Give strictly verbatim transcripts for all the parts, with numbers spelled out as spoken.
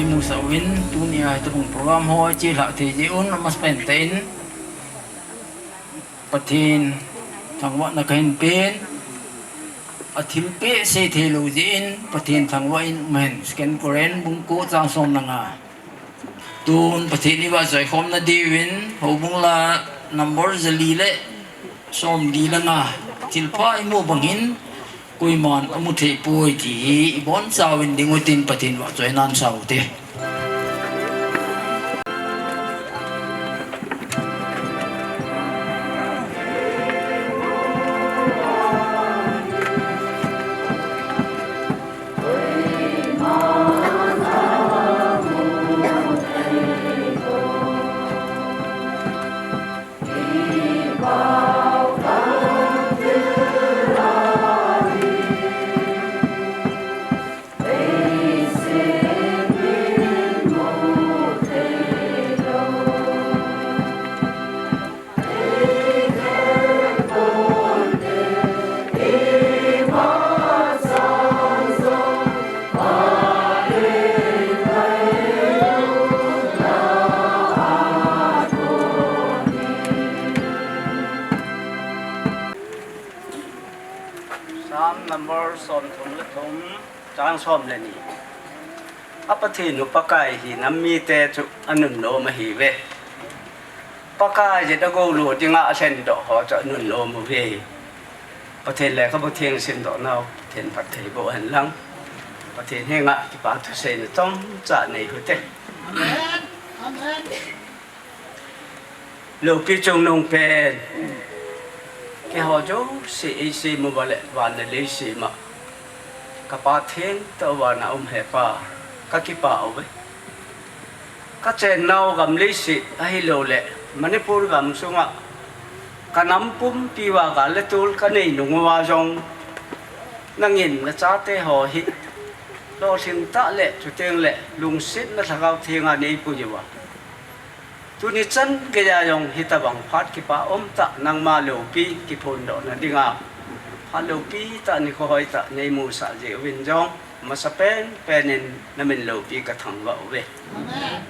eimusah uvin, tunia hitobang program ho ichelhah thei jeh un, amasapen tah in Pathen thangvahna kahin pen, athilpeh sei theilou jeh in Pathen thangvah in umhen. Second Corinth bung ko chang som le nga. Tun Pathen ivahchoikhomna diuvin, houbung la number jali le somli le nga, thilpha imu bangin koiman amu theipoi ti hi ibonchauvin dingu hitin Pathen vahchoina'n saute. Number som thum le thum, chang som le ni. A Pathen u Pakai hi nam mite chu anunnom ahiuve. Pakai jeh a gou lo dinga alhendoh ho chu anunnom uve. Pathen lekhabu theng simdoh nau, Pathen phatthei boh hen lang. Pathen henga kipa thuseina chomcha nei hite. Amen. Amen. Loupi chungnung pen, keiho jouse eisem uva le van le leiset a, ka Pa thengtah uva na um hepa, ka kipah uve. Ka chennau gam leiset ahilouleh Manipur gamsunga ka nam pumpi uva gal le tol ka nei nung uva jong, nangin na chate ho hi lolhing tah le chuteng le lungsetna Lhagao Thenga nei pui uva. Tuni chan geiya jong hitabang phat kipa umtah nangma loupi kiphondohna dinga, phat loupi tah nikho hoitah nei musah jeh uvin jong, masapen penin na min loupi ka thangvah uve. Amen.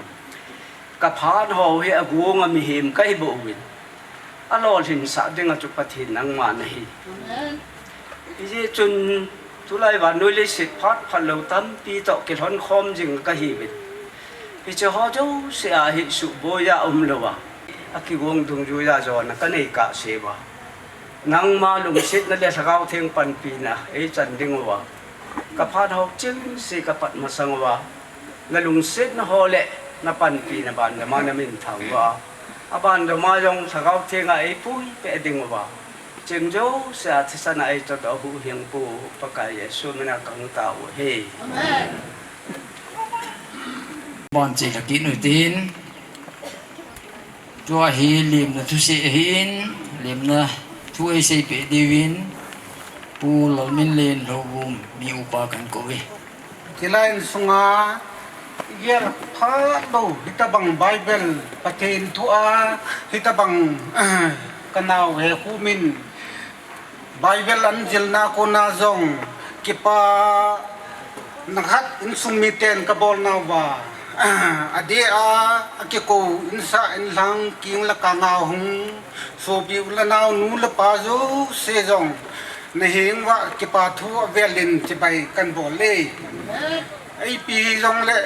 Ka phat ho hi agonga mihem ka hi bou uvin, alolhinsah dinga chu Pathen nangma nahi. Amen. Hijeh chun tulai vannoi leiset phat phalou tampi toh kilhon khom jing ka hiuvin. Hiche ho jouse a hi suhboi a umlouva, akigong dungjuiya jona ka nei kahse uva, nangma lungsetna le Lhagao Theng panpina eichan ding uva, ka phat ho chengse ka pat masang uva, na lungsetna ho le na panpina bandama na min thangvah uva, abandama jong Lhagao Thenga eipui peh ding uva, cheng jouse a thisan a eichodoh huhhingpu Pakai Jesu mina ka hung tao u ahi. Amen. Ban che lha kit u hitin. Tua hi lemna thusei ahin, lemna thu eiseipeh diuvin Pu Lalminlen Lhouvum mi upa kahin kouve. Hilai insunga igel phalou hitabang Bible, Pathen thua hitabang ka nao hekhumin Bible anjilna kona jong kipana khat insung miten ka bolnauva, adeh a akikou insah inlhang king le kanga hung sopi u le nao nu le pa jouse jong nahengva kipa thu avelin chibai kahin bol e. Ipi hijongle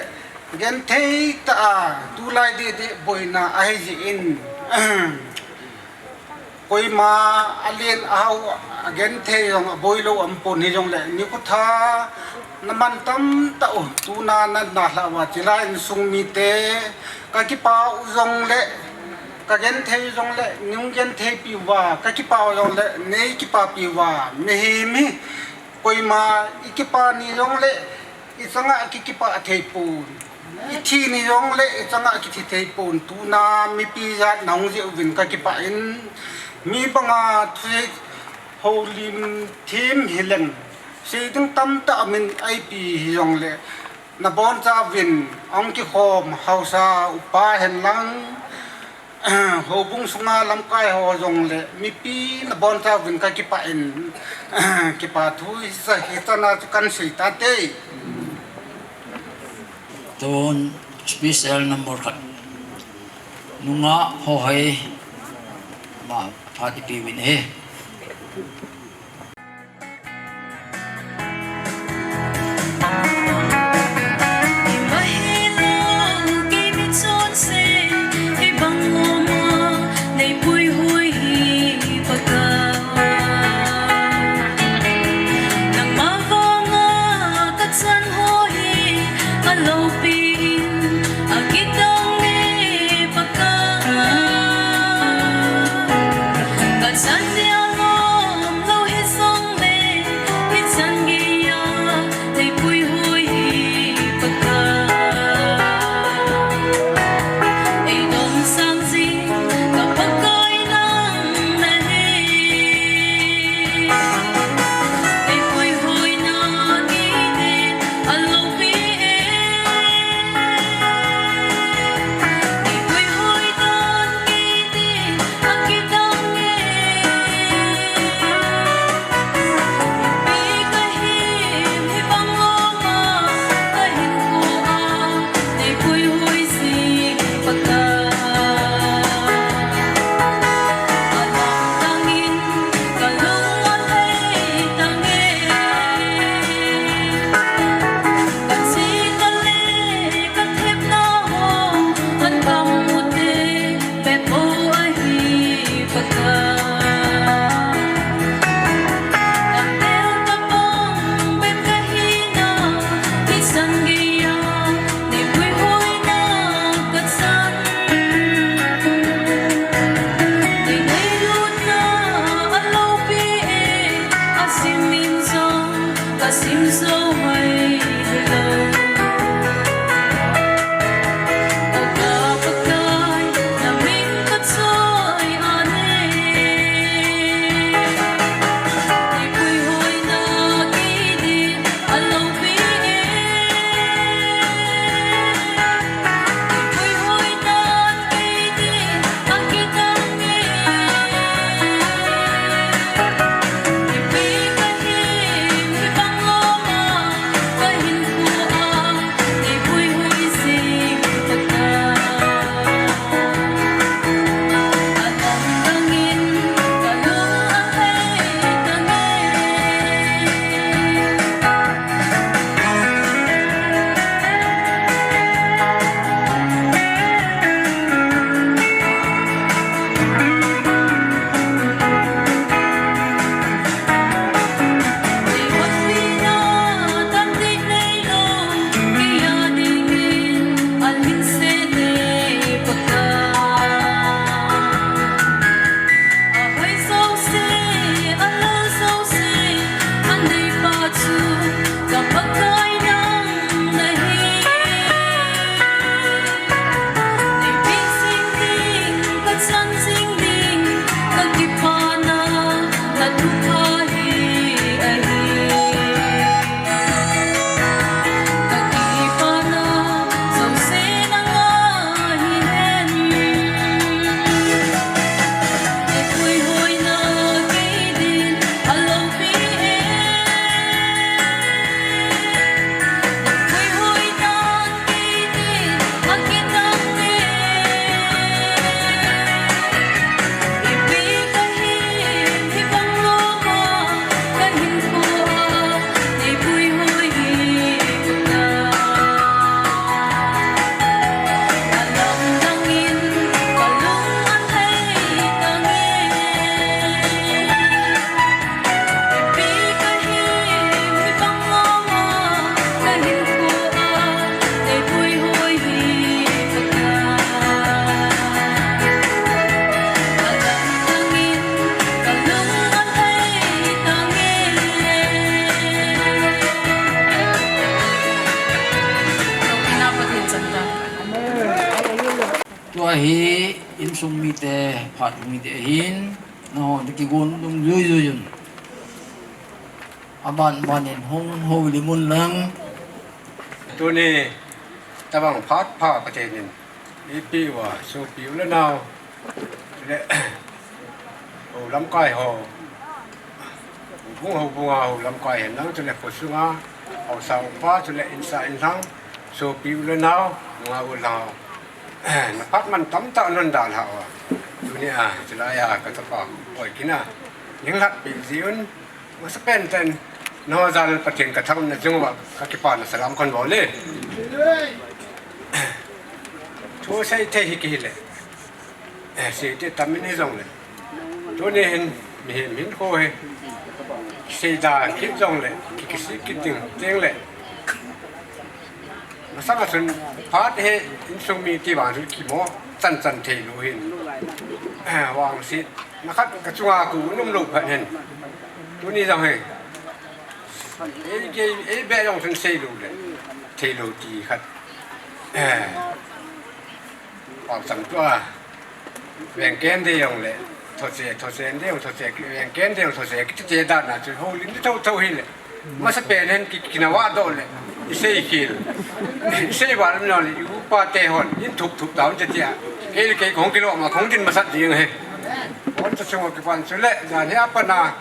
genthei tah a tulai dehdeh boina ahijeh in koima alen ahao agenthei jong aboilou aumpon, hijongle nikho tha naman tamtah u, tuna nanalhah uva chilai insung mite, ka kipah u jongle, ka genthei u jongle neigentheipi uva, ka kipah u jongle neikipapi uva, mihem hi koima ikipa ni jongle ichanga kikipah theipon, ithi ni jongle ichanga kithi theipon, tuna mipi jat nahung jeh uvin ka kipah in, mi banga thusei houlim them hileng, sei ding tamtah aumin, ipi hijongle nabonchauvin ahung kikhom haosa upa henlang, houbung sunga lamkai ho jongle mipi nabonchauvin ka kipah in, kipa thu hichana chu kahin sei tate. Tun special number khat, nungah Hohoi, ma phat ipeuvin ahi. Ahi, insung mite, phat mite ahin, nangho na kigon dum jui jui jun. Aban ban in hung houlim un lang. Tuni tabang phat pha Pathen in eipeh uva, sopi u le nau, le ho lamkai ho, houbung houbung a ho lamkai hen lang, chule khosunga haosa upa, chule insa inlhang, sopi u le nau, nungah u le nao, na phat man tamtah non dalha uva, tuni a chulai a ka chapa Boikin a ning lhat pi jiun, masapen ten nangho jal Pathen ka thangna jing uva ka kipana salam kon bol e. Thu sei thei hi kihi le, eh, sei te tam in hijongle, tuni hin mihem hinkho hi seida kit jongle, ki, kisih kit ding, ding le. Masang a chun phat hi insung mi ti vang chu kimo chan chan thei lou hin. Eh, vangsetna khat ka chunga ku um lou phat hin. Tuni jong hi. Ei, ei, ei be jong chun sei lou le. Thei lou ti khat. Eh. Pau cham tua. Veng ken de jong le. Thoche, thoche de jong, thoche, veng ken de jong, thoche, kiti te dan a chu houlim di tho tho hi le. Masapen hen ki, kina va doh le. I sei khel. I sei va lam le, i upa te hon, in thup thup down te tia. Kei le kei kong kilo ma kong din masat ding he. Hon ta chung kipan chu le, dan hi a pat na.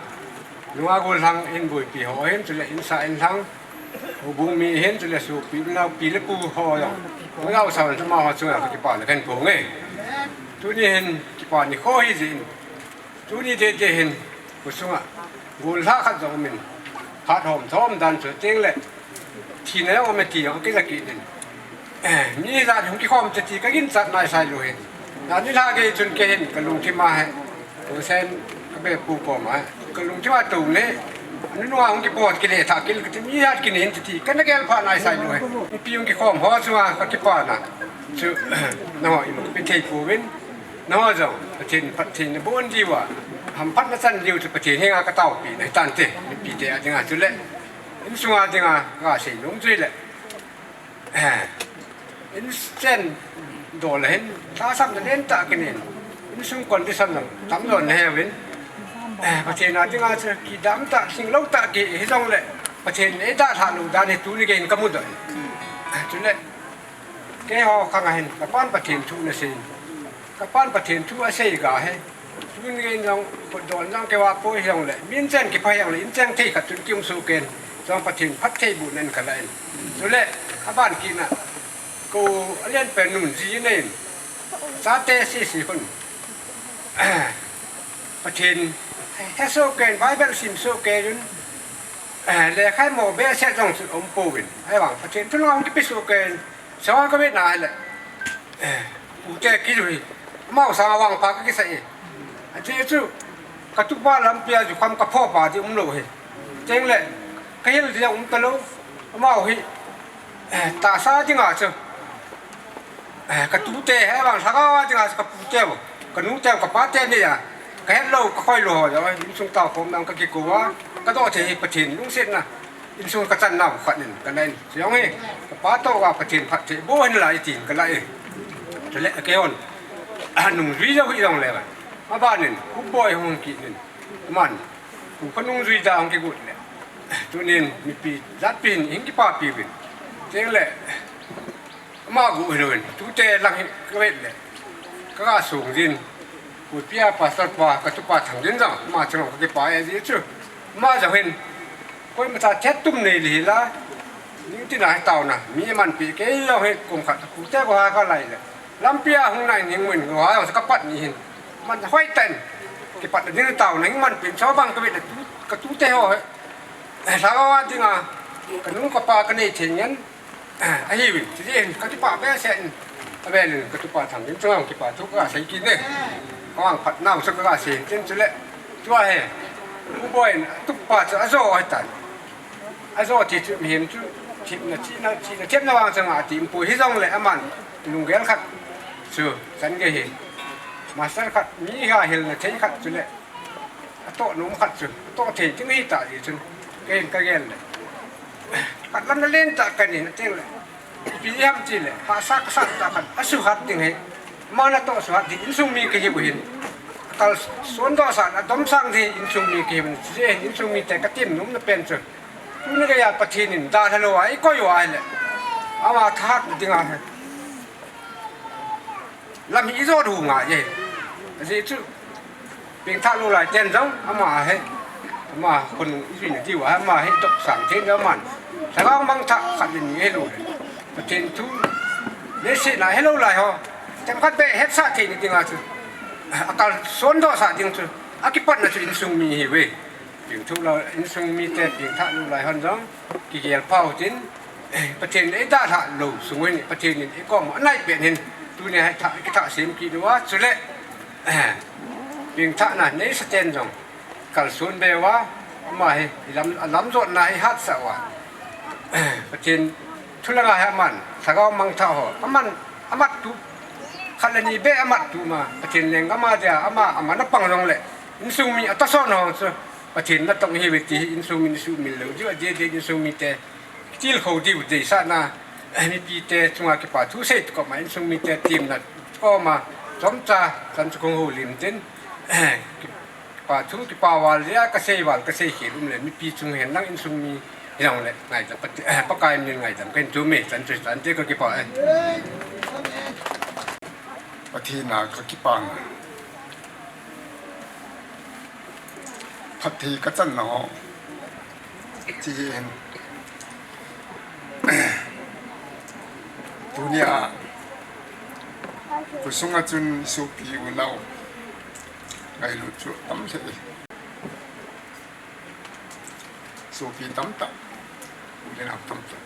Nungah gollhang in boipi ho hin, chule insa inlhang, houbung mi hin, chule sopi, naopi le pu ho jong. Nungah u sao in thuma ho chunga ka kipana kahin phong e. Tuni hin kipa nikho hi jin. Tuni dede hin, khosunga gollha khat jong um in. Phat hom thom dan chu teng le. Thina jong um e ti jong kila kit in. Eh, mi jat hung kikhom te ti ka ginchat naisai lou hin. Na ni la gei chun kei hin ka lungthim a he. Ko sen ka be pu koma he. Ka lungthim a tou le. Anu nunga hung kipot kile tha kil kati mi jat kinin te ti. Ka na gel pha naisai lou he. Pi hung kikhom ho chunga ka kipana. Chu, nangho i lungpi thei pouvin. Nangho jong, Pathen, Pathen na bon diu a. Hamphatna chan diu chu Pathen henga ka taopi na hi tante. Mipi te a dinga chu le. Insunga dinga, ka sei nung chu le. Eh, inchen dol a hin, tahsanna lentah kinin, insung condition jong tam lou na he uvin. Eh, Pathen a dinga chu kidam tah, singlou tah kihi jongle, Pathen in eidalhah lou dan hi tuni geiyin ka mudoh in. Eh, chule, keiho khang a hin, ka pan Pathen thu na sei. Ka pan Pathen thu asei ga he. Tun ngen jong, kutdon jong kei a poi hijongle, min chen kipha hijongle, in cheng thei khat chun kium soh ken. Jong Pathen phattheibohna in ka la in. Chule, aban kit na, ko alen pen nun ji nei in. Chate sese khun. Pathen, he soh ken, Bible sim soh ken un. Lekha mo behseh jong chu um pouvin. Ahivang, Pathen thu long kipe soh ken. Sawa ka ve na le. Eh, u te ki ju hi. Amau sang a vangpha ka kisa e. Ache chu, ka tupa lampi a jukham ka phopa di um lou hi. Cheng le, ka hil di um ta lou. Amau hi, eh, tahsa dinga chu. Eh, ka tute he vang lhagao a dinga chu ka pute u. Ka nute u, ka pate ni a. Ka het lou, ka khoi lou ho, insung tao khom nang ka kikou a. Ka doh thei hi Pathen lungsetna. Insung ka chan nau khat in, ka la in. Jong hi, ka pa toh a Pathen phattheiboh hen lang tin ka la e. Chule, kei hon. Anung jui jou hi jong le. Aban in, u boi hung kit in. Aman, u ka nung jui da hung kigot le. Tunin, mipi, jatpi hin, hing kipapi uvin. Cheng le, ama gu hilou in, tute lang hi ka vet le. Ka ga sung jin. Kupi a pastor pa, ka tupa Thangjin jong, ama chang ka kipa e ji chu. Ama jong hin, koima cha thet tum nei li la. Ning tina hi taona, mi manpi kei jong hi kum khat, kute ko ha ka lai le. Lampi a hung nai ning mun ko ha jong ka pat ni hin. Man hoi ten. Kipat ding taona, hing manpi cho bang ka vet le tu, ka tute ho he. Sa wa dinga, ka nu ka pa ka nei thei ngen. Ahiuvin, chuti hin, ka kipah behseh in, avel in, ka tupa Thangjin chunga kipa thu ka sei kit e. Ka vangphat nau chu ka sei tin chule. Tua hi, u boi in, tupa chu ajo ahitan. Ajo ti chu mihem chu, themna, chihna, chihna, themna vang changa ti um poi hijongle aman, lunggel khat chu, chan gei hi. Master khat, mi ha hilna thei khat chule. Atoh nom khat chu, atoh thei ding hi ta ji chun, kei in ka gel le. Khat lam na len ta ka ni na teng le. Ipi ham ti le, hahsa ka sa ta khat, asuhat ding hi. Ama natoh suhat ding insung mi kahiu hin, kalson doh sah a domsang ding insung mi kahiu hin, chujeh hin insung mite katem nom na pen chu, tuni geiya Pathen in dalha lou a eikoi uva ahile, ama thahat dinga hi lam hi ijot u ngai e. Ajeh chu pengthah lou lai ten jong ama hi, ama khonung ijuina diuva ama hi domsang thei na man, lhagao mangthah khat le ni helou hi, Pathen thu leiset a helou lai ho chomkhat beh hetsah theina dinga chu, akalson doh sah ding chu akipatna chu insung mi ahiuve. Pengthah lou, insung mite pengthah lou lai hon jong kigel pha utin, Pathen in eidalhah lou sung uhin Pathen in eikom u anai pen hin, tunia hi thah, kithah sem kit uva, chule pengthahna neisa ten jong kalson be uva, ama hi ilam, alamjotna hi hatsah uva, Pathen thu langa hi aman lhagao mangthah ho aman, amat tu, khat le ni beh amat tu ma, Pathen lenggam a dia ama, aman apang jongle, insung mi atohson ho chu Pathen natong ahiuve ti hi insung mi in suhmil lou diu, adeh deh insung mite tilkhou diu deisahna, mipite chunga kipa thu sei tu koma insung mite temna koma chomcha chan chu kahung houlim tin, kipa thu, kipa val jeh a kasei val, kasei khel um le mipi chung hen lang insung mi hijongle ngaidam, Pat-, Pakai min ngaidam kahin thum e, chan chu chante, kakipah e. Pathen a kakipah e. Phatthei kachanna ho. Ti hin. Tunia khosunga chun sopi unau ngailut chu tam lheh e. Sopi tamtah, u le nao tamtah.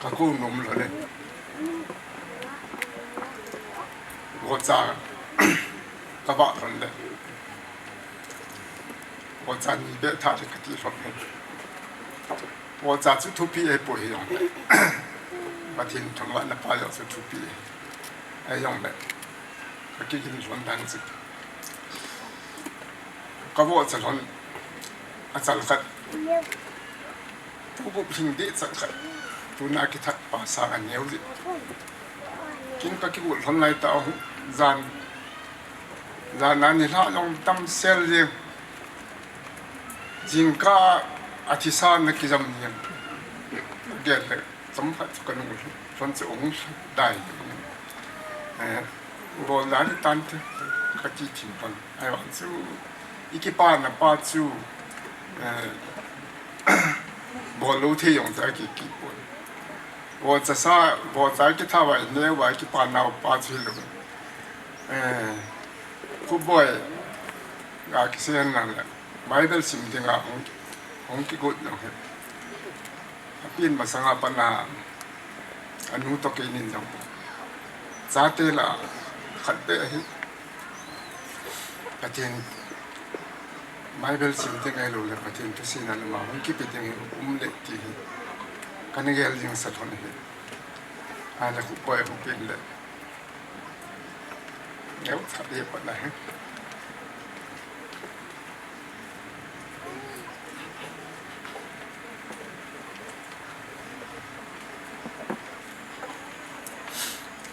Kakou nom lhon e. Vohcha kavah lhon le, vohcha ni beh thah le kati lhon e. Vohcha chu thupi ahipoi hijongle, Pathen thangvahna pa jong chu thupi ahi jongle, kakigin lhon dan chu, kavohcha lhon achal khat, tugup lhing deh chal khat, tuna kithat pa sang aneo jeh. Kin kakigot lhon laitah u, jan, jan a nilhah jong damsel jeng. Jingkah a thisa na kijam jeng. Gel le chomkhat chu kanung lhon chu ahung lhadai. Eh, bol dan tante, kati thim pon. Ahivang chu ikipana pa chu, eh, bol lou thei jong chu akikipon. Vohcha sa, vohcha kithat uva ineo uva ikipanau pa chu hilou. Eh, Khupboi ga kisei henlang le, Bible sim dinga hung, hung kigot jong hi, apen masanga pat a anu toh keinin jong, chate lah a khat beh ahi. Pathen, Bible sim ding ahilou le Pathen thusei na lama hung kipe ding hi umle ti hi kana gel jingsa lhon ahi. Ahile Khupboi hung pen le, neocha e pat ahi.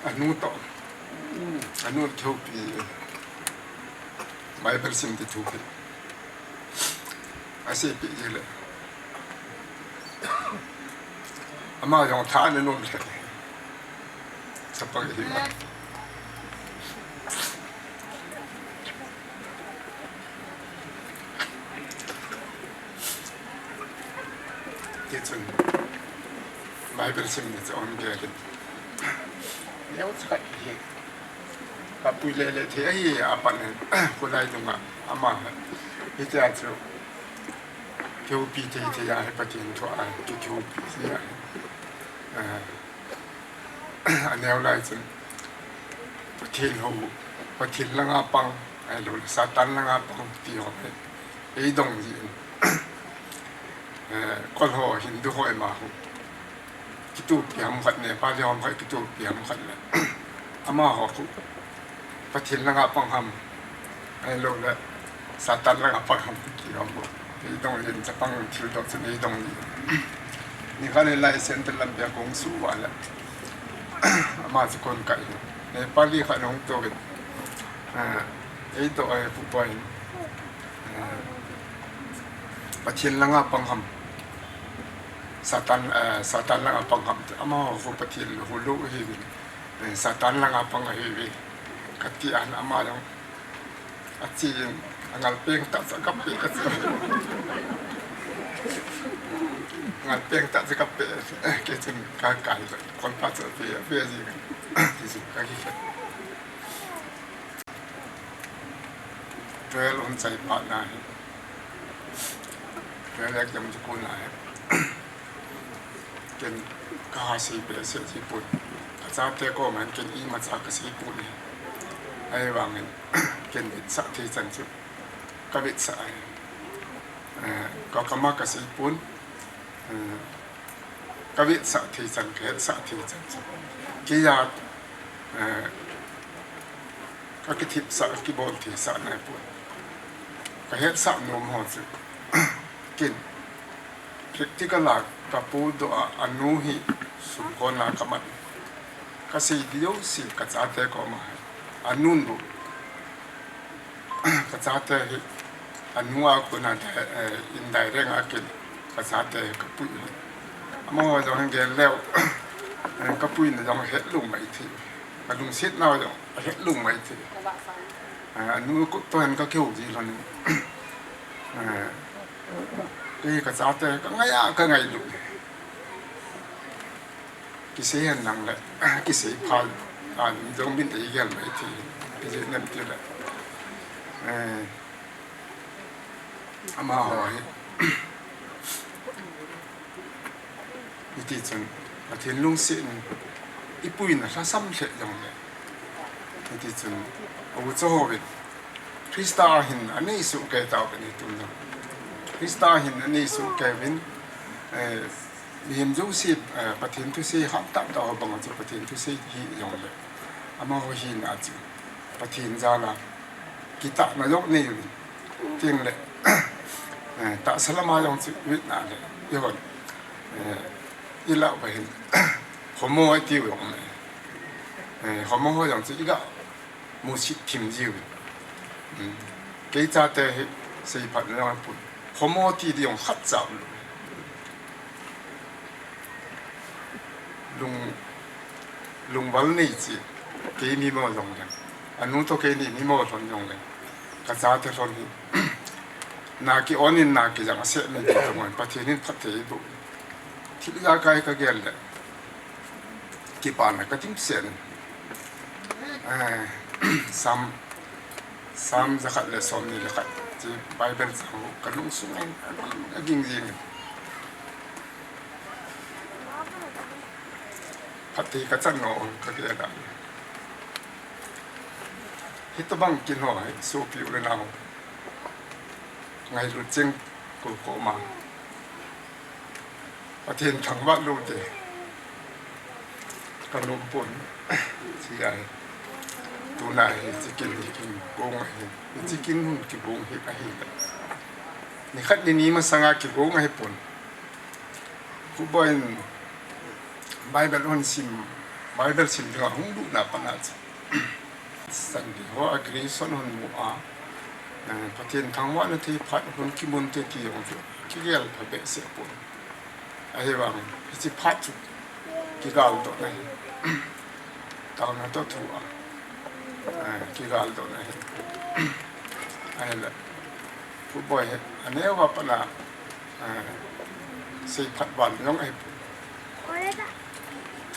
Anu toh, anu thoupi, Bible sim ti thoupi aseipeh jeh le, ama jong tha ana nom lheh. Chapang hi ma. Tichun Bible simna chu ahung gel in, neocha khat hi kapui lele thei ahi, apat in, kholai dunga ama hitia chu kihoupi thei thei ahi, Pathen thu a kihoupi thei ahi. Ah, aneo lai chun Pathen hou, Pathen langa pang, ahilou le Satan langa pang ti ho hi eidong jin, eh, Kol ho, Hindu ho ima ho kitohpi ham khat, Nepali ho ham khat kitohpi ham khat le, amaho khu Pathen langa pang ham, ahilou le Satan langa pang ham ti ho khu eidong jin, chapang thil doh chun eidong jin. Nikhat ni lai center lampi a kahung suh uva le, Ama chu kon kai. Eh, pali khat nong to vet. Eh, ei to ai pu pai. Eh, Pathian langa pang ham. Satan, eh, Satan langa pang ham. Ama ho fu Pathian hu lo hi. Eh, Satan langa pang hi. Kati an ama jong. Achi, angal peng ta sa kape, achi. Angal peng ta sa kape, ke chun ka kai, kon pa sa pe, pe ji. Ti su ka ki. Twelve on chai pa na hi. Twelve exam ji ko na hi. Ken ka ha sei behseh ji pon. Ka chate koma hin ken imacha ka sei pon e. Ahivangin ken vetsah thei chan chu ka vetsah ahi. Eh, ka kama ka sei pon. Eh, ka vetsah thei chan, ka hetsah thei chan chu. Kei a, eh, ka kithipsah, ka kibol theisah nai pon. Ka hetsah nom ho chu. Ken practical a ka pu doh a, anu hi sumkon a ka man. Ka sei diu si ka chate koma hi. Anun bu. Ka chate hi. Anu a kona di-, eh, indirect a kin. Ka chate hi ka pui. Amaho jong hin gel leu. Eh, ka puina jong het lung mai thei. Ka lungset nau jong het lung mai thei. Eh, anu ko to hin ka keu ji lon. Eh, Kei ka chate ka ngai a, ka ngailut. Kisei hen lang le, kisei pha, a, jong min ei gel mai thei, kisei nem ti le. Eh, amaho hi. Hiti chun, Pathen lungset in, ipuina lhasam lheh jong le. Hiti chun, a u cho hovin, Krista hin anei soh kei tauvin hitin jong. Krista hin anei soh kei uvin, eh, mihem jouse, eh, Pathen thusei hat tah tah ho bang chu Pathen thusei hi jong le. Amaho hina chu Pathen jal a kitahna jong nei uvin. Tin le, eh, tahsa lama jong chu vet na le, ihon, eh, ilah uva hin, homo iti u jong le, eh, homo ho jong chu iga musit thim jiu. Hmm. Kei chate hi seiphat na jong pun. Homo ti di jong khat cha u. Lung, lungval nei chi, kei mimo jong le. Anu to kei ni mimo lhon jong le. Ka chate lhon hi. Na ki-on in na kijang a seh mi ti to mon, Pathen in phatthei boh. Thil ijakai ka gel le. Kipana ka dimset in. Eh, Sam, Sam jakhat le somni le khat. Chi Bible chang ka lungsung in, a ging jing in. Phatthei ka chan nom ka gel a. Hitobang kin ho hi sopi u le nao. Ngailut cheng ko koma. Pathen thangvah lou te. Ka nom pon. Chi ahi. Tuna hi, hiche kin hi kigong ahi. Hiche kin hun kigong hi ahi. Nikhat nini masanga kigong ahi pon. Pu Boi in Bible hung sim, Bible sim dinga hung lutna pana chu. Sunday ho a graduation hung mu a, eh, Pathen thangvahna thei phat hung kimun te ti jong chu kigel pha behseh pon. Ahivang, hiche phat chu kigaldohna ahi. Taona toh thu a, eh, kigaldohna ahi. Ahile, Pu Boi hi, aneo a pat a, eh, seiphat val jong ahi.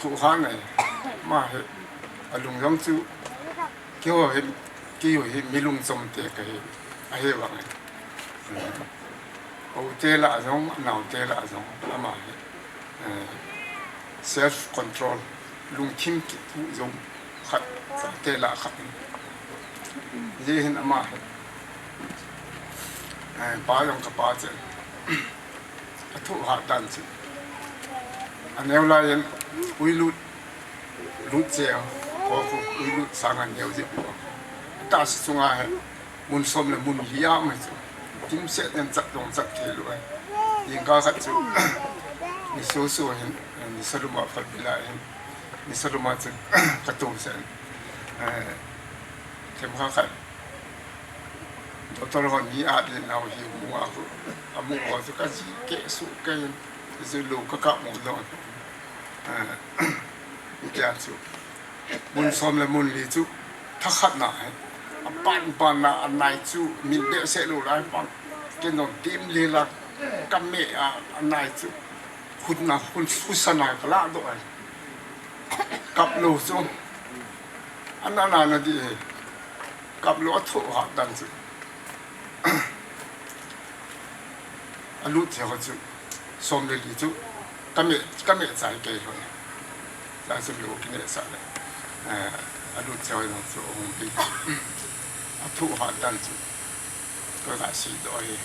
Thuhah nei, ama hi, alung jong chu, keiho hi, keiho hi mi lungchom te kahi, ahivang e. U te lah jong, nao te lah jong, ama hi, eh, self control, lungthim kipuh jong khat, chate lah khat. Hijeh hin ama hi, eh, pa jong ka pa chen. Athuhah dan chu. Aneo lai in, uilut, lut che, ko, ko, uilut sang aneo jeh u. Tahsa chunga hi, mun som le mun li a mai chu. Kimseh den chat dong chat thei lou ahi. Jingkah khat chu, ni soso hin, ni salum a phat bila hin. Ni saluma chu ka tum sen. Eh, themkhat khat. Doctor hon ni a din nau hi mu a khu. A mu ho chu ka ji ke su ke. Ji lu ka ka mu lo. Eh, ni tia chu. Mun som le mun li chu. Thakhat na he. A pan pan na a nai chu. Min be se lu lai pan. Ke no dim le la. Ka me a, a nai chu. Khut na, khut, khut sa na ka la do ai. Kap lo chu. Ana na na di he. Kap lo a tho ha dan chu. A lut che ho chu. Som le li chu. Ka me, ka me chai ke ho. Chai chu lo ki ne sa le. Eh, a lut che ho chu hung pi. A tho ha dan chu. Ka ga si do he.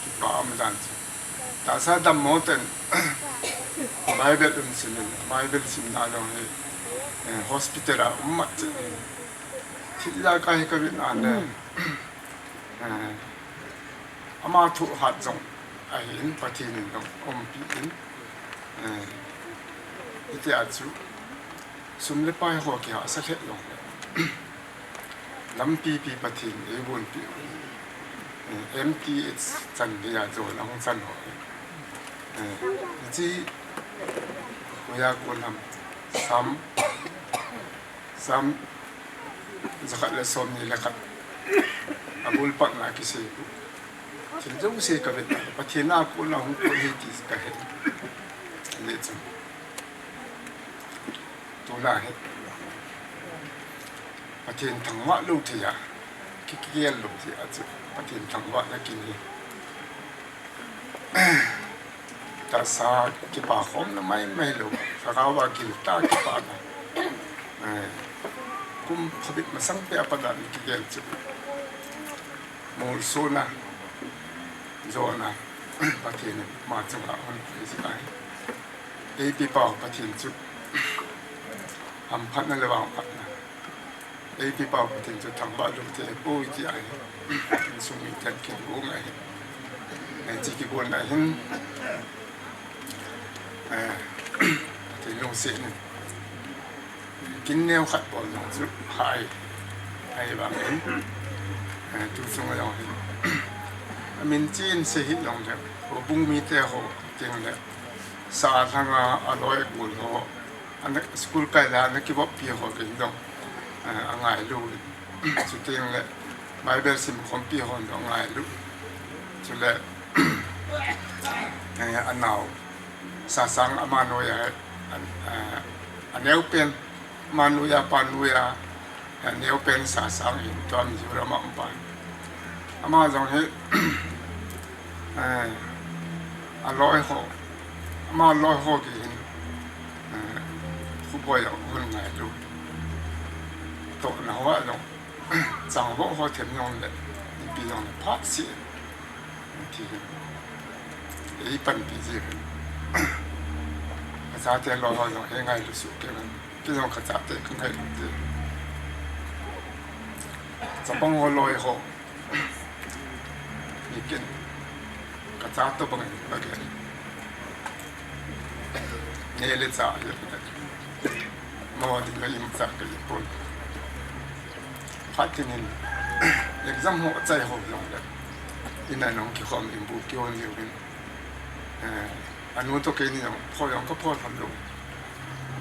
Ki pa am dan chu. Tahsa dammo ten Bible um simin, Bible simna jong hi, eh, hospital a um mat che. Thil ja ka hi ka vin an le, eh, ama thu hat jong ahin Pathen in jong umpi in, eh, hitia chu sum le pai ho kihahsa lheh jong le. Lampi pi Pathen eibonpi u. Eh, M T H chan dia jol ahung chan ho. Eh, hiche, hoiya kon ham, Sam, Sam jakhat le som ni le khat. Abul pat na kisei u. Thil jouse ka vet na, Pathen a kon a hung kon hi ti ka he. Le chun. Tuna hi Pathen thangvah lou thei a, ki, kigel lou thei a chu Pathen thangvahna kin hi. Tahsa kipa khomna mai mai lou, lhagao a gil tah kipana. Eh, kum phabep masang peh a pat a kigel chu. Molsona, jona, Pathen in ama chunga hung pei jing ahi. Eipepau Pathen chu hamphatna le vangphatna. Eipepau Pathen chu thangvah lou thei poi ti ahi. Insung miten kigong ahi. Hiche kigonna hin, eh, Pathen lungset in. Kin neo khat bol jong chu hai, hai vang in, eh, tu chung a jong hin. Amin chen sei hih jong le, houbung mite ho teng le, sa lhang a, aloi gol ho, ana school kai la, ana kivop pi ho vin jong, eh, angailu. Chuteng le, Bible sim khompi hon jong angailu. Chule, eh, anao. Sasang ama noiya, an, a, aneo pen, ama noiya, pa noiya, aneo pen Sasang hin tua Mizoram a um pa. Ama jong hi, eh, aloi ho, ama loi ho kihin, eh, khuboi a hung ngailu. Tohna hoa jong, chang vo ho them jong le, ipi jong le phat si. Ti hi. Eipanpi ji hi. Kachate loi ho jong hi ngailu suh kei uvin. Kei jong kachate kangailu te. Chapang ho loi ho. Nikin. Kacha tobang in kagel. Ne le cha hi. Mo ding le imacha kei pon. Phat kit in, exam ho achai ho jong le. Ina nung kikhom in bu kihon jiuvin. Eh, anu toh keini jong, pho jong kapho tham lou.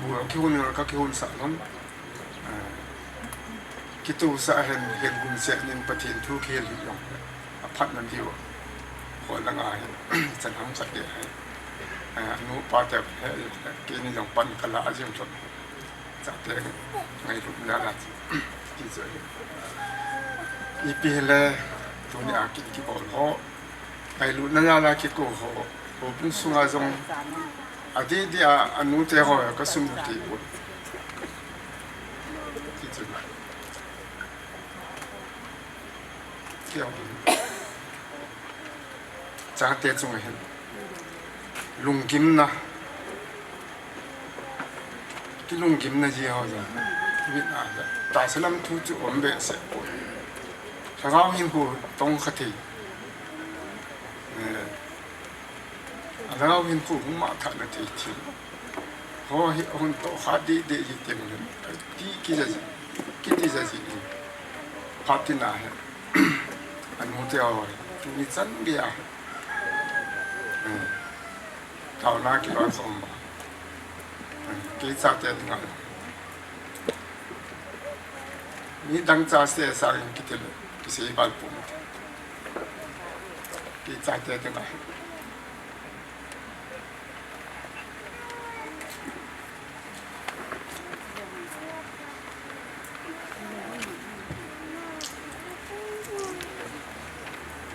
Bu jong kihon lou, kakihon sah lou. Eh, kitousah hen, hen gun seh nin Pathen thu kihil hi jong le. Aphatna diu. Kho langa hin, chan ham khat le hai. Eh, anu pa te he, keini jong pan kala jing lou. Chate ngailutna la ti chu hi. Ipi hile tuni a kin kibol ho. Ngailutna la la kikou ho. Houbung sunga jong. Adeh deh a anu te ho kasum ti u. Ti chu. Kiau. Chate chunga hin. Lunggimna. Kilunggimna ji ho jong. Vin a ja. Tahsa lam thu chu um behseh poi. Lhagao hinkho tong kha thei. Eh, a lhagao hinkho hung mangthah na thei thei. Ho hi hung to kha di di hi teng le. Ti ki ja ji, ki ti ja ji. Phat tina he. Anu te ho hi. Tuni chan ge a he. Hmm. Taona ki lo som ba. Hmm. Ki cha te dinga. Ni dang cha se sa in ki te le. Ki se bal pum. Ki cha te dinga.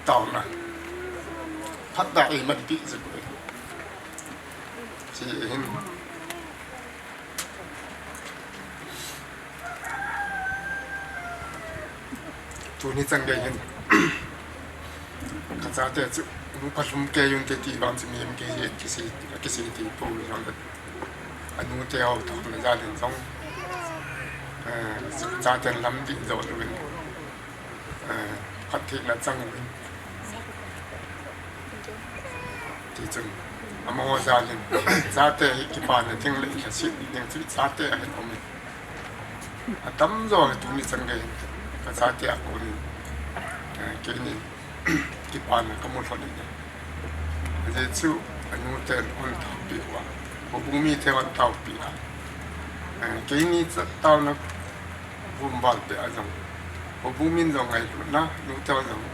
Taona. Phat da ei man pi zi ko. Si hin. Tuni chang gei hin. Ka chate chu, nu pa lum kei un te ti vang chu mi em kei je, kisi, kisi ti po jong le. Anu te ho to na ja din jong. Eh, chate lam ti jo lu in. Eh, phat thei na chang u in. Ti chun. Amo ja din. Chate hi kipa na thing le ka si ding chu chate a hin om in. Atam jo hi tuni chan gei hin ka chate a kon in, eh, keini kipana ka mu lhon in. Ajeh chu anu ten hon tao pi uva. Houbung mite hon tao pi a. Eh, keini cha taona vum val pe a jong. Houbung min jong ngailutna, nu te jong,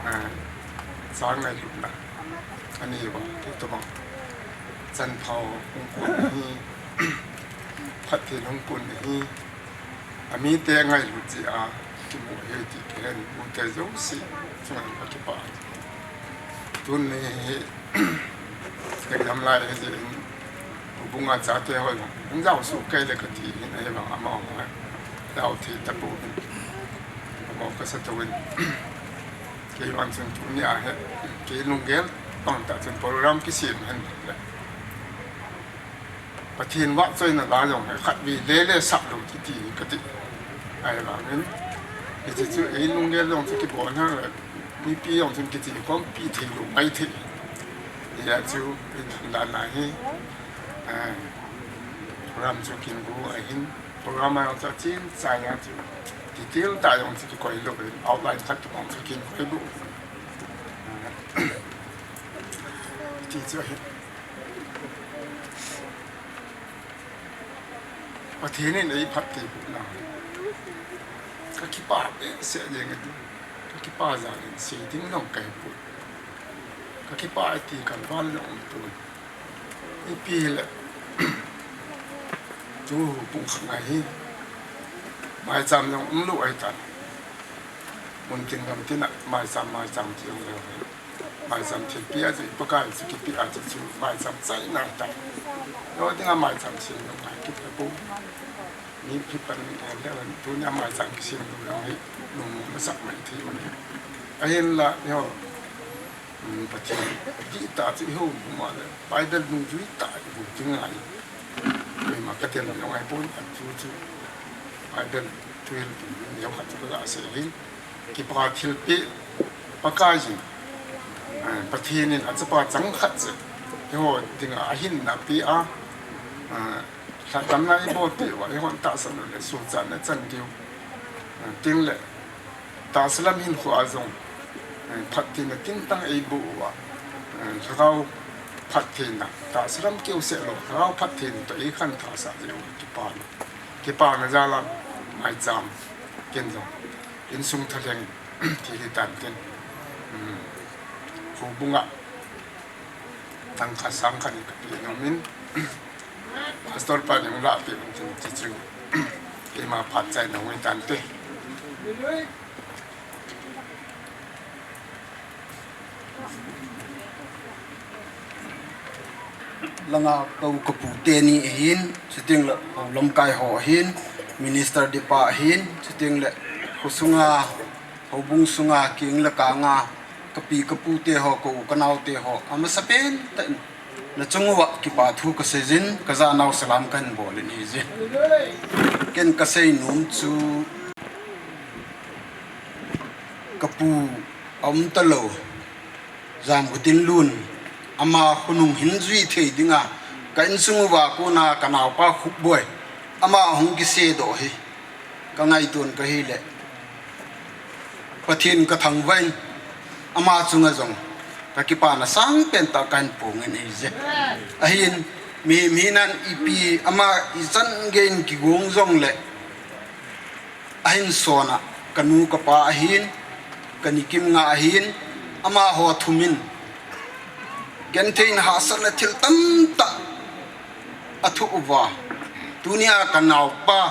eh, cha ngailutna. Ani uva, kei to bang. Chan phao hung kon hi. Phat thei hung kon hi. Amite ngailut jeh a kimu ahi ti kihen, mute jouse chunga kipah. Tuni hi exam lai ahi jeh in, houbung a chate ho jong hung jao soh kei le kati hin, ahivang amaho jao thei tapon, amaho kasa tou in. Kei vang chun tuni a hi, kei lunggel bang tah chun program kisem hen le. Pathen vahchoina la jong hi khatvei le le sah lou kiti kati. Ahivangin, hiche chu ei lunggel jong chu kibol hang le, mipi jong chun kiche khompi thei lou mai thei. Hijeh chun, ei dan dan a hi, eh, program chu kin bu ahin, program a jong chu achin chai a chu, detail tah jong chu kikoi lou in, outline khat jong chu kin koi bu. Eh, ti chu ahi. Pathen in eiphatthei boh na. Ka kipah behseh jeng e tu. Ka kipah jal in sei ding jong ka hepon. Ka kipah e ti ka val jong umpon. Ipi hile. Tu houbung khat ngai hi. Maicham jong umlou ahitan. Mun tin gam tin a maicham, maicham ti jong leu hi. Maicham thilpeh a chu, Pakai chu kipeh a chu, chu maicham chaina ahitai. Lo dinga maicham sem lou ngai kit tapon. Mi phi pan mi en le, tunia maicham kisem lou jong hi, nom masa mai thei u ahi. Ahinla, eiho, um, Pathen dihtah chu eiho buma le, Bible dungjui tah eiho ding ngai. Koima ka tel jong ahipon, atu chu Bible thuhil ding neo khat chu ka ga sei hin. Kipa thilpeh Pakaiyin, eh, Pathen in achapa changkhat cheh eiho dinga ahinna peh a, eh, lhatdamna eibolpeh uva, eihon tahsan u le suhchatna chan diu, eh, tin le tahsa lam hinkho a jong, eh, phattheina tintang eiboh uva, eh, lhagao phattheina, tahsa lam keu seh lou, lhagao phattheina toh eikhantha sah jeh uva kipana, kipana jal a maicham ken jong insung thalheng in thil hitan tin, um, houbung a tangkhat sangkhat in kapeh nom in, Pastor pa in hung lahpeh un tin, chuchu keima phat chaina hung hitante. Langa ka u ka pu teni ahin, chuteng le hou lamkai ho ahin, minister dipa ahin, chuteng le khosunga, houbung sunga, keng le kanga, ka pi ka pu te ho, ka u ka nao te ho, amasapen tah in nachung uva kipa thu ka seijin, ka janau salam kahin bol in ahije. Ken ka seinom chu, ka pu aum talou, Jamkhutinlun, ama khonung hin jui thei dinga, Ka insung uva kona ka naopa Khupboi, ama hung kisedoh hi ka ngaitun ka hile, Pathen ka thangvah in, ama chunga jong ka kipana sangpen tah kahin phong in ahije. Ahin, mihem hinan ipi ama ichan geiyin kigong jongle, ahin sona, ka nu ka pa ahin, ka nikim nga ahin, amaho thumin, gentheina hahsatna thil tamtah athoh uva, tunia ka naopa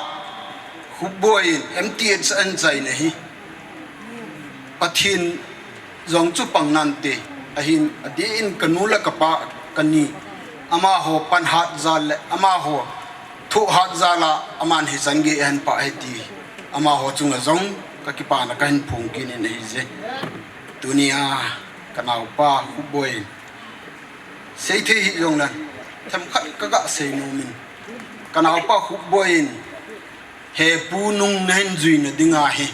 Khupboi in M T H ahin chaina hi, Pathen jong chu pang nante, ahin adeh in ka nu le ka pa ka ni, amaho panhat jal le amaho thohhat jal a aman hichan gei ahin pha ahi ti, amaho chunga jong ka kipana kahin phong kit in ahije. Tunia ka naopa Khupboi in, seithei hih jongle themkhat ka ga sei nomin, ka naopa Khupboi in, he pu nung nahin juina dinga hi,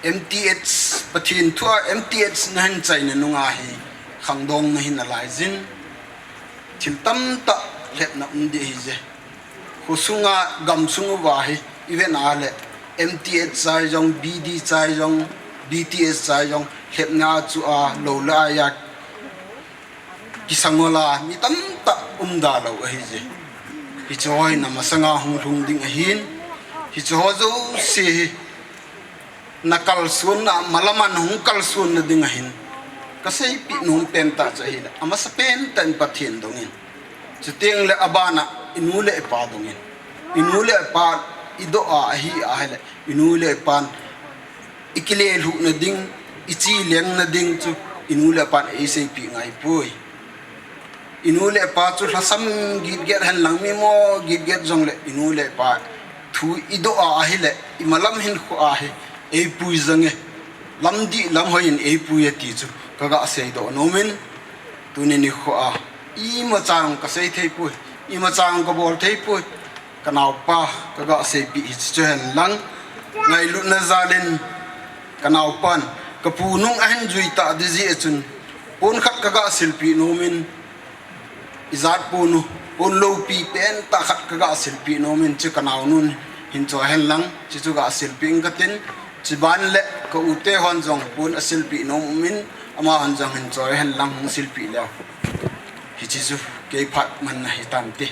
M T H, Pathen thua M T H nahin chaina nunga hi, khangdong nahi nalaijin, thil tamtah lhepna um ding ahije. Khosunga gamsung uva hi ivet a le, M T H chai jong, B D chai jong, B T H chai jong, lhepna chu a lou le a ya kisangol a mi tamtah umda lou ahije. Hicheho hi na masanga hung lhung ding ahin, hicheho jouse hi na kalsonna, malam a na hung kalsonna dinga hin ka seipeh nom pentah chu ahile, amasapen tah in Pathen dongin, chutengle abana inu le ipa dongin, inu le ipa idoh a ahi ahile, inu le ipan ikilelhuhna ding, ichi lengna ding chu inu le ipan eiseipeh ngaipoi. Inu le ipa chu lhasam gitget henlang, mimo gitget jongle inu le ipa thu idoh a ahile, imalam hinkho a hi eipui jonge, lamdih lamhoi in eipui e ti chu ka ga seidoh nomin, tuni nikho a imacha jong ka sei theipoi, imacha jong ka bol theipoi. Ka naopa ka ga seipeh hiche chu henlang, ngailutna jalin ka naopan ka pu nung ahin jui tah ding jeh a chun, pon khat ka ga silpeh nomin, ijat pon u, pon loupi pentah khat ka ga silpeh nomin, chu ka naonun hin choi henlang, chu chu ga silpeh ing katin, chuban le ka u te hon jong pon asilpeh nom umin, amahon jong hin choi henlang, hung silpeh leu hiche chu kei phat man na hitante.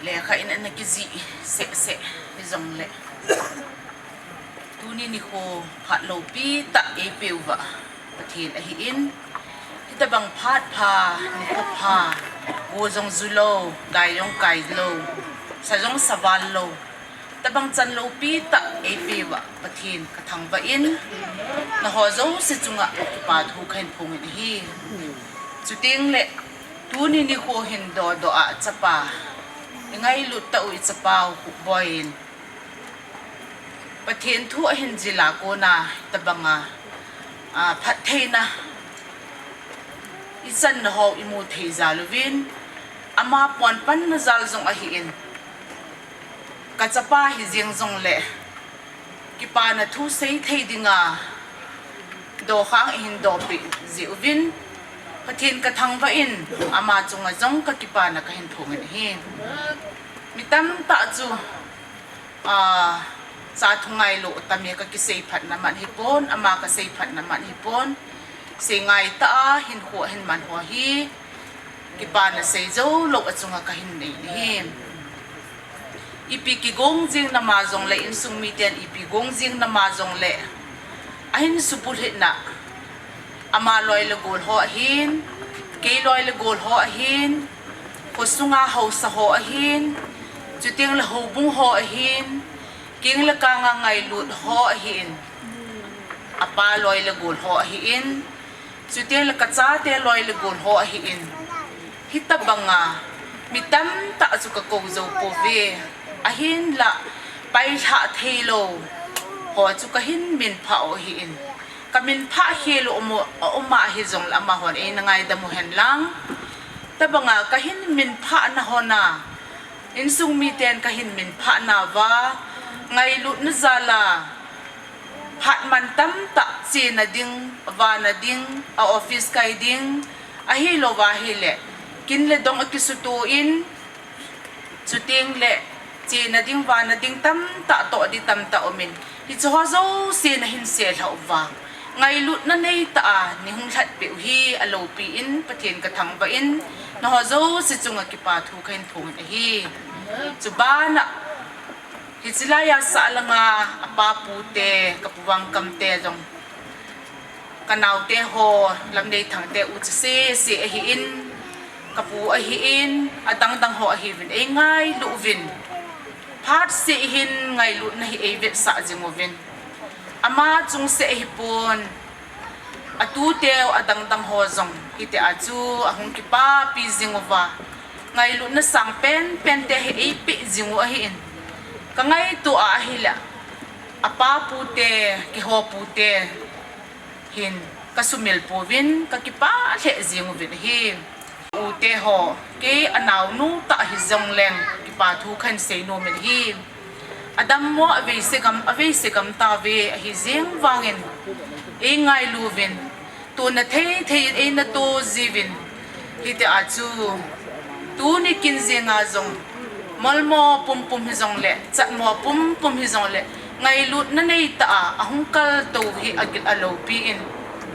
Lekha in ana kijih sehseh hijongle, tuni nikho phat loupi tah eipeuva Pathen ahin, hitobang phat pha, nikho pha, go jong ju lou, gai jong kai lou, sa jong saval lou, tobang chan loupi tah eipeuva Pathen ka thangvah in, nangho jouse chunga kipa thu kahin phong in ahi. Chutengle, tuni nikho hin dodoh a chapa, ingailut tah u ichapa u Khupboi in Pathen thu ahin jil a kona, tobanga, a, phattheina ichanna ho imu thei jal uvin, ama pon panna jal jong ahin, ka chapa hijeng jongle, kipana thu seithei dinga dokhang ihin dopeh jeh uvin, Pathen ka thangvah in, ama chunga jong ka kipana kahin phong in ahi. Mi tamtah chu, a, cha thu ngailou tami ka kiseiphatna man hipon, ama ka seiphatna man hipon, seingai tah a hinkho ahin man ho hi, kipana seijou lou a chunga kahin nei in ahi. Ipi kigong jing nama jongle, insung miten ipi gong jing nama jongle, ahin subulhitna, ama loi le gol ho ahin, kei loi le gol ho ahin, khosunga haosa ho ahin, chutengle houbung ho ahin, keng le kanga ngailut ho ahin, apa loi le gol ho ahin, chutengle ka chate loi le gol ho ahin, hitobanga mi tamtah chu ka kou jou pouve. Ahinla, pailhah theilou ho chu kahin minphah u ahin. Kaminphah khel u aum u, aum ahi jongle amahon eina ngaidam u henlang. Tobanga kahin minphah na hon a, insung miten kahin minphah nauva, ngailutna jal a, phat man tamtah chena ding, vana ding, a office kai ding, ahilouva ahile, kin le dong akisuto in, chutengle, chena ding, vana ding tamtah, toh ding tamtah umin, hicheho jouse nahin selhah uva, ngailutna neitah a neihung lhatpeh u hi aloupi in, Pathen kathangvah in, nangho jouse chunga kipa thu kahin phongin ahi. Chubana, hiche laiya sahlanga apa pute, kapu Vangkamte jong, kanaoteho, Lamneithangte ucha sese ahin, kapu ahin, adangdang ho ahiuvin, eingailu uvin, phatseh hin ngailutna hi eivetsah jing uvin, ama chungse ahipon, atuteu adangdang ho jong hitia chu ahung kipapi jing uva, ngailutna sangpenpente hi eipeh jing u ahin, kangaito a ahile, apa pute, keiho pute hin kasumil pouvin, kakipa lheh jeng uvin ahi. Uteho, kei anaonu tah hijongleng kipa thu kahin sei nomin ahi. Adammo, aveise gam, aveise gam tauve, ahi jeng vangin, eingailu uvin, tona thei thei in eina to jiuvin, hitia chu, tuni kin jenga jong, molmo pumpum hijongle, chatmo pumpum hijongle, ngailutna neitah a ahung kaltou hi agil aloupi in,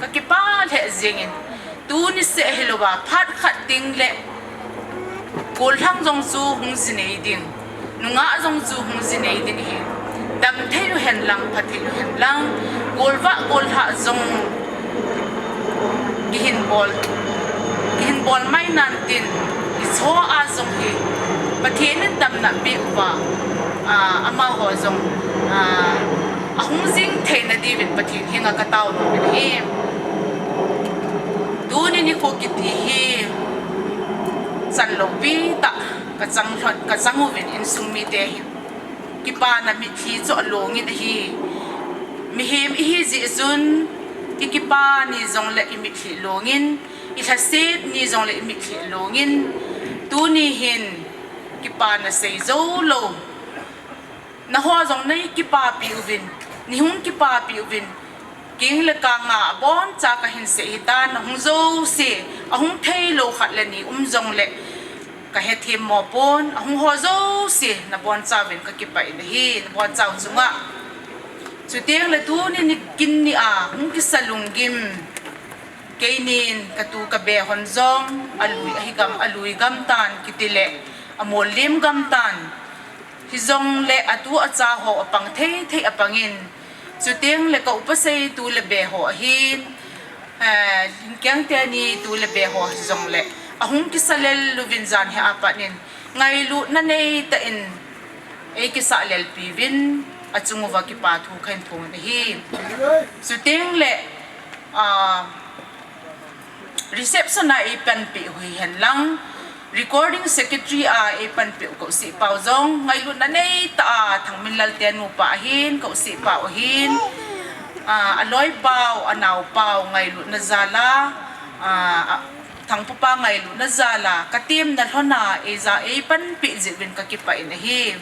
kakipa lheh jengin, tuni seh hilouva phat khat tengle, gollhang jong chu hung ji nei ding, nungah jong chu hung ji nei ding ahi. Damthei u henlang, phathei u henlang, golvah gollhah jong kihin bol, kihin bol mai nantin, hicheho a jong hi Pathen in damna peh uva, a, amaho jong, a, ahung jing theina diuvin Pathen henga katao nomin ahi. Tuni nikho kiti hi chan loupi tah kachang lhon, kachang uvin, insung mite hin kipana mitlhi chu alongin ahi. Mihem ihi jeh chun, ikipa ni jongle imitlhi longin, ilhaset ni jongle imitlhi longin, tuni hin kipana sei joulou, nangho jong neikipapi uvin, neihung kipapi uvin, king le kanga aboncha kahin sei ahitan, ahung jouse, ahung theilou khat le ni um jongle, kahethem mo pon, ahung ho jouse nabonchauvin kakipah in ahi, nabonchau chunga. Chutengle tuni nikin nia hung kisa lunggim, keinin katu kabe hon jong, alui ahi gam, alui gam tan kitile, amol lim gam tan. Hijongle atu acha ho apang thei thei apangin, chutengle kaupa sei tu le be ho ahin, eh, Lhingkeng teni tu le be ho hijongle, ahung kisa lel uvin jan hi apat in, ngailutna neitah in eikisah lelpi uvin, achung uva kipa thu kahin phongin ahi. Chutengle, a, reception a eipanpeh u hihen lang, recording secretary a eipanpeh u Kousih pau jong, ngailutna neitah a, Thangminlal te nupa ahin, Kousih pau ahin, a, aloipau, anaopau, ngailutna jal a, a, a, Thangpupa ngailutna jal a, katemna lhon a, eija eipanpeh jeh uvin kakipah in ahi.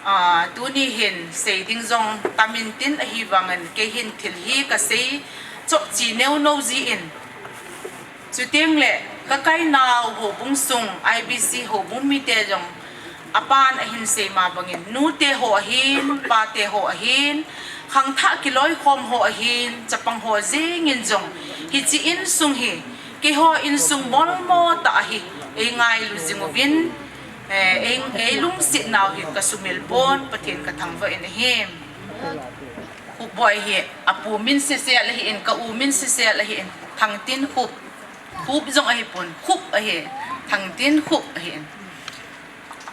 A, tuni hin sei ding jong tamin tin ahivangin kei hin thil hi kasei chop chi neu nou jin. Chutengle kakainau houbung sung I B C houbung mite jong apan ahin sei ma bangin nute ho ahin, pate ho ahin, khangthah kiloikhom ho ahin, chapang ho jengin jong hiche insung hi keiho insung molmo tah ahi, eingailu jing uvin, eh, ei, eilungset nau hi kasumil pon, Pathen kathangvah in ahi. Khupboi hi, apu min sesel ahin, ka-u min sesel ahin, Thangtinkhup, Khup jong ahipon, Khup ahi, Thangtinkhup ahin.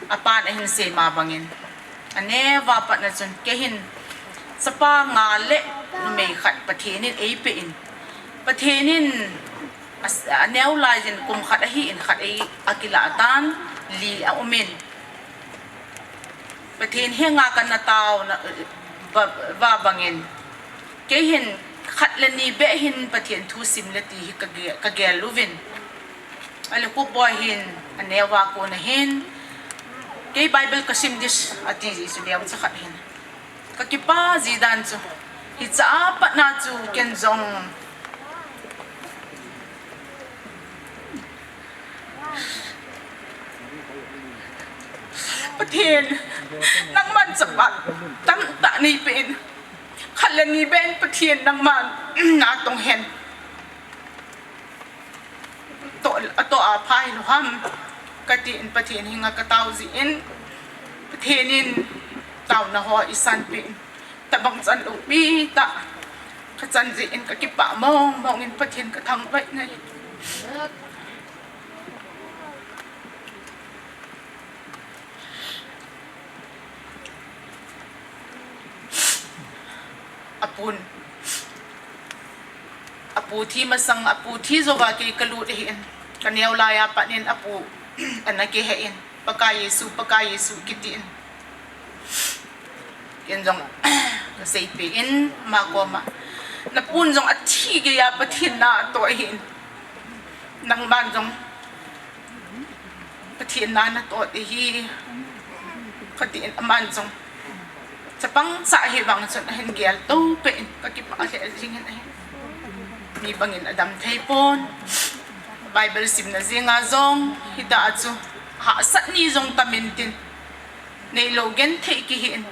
Apan ahin sei ma bangin, aneo a patna chun kei hin chapa nga le numei khat Pathen in eipeh in, Pathen in a, aneo laiyin kum khat ahin, khat ei akilah tan, li aumin. Pathen henga kana taona, va, va bangin. Kei hin khat le ni beh hin Pathen thu sim le ti hi ka ge-, ka gel uvin. Ahile Khupboi hin, aneo a kona hin. Kei Bible ka sim ding ati ji chu neocha khat hin. Ka kipah ji dan chu. Hiche a pat na chu ken jong Pathen, nangman chapa tamtah neipen. Khat le ni beh in Pathen nangman natong hen. Toh, atoh a pha hilou ham. Katin Pathen henga ka tao jin. Pathen in taona ho eisanpeh in. Tabang chan loupi tah. Ka chan jin ka kipah mong mong in Pathen ka thangvah in ahi. Apun. Apu thi masang, apu thi jouva kei ka lut ahin. Ka neo laiya pat in apu ana kihei in. Pakai Jesu, Pakai Jesu kitin. Ken jong ka seipeh in ama koma. Napun jong athi geiya Pathen na atoh ahin. Nangman jong Pathen na natoh ahi. Katin aman jong. Chapang cha hi vang chun ahin gel to peh in ka kipah lheh jing in ahi. Mi bangin adam thei pon. Bible simna jenga jong, hita a chu. Hahsat ni jong tam intin. Neilou genthei kihi in.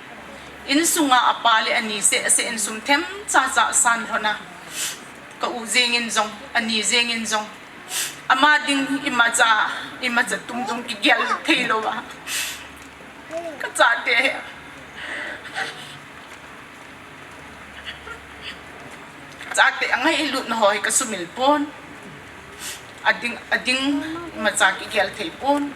Insunga apa le ani seh seh in sum themcha cha san lhon a. Ka u jeng in jong, ani jeng in jong. Ama ding imacha, imacha tum jong kigel thei lou a. Ka chate hi. Chate angailut na ho hi ka sumil pon. Ading, ading imacha kigel thei pon.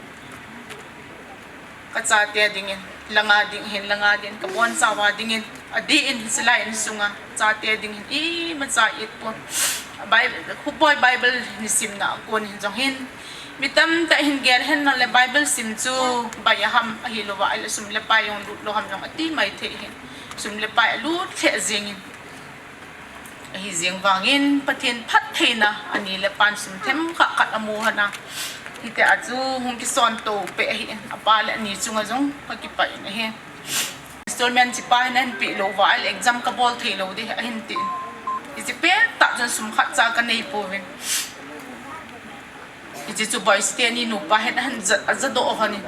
Ka chate dingin, langa ding hin, langa ding, ka bonchauva dingin, adeh in, silai insunga, chate ding hin, imacha it pon. Bi-, Khupboi Bible ni simna a kon hin jong hin. Mi tamtah hin gel hen nale Bible sim chu, bai aham ahilouva, ahile sum le pai jong lut lou ham jong ati mai thei hin. Sum le pai alut lheh jeng in. Ahi jeng vangin Pathen phattheina ani le pan sum themkhat khat amu lhon a. Hiti a chu hung kison to peh ahin, apa le ani chunga jong ka kipah in ahi. Installment chi pa hin ahin pe lou va, ahile exam ka bol thei lou ding ahin tin. Hiche pettah chun sum khat cha ka nei pouvin. Hiche chu Boys te ni nupa hin ahin ja, aja doh lhon in.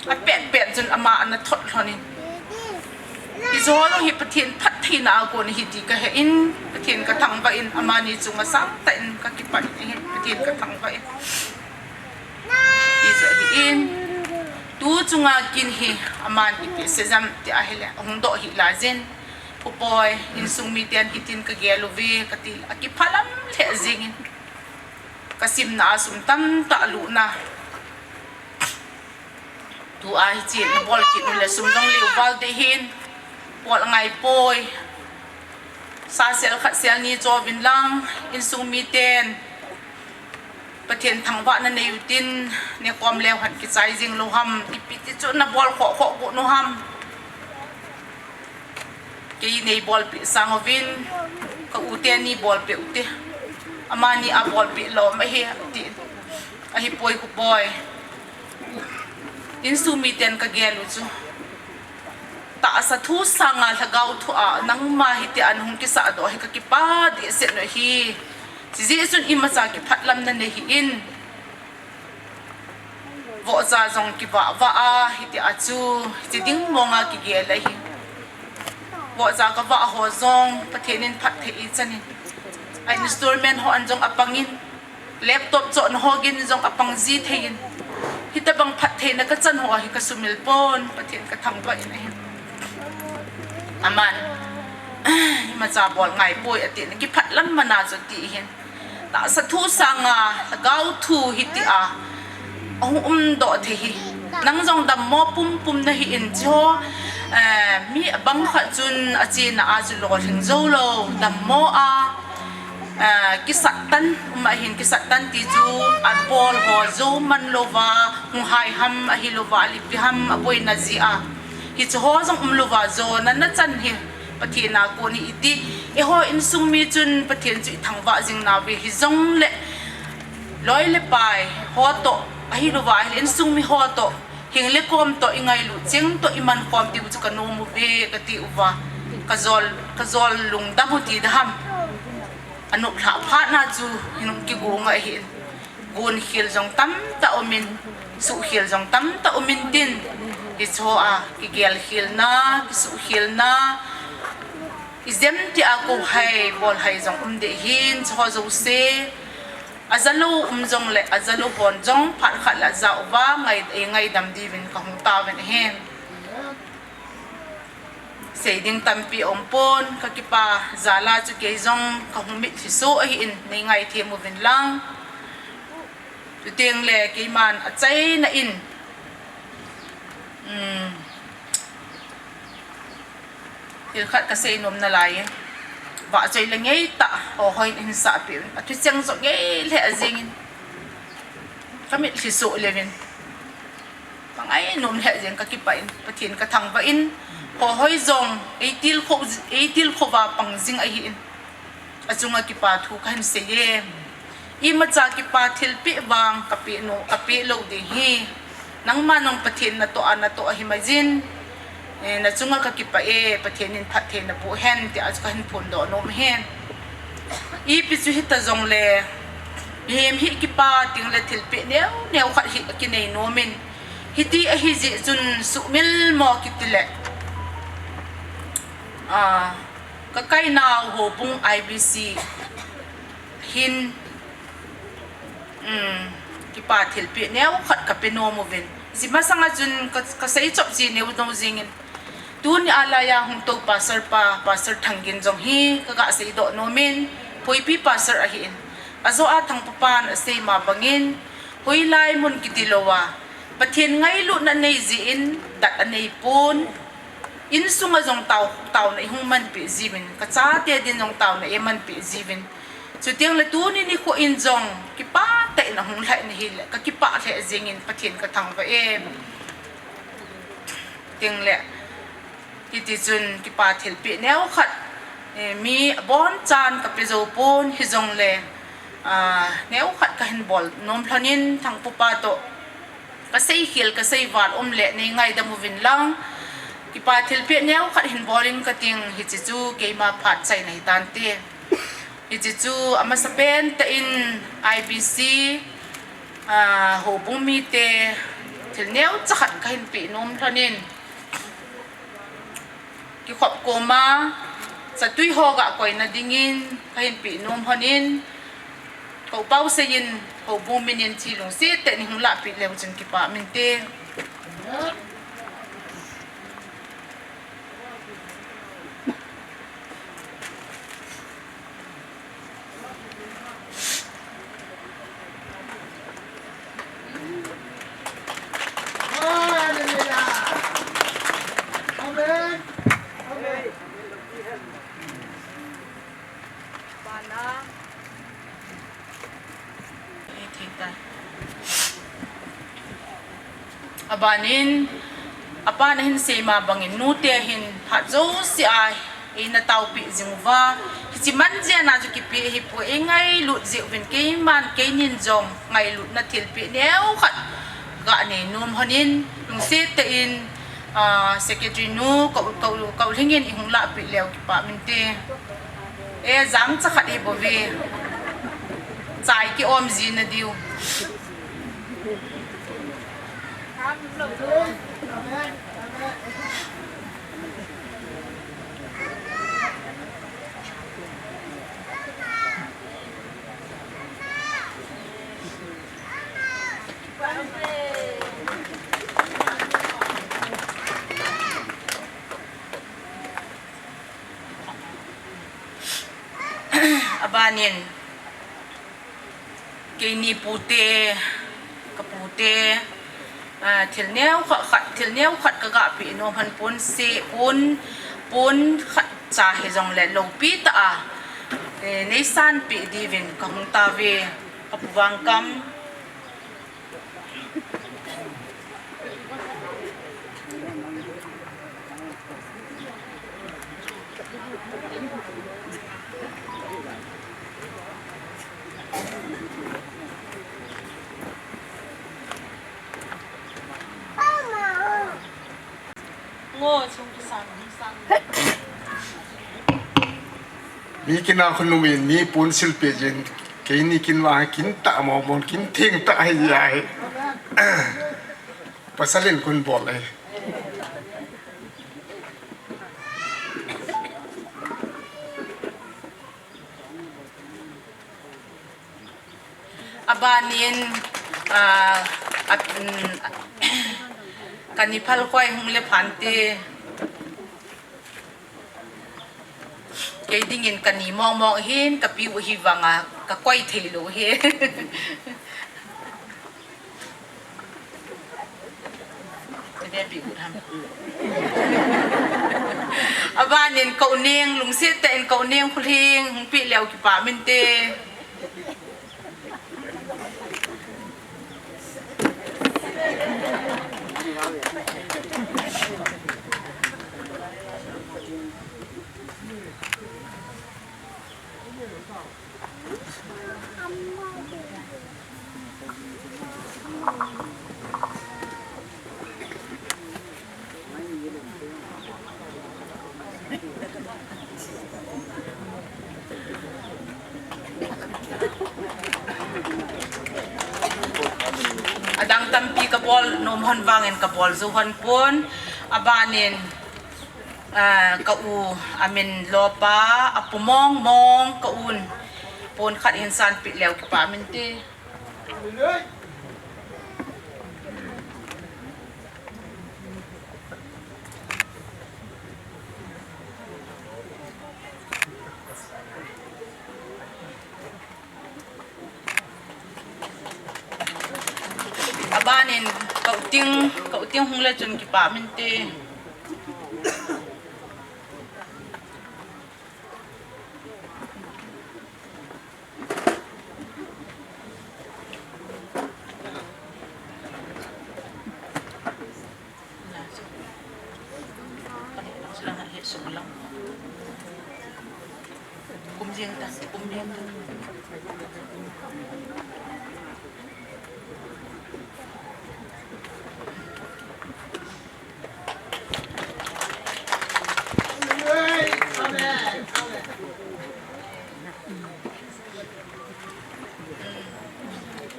Apet pet chun ama ana thot lhon in. Hiche ho jong hi Pathen phattheina a kon ahi ti ka he in, Pathen ka thangvah in, amani chunga sangtah in ka kipah in ahi, Pathen ka thangvah in. Hiche hi in, tu chunga kin hi aman ipi sei jam ti ahile, ahung doh hih laijin. Khupboi, insung miten hitin ka gel uve, kati, akiphalam lheh jeng in. Ka simna a sum tamtah lutna. Tua hiche nabol kit u le sum jong leu val ding ahin. Bol angai poi. Sa sel khat sel ni cho uvin lang, insung miten Pathen thangvahna nei utin, nekom leu hen kichai jing lou ham, ipi ti chu nabol khoh khoh got u ham. Kei nei bolpeh sang uvin, ka u teni bolpeh ute. Amani a bolpeh lou ma hi, ati. Ahipoi Khupboi. Insung miten ka gel u chu. Tahsa thu sanga lhagao thu a, nangma hitia nahung kisah doh hi ka kipah dehset u ahi. Chujeh chun imacha kiphalam nanei hih in. Vohcha jong kivah vah a, hitia chu, hiche ding monga kigel ahi. Vohcha kavah ho jong, Pathen in phatthei eichan in. A installment ho an jong apang in, laptop chohna ho gin jong apang ji thei in. Hitabang phattheina kachan ho hi kasumil pon, Pathen kathangvah in ahi. Aman, imacha bol ngai poi atin, kiphalam mana chu ti hin. Tahsa thu sanga, lhagao thu hitia, ahung umdoh thei hi. Nang jong dammo pumpum nahi in chu, eh, mi abang khat chun achena a chu lolhing jou lou, dammo a, eh, kisattan, um ahin kisattan ti chu, abol ho jou man louva, hung hai ham, ahi louva, alipi ham, aboina jeh a. Hiche ho jong umlouva, jona nachan hi Pathen a kon ahi iti. Eiho insung mi chun Pathen chu ithangvah jing nauve, hijongle loi le pai ho toh, ahilouva ahile insung mi ho toh, hing le kom toh, ingailut cheng toh iman khom diu chu kanom uve kati uva, kajol, kajol lungdam u ti daham. Anop lhah phat na chu hinung kigo ngai ahin. Gon khel jong tamtah umin, suh khel jong tamtah umin tin, hiche ho a kigel khelna, kisuh khelna, ijem tia kou hai, bol hai jong um deh hin, hiche ho jouse, ajalou um jongle, ajalou hon jong phat khat le aja uva ngai, eingaidam diuvin kahung tauvin ahi. Sei ding tampi umpon, kakipa jal a chu kei jong kahung mitlhi soh ahin, neingaithem uvin lang. Chuteng le keiman achaina in, um, thil khat kasei nom nalai in, vahchoi le ngeitah, hohoiin ahinsahpeh uvin, athucheng jong ngei lheh jengin, kamitlhi soh leuvin, kangainom lheh jeng, kakipah in, Pathen kathangvah in, hohoi jong eitilkhou, eitilkhouva pang jing ahin. Achunga kipa thu kahin seiye. Imacha kipa thilpeh vang kapeh nom, kapeh lou ding ahi. Nangma nung Pathen natoh a, natoh ahi maijin, eh, nachunga kakipah e, Pathen in phattheina boh hen, tia chu kahin phondoh nom ahi. Ipi chu hita jongle, mihem hi kipa tengle thilpeh neo neo khat hi akinei nomin, hiti ahijeh chun suhmil mo kitile, ah, kakainau houbung I B C hin, um, kipa thilpeh neo khat kape nom uvin. Hiche masanga chun ka, kasei chop ji neo neo jengin, tuni a laiya hungtou pastor pa, Pastor Thangin jong hi kaga seidoh nomin, Phoipi pastor ahin, ajo a Thangpapan asei ma bangin, hoilai mun kiti louva, Pathen ngailutna nei jeh in dat anei pon. Insunga jong tao, taona eihung manpeh jiuvin, kachate din jong taona eimanpeh jiuvin. Chuteng le tuni nikho in jong kipah tah in ahung lhai in ahile, kakipah lheh jengin Pathen kathangvah e. Tengle, hiti chun kipa thilpeh neo khat, eh, mi abonchan kape jou pon, hijongle, ah, neo khat kahin bol nom lhonin, Thangpupa toh kasei khel, kasei val um le neingaidam uvin lang. Kipa thilpeh neo khat hin bol in kating, hiche chu keima phat chaina hitante. Hiche chu amasapen tah in I B C, ah, houbung mite thil neocha khat kahin peh nom lhonin, kikhop koma chatui ho ga koina dingin kahin peh nom lhonin, kou pao seiyin, houbung minin chi lungset tah in hung lahpeh leu chun kipah minte. Abanin, apan ahin seima bangin, nute hin phat jousea eina taopeh jing uva, hiche man jeh a chu kipeh ahipoi, eingailut jeh uvin keiman keinin jong ngailutna thilpeh neokhat ganei nom lhonin, lungset tah in, ah, secretary nu, kou, kou, kou lhingin ihung lahpeh leu kipah minte. E, jangcha khat ibouve. Chai kiom jina diu. Abanin, keini pute, kapute, ah, thil neokhat khat, thil neokhat kagapeh nom lhon pon, se pon, pon khatcha hijongle loupi tah a, eh, neisanpeh diuvin kahung tauve, kapu Vangkam. Mi kin a khun um in, mi pon silpeh jin, keini kin vang kin tah mong mong, kin theng tah ahi jeh a hi. Pasal in khun bol ahi. Abanin, ah, at, mm, kani phal khoi hung le phante. Kei dingin kani mong mong hin, kapi u hi vanga, kakoi thei lou hi. Abanin ka u Neng, lungset tah in ka u Neng Khulhing, hung peh leu kipah minte. Adang tampi kabol nom hon vangin kabol jou hon pon, abanin, ah, ka u amin lopa, apu mong mong ka un pon khat hin sanpeh leu kipah minte. Abanin ka u Ting, ka u Ting hung le chun kipah minte. Kum jeng ta, kum jeng ta.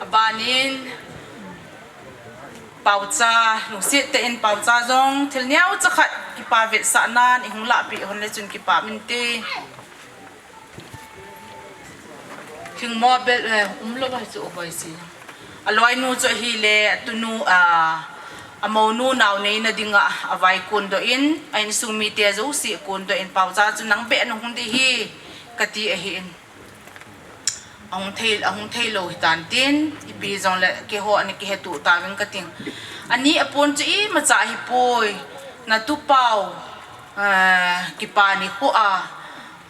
Abanin, paocha, lungset tah in paocha jong, thil neocha khat kipa vetsahnan, ihung lahpeh hon le chun kipah minte. Thingmo bel, eh, umlou vai chu uvoi si. Aloinu chu ahile, atunu, a, amounu nao neina dinga, avaikondoh in, a insung mite jouse kondoh in, paocha chu nang beh nahung ding ahi, kati ahin. Ahung thei, ahung thei lou hitan tin, ipi jongle keiho ana kihetuh tauvin kating. Ani apon chu imacha ahipoi, natupau, eh, kipa nikho a,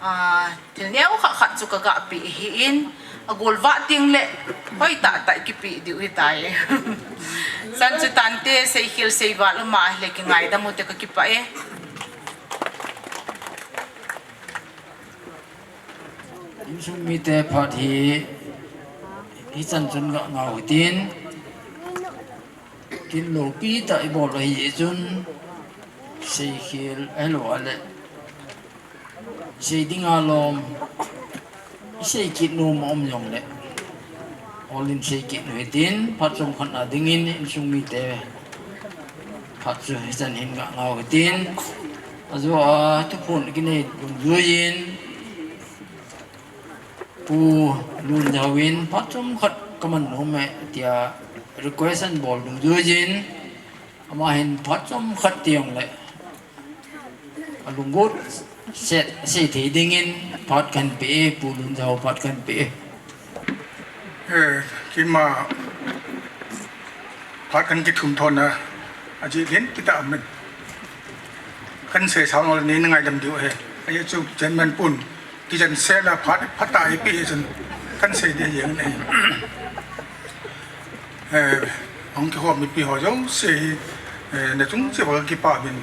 ah, thil neo khat khat chu kagah peh ahin, agol vah tengle, hoitah tah kipeh diu hitai. Chan chu tante, seikhel seival uma ahile kingaidam ute kakipah e. Insung mite phat hi, hichan chun gah ngau hitin, kin loupi tah ibol ahi chun, seikhel ahilou le, sei dinga lom, isei kit nom aum jongle, olin sei kit u hitin, phat chomkhat na dingin insung mite phat chu hichan hin gah ngau hitin, ajou a thuphon kinei dungjuiyin, Pu Lunjao in phat chomkhat kaman nom e tia request anabol dungjuiyin, ama hin phat chomkhat tijongle, alunggot set asei thei dingin phat kahin pe e, Pu Lunjao phat kahin pe e. Eh, keima phat kahin kithum thona, ajeh len kitah aum in. Kahin seisah nole neina ngaidam diu ahi. Ajeh chu chairman pun kijen sela phat, phat a ipi chun kahin sei ding jeng ahi. Eh, hung kikhom mipi ho jouse hi, eh, nachung cheh uva kakipah uvin,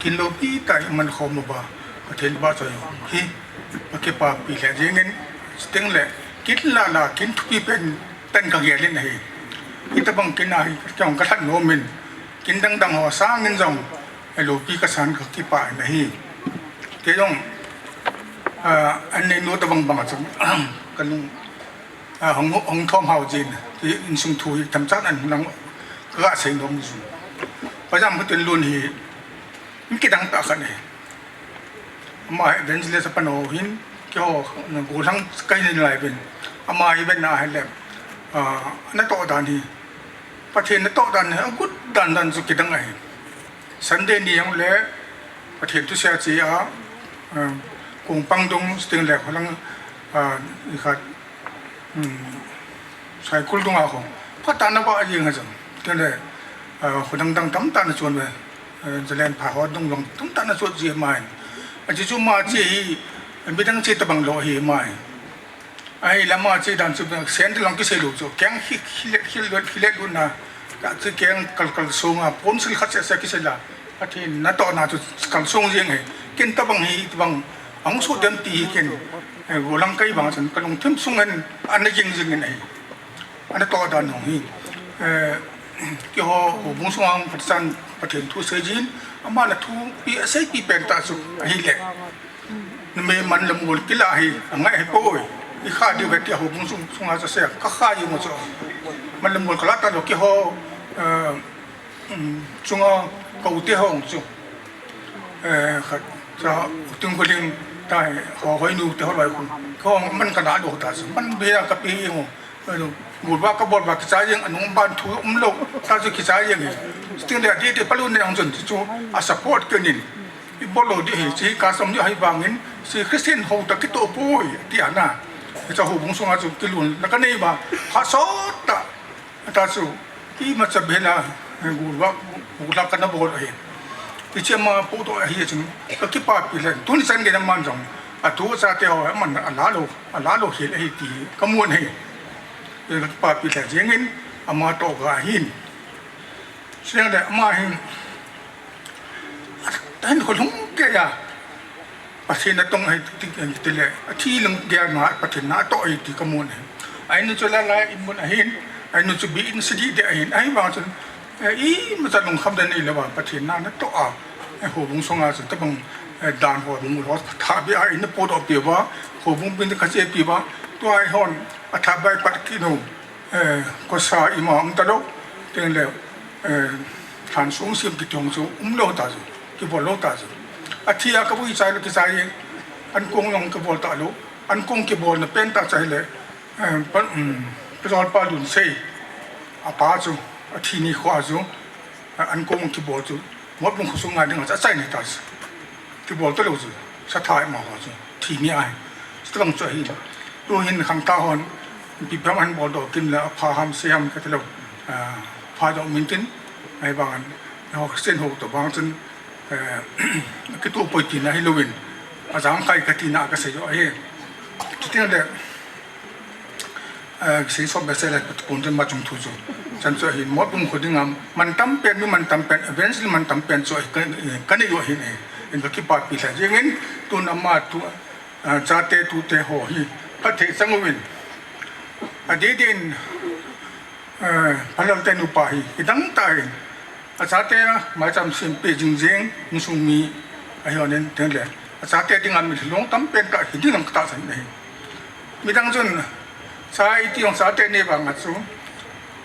kin loupi tah in iman khom uva, Pathen vahchoi hi, kakipapi lheh jengin, chutengle, kin lah lah, kin thupi pen, tan kagel in ahi. Hitobang kin a hi, kei jong kalhat nom in, kin dang dang ho sangin jong, Loupi kasan kakipah in ahi. Kei jong, ah, an neinu tabang bang a chun, kalung, ah, hung, hung thom hao jin, ti insung thu hi themchan an lang kaga sei nom jin. Pajam Khutinlun hi, mi kidang tah khat ahi. Ama hi evangelist apan ho hin, keiho, gollhang kahi nalai uvin. Ama hi ven ahile, ah, natoh dan hi, Pathen natoh dan hi, agot dan dan chu kidang ahi. Sunday ni jong le, Pathen thusei che a, ah, kong pang dung, sting le kholang, ah, ikhat, um, Saikul dunga ho. Phatah in avah jeng a chun. Tin le, ah, kho dang dang tamtah in achon uve. Ah, Zalen pha ho dung jong tamtah in achon ji mai. Aji chu ama che hi, midang che tabang lou ahi mai. Ahile ama che dan chu, sen te long kisei lou chu. Keng hi, hi le, hi le, hi le luna. Ka chu keng kal kal sunga, pon sil khat seh seh kisei la. Pathen natohna chu kalsong jeng ahi. Ken tabang hi, tabang ahung soh dem ti hi ken, eh, gollhang kahi vang chun kalungthim sung hin ana jing jing in ahi. Anatoh dan jong hi, eh, keiho houbung sunga Pathen, Pathen thu sei jin, ama la thupi aseipi pen tah chu ahile. Numei man le mol kila hi, angai hi poi. Ikha diu ve ti houbung sung, sunga chu sei, kakha jing u chu. Man le mol kala talou keiho, eh, um, chunga ka u te ho chu. Eh, khat, cha, Tingkholing, tai, ho, Hoinu te ho lai khu. Kho man kana lou ta chu. Man bia kapi jeng u. Golvah kabol vah kichai jeng, anung ban thu umlou. Ta chu kichai jeng hi. Sting le ati te palun ne ang chun chu a support kenin. Ibol lou di hi, chi custom di ahi vangin, chi Christian ho ta kitoh poi, ti ana. Cha houbung sunga chu kilunna kanei uva, pha sot tah. Ata chu, imacha bela, eh, golvah, golvah kana bol ahi. Hiche ama podoh ahi chun, kakipapi lheh, tuni chan gei aman jong, atu achate ho, aman ala lou, ala lou hel ahi ti, kamu ahi. Eh, kakipapi lheh jengin, ama toh kahin. Chule ama hin, ahin kholhung keiya, Pathen natong ahi ti, ti le, athi lang geiya Pathen natoh ahi ti kamu ahi. Ahin chu lai lai in mun ahin, ahin chu bi in sidi de ahin, ahivang chun, eh, imacha lungkham dan nei lou va, Pathen na, natoh a, eh, houbung sunga chun tabang, eh, dan ho bung lo, tha bi a in podoh pi uva, houbung bin kache pi uva, tua hon, atha bai pat kit u. Eh, kosa ima um talou, tin le, eh, than sung sim kiti jong chu um lou ta chu, kibol lou ta chu. Athi a kavui chai lou kichai, ankong jong kibol talou, ankong kibolna pen tah chu ahile, eh, pa, um, Pu Jolpa Lunsei, apa chu, athi ni kho a chu, eh, ankong kibol chu, Motbung khosung a dinga chu achaina ahi ta chu. Kibol talou chu, satha ima ho chu, thi ni ahi. Chutobang chu ahi. Tuhin khangthah hon, ipi ham ahin boldoh kit le, apha ham, se ham kati lou. Ah, pha doh min tin, ahivangin, ho Christian ho tobang chun, eh, kitoh poi tina hilouvin, ajang khai katina kasei u ahi. Chuti le, Eh, sei sop behseh le, pon chun ama chung thu chu. Chan chu ahin, Motbung kho dinga, man tam pen, mi man tam pen, evangelist man tam pen chu ahi, ka, ka nei u ahin ahi. In kakipapi lheh jengin, tun ama tu, eh, chate tute ho hi, phatthei chang uvin. Adeh deh in, eh, Phalal te nupa hi, kidang tah in. Achate a, maicham sem pe jing jeng, insung mi, ahi hon in, tin le. Achate dinga mi lhilong tam pen tah hi ding ang katahsan ahi. Midang chun, cha iti jong chate nei vang a chu,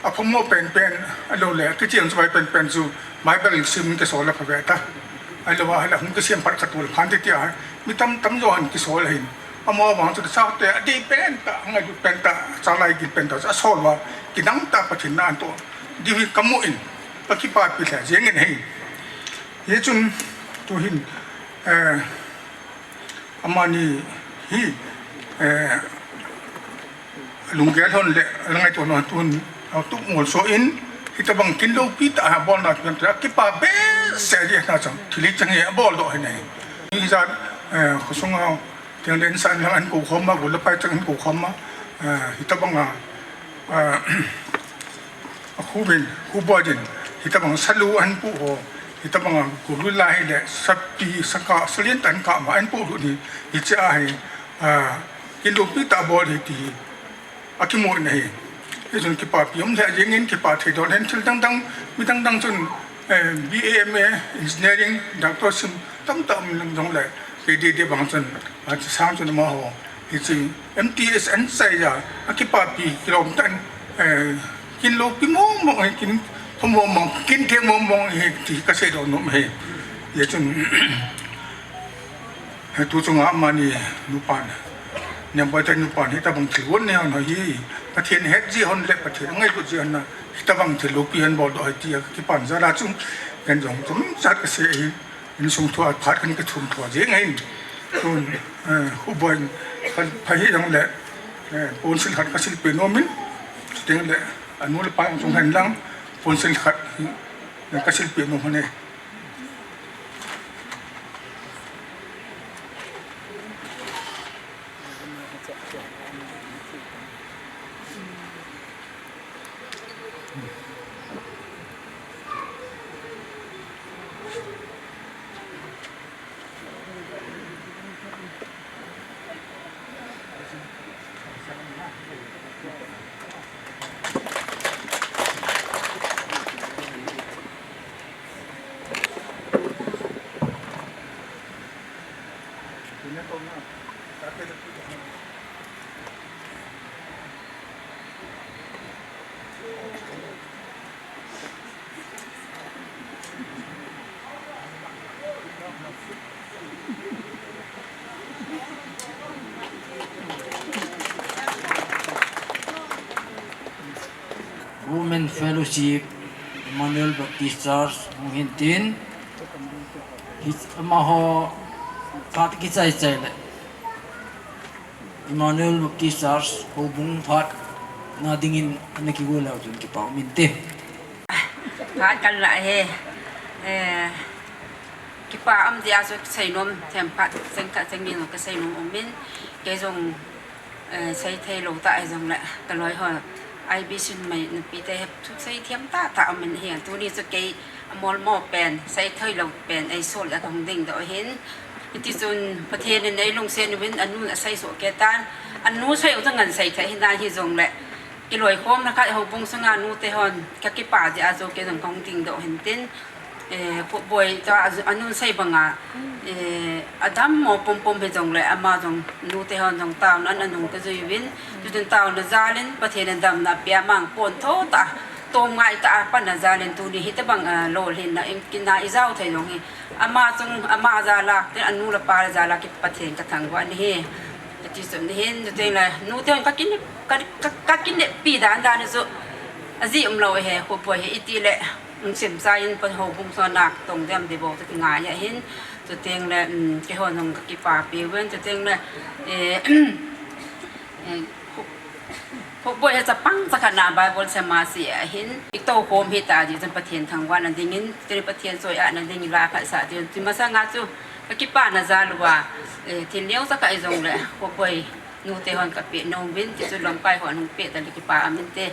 aphomo pen pen, ahilou le, kicheng chu vai pen pen chu, Bible sim kisol a phavet a. Ahilou a, ahile hung kisem phat khat ul phan ti tia, mi tam tam jo han kisol ahin. Amaho vang chu chate, adei pen tah, angailut pen tah, chalai gil pen tah, asol uva, kidang tah Pathen na anatoh diu hi kamu in, kakipapi lheh jengin ahi. Hichun, tuhin, eh, amani hi, eh, lunggel hon le, ngaito hon tun, atup ngol so in, hitobang kin loupi tah a bolna tun, akipa behseh jeh a chun, thil hi chang hi aboldoh ahi. Hijat, eh, khosunga, tin le insan lang ahin kou khom a, gol le pai chang ahin kou khom a, eh, hitobang a, eh, Akhu uvin, khu boi din, hitobang salu ahin pu ho, hitobang a gulu lai le, sapi, saka, salen tan kama ahin pu lut hi, hiche a hi, a, kin loupi tah bol hi ti hi, akimu in ahi. Hichun kipapi um lheh jengin, kipa thei dol hen thil dang dang, mi dang dang chun, Eh, B A, M A, engineering, doctor sim tamtah um lang jong le, kei dei dei bang chun, a chi sang chun amaho, hiche M T S an chai ja, akipapi kilom tan, eh, kin loupi mong mong, eh, kin thum mong mong, kin theng mong mong, eh, ti kasei doh nom e. Hijeh chun, eh, tu chunga amani nupan, Niangbaite nupan, hitabang thil hon nei hon hi, Pathen het jeh hon le Pathen angailut jeh hon a, hitabang thil loupi hon bol doh ahi tia kipan jal a chun, ken jong chomcha kasei ahi. Insung thua phat kan kithum thua jeng ahin. Tun, eh, Khupboi in pha, pha hih jongle, eh, ponsil khat kasilpeh nom in, chuteng le, anu le apa jong chung hen lang, ponsil khat, eh, kasilpeh nom hon e. Women Fellowship, Emmanuel Baptist Church, hung hin tin, hi, amaho phat kichai chai le. Emmanuel Baptist Church, houbung phat na dingin ana kigo leu chun kipa um inte. Phat kan la he, eh, kipa um dia chu seinom, themkhat, cheng khat, cheng ni jong kaseinom um in, kei jong, eh, seithei lou tah hijongle, kaloi ho, I B C mai, nupite hi, thu seithem tah tah um in ahi, tuni chu kei, Amolmo pen, seithei lou pen, eisol a kahung dingdoh ahin. Hiti chun, Pathen in eilungset uvin, anu asei soh kei tan, anu sei u chu ngan seithei ahi nan hijongle, kiloikhomna khat houbung sunga nute hon, kakipa jeh a chu kei jong kahung dingdoh ahin tin, eh, Khupboi chu anu sei banga, eh, adammo pumpum hijongle, ama jong nute hon jong taona ana nung kajui uvin, chuchun taona jal in Pathen in damna apeh a, ama jong pontho tah a, tomngai tah a pan a jal in tuni hitabang, ah, lolhinna in kin a ijao thei jong hi. Ama chung, ama jal a, tin anu le apa jal a ki Pathen kathangvah in ahi. Kati chu ahin, chuteng le, nute hon kakinep, ka, ka, kakineppi dan dan chu, ajeh umlou ahi, Khupboi hi, itile, lungset chai in, pan houbung sunga natong dem ding bou chu kingai ahin, chuteng le, um, keihon jong kakipapi uvin, chuteng le, eh, eh, Khup, Khupboi hi chapang chakhat na Bible sema si ahin, itoukhom hita jeh chun Pathen thangvahna dingin, chuteng le Pathen soiya na dingin la khat sa jeh chun, ti masanga chu kakipana jal uva, eh, thil neo chakhat hijongle, Khupboi nute hon kapeh nom uvin, ti chu lamkai hon hung peh ta le kipa um inte.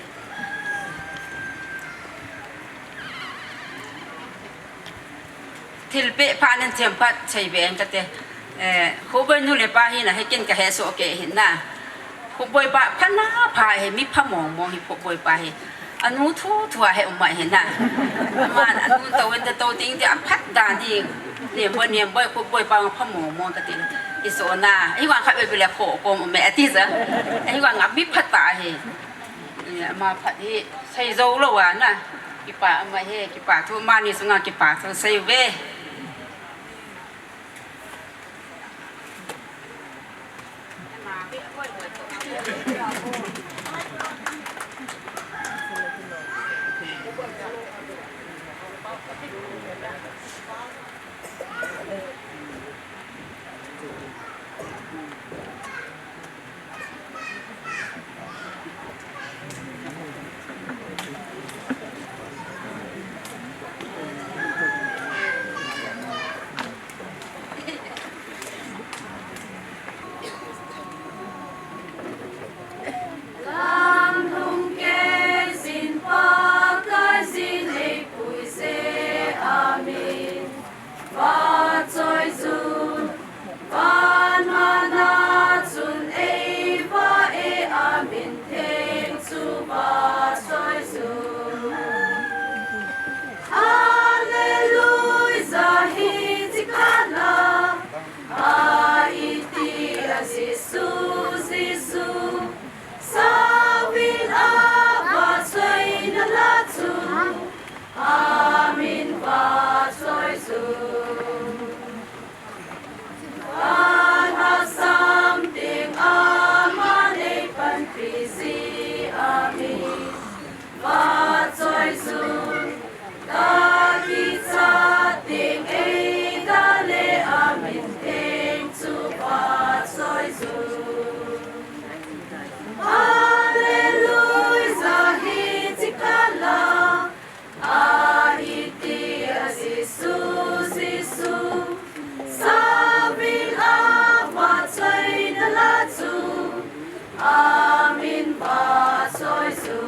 Thilpeh phat nin themkhat sei ve ing kate. Eh, Khupboi nu le pa hina hi ken kahesoh kei ahin na. Khupboi pa pha na pha hi, mi pha mong mong hi Khupboi pa hi. Anu thu thu a he um ahi na. Aman anu tou in tou ding ti aphat dan hi. Niamboi, Niamboi Khupboi pa pha mong mong kati. Isoh na. Hivang khat vei vei le kho kom um e ati ja. Hivang a mi pha tah hi. Eh, ama phat hi. Sei jou lou a na. Kipa um ahi, kipa thu amani sunga kipa thu sei uve. Choi chu, ta kichat ding eidalha, amin theng chu vachoi chu. Hallelujah, hiche kah la, ahi tia Jesu, Jesu, sauvin avachoina lah chu, amin vachoi chu.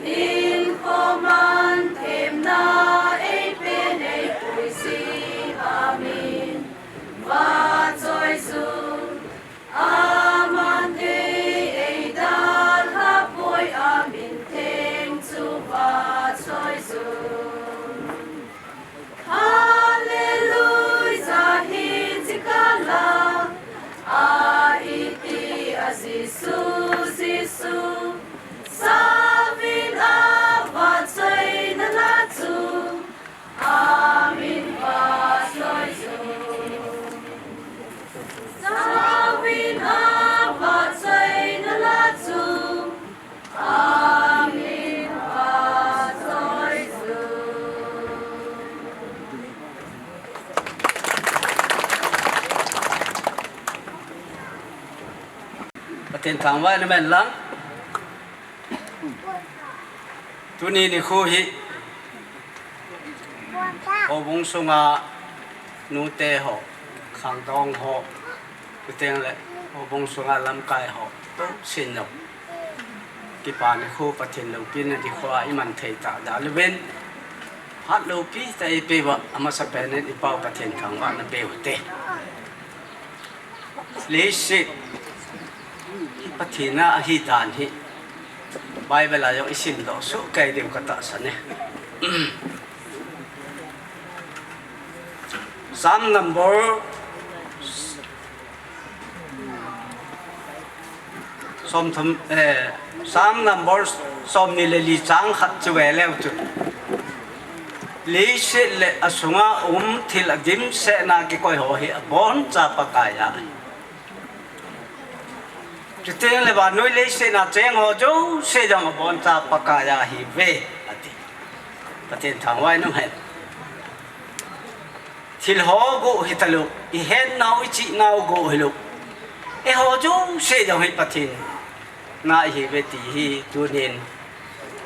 Hinkho man themna eipen eipui jeh, amin vachoi chu. Aman thei eidalha poi, amin theng chu vachoi chu. Hallelujah, hiche kah la, ahi tia Jesu, Jesu, sauvin avachoina lah chu, amin vachoi chu. Sauvin avachoina lah chu, amin vachoi chu. Pathen thangvahna um hen lang. Tuni nikho hi houbung sunga nute ho, khangdong ho, chuteng le houbung sunga lamkai ho, tousen jong, kipa nikho, Pathen loupina nikho a iman thei tah dalha uvin, hat loupi tah eipeuva, amasapen in i Pau Pathen thangvahna peu hite. Leiset hi Pathen a ahi dan hi Bible a jong i simdoh soh kei diu ka tahsan e. Psalm number Som thum, eh, Psalm number som ni le li chang khat chu ve leu chun, leiset le asunga um thil adimset na kikoi ho hi aboncha Pakai a. Chuteng le vannoi leiset na cheng ho jouse jong aboncha Pakai a ahi ve, ati. Pathen thangvahna um hen. Thil ho gu hi talou, i hetnau, i chihnau gu hilou, eiho jouse jong hi Pathen na ihi ve ti hi tunin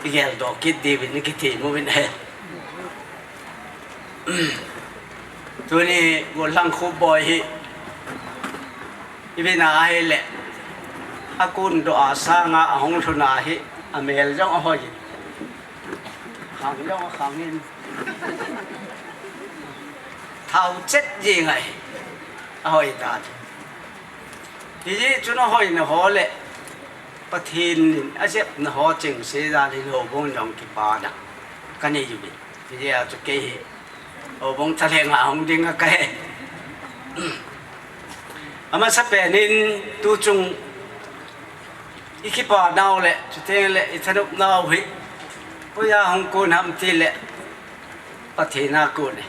i geldoh kit diuvin i kithemu uvin ahi. Tuni Golhang Khupboi hi i vena ahile, akun doh a sanga ahung lhun a hi, amel jong ahoi in, khang jong akhang in, thao chet jeng ahi, ahoi dan. Hijeh chun ahoina ho le Pathen in ajepna ho chengse jal in houbung jong kipana kanei uvin. Hijeh a chu kei hi houbung thalheng a hung dinga kahi. Amasapen in tuchung i kipanau le, chuteng le i thanopnau hi hoiya hung kon ham tile, Pathen a kon e.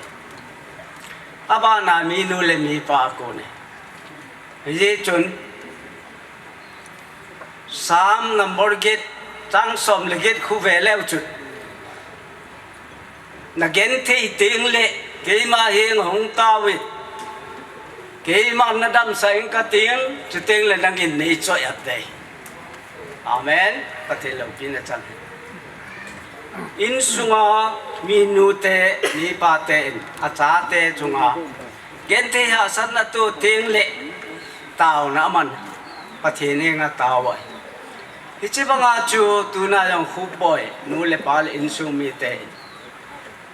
Abana minu le mipa a kon e. Hijeh chun Psalm number get, chang som le get khu ve leu chun, na genthei teng le keima henga hung taovin, keiman na damsah ing kating, chuteng le nangin nei choi-at ding. Amen. Pathen loupina chang. Insunga minute, mipate in achate chunga genthei hahsatna toh teng le taona aman, Pathen henga tao ahi. Hiche banga chu tuna jong Khupboi nu le pa le insung mite in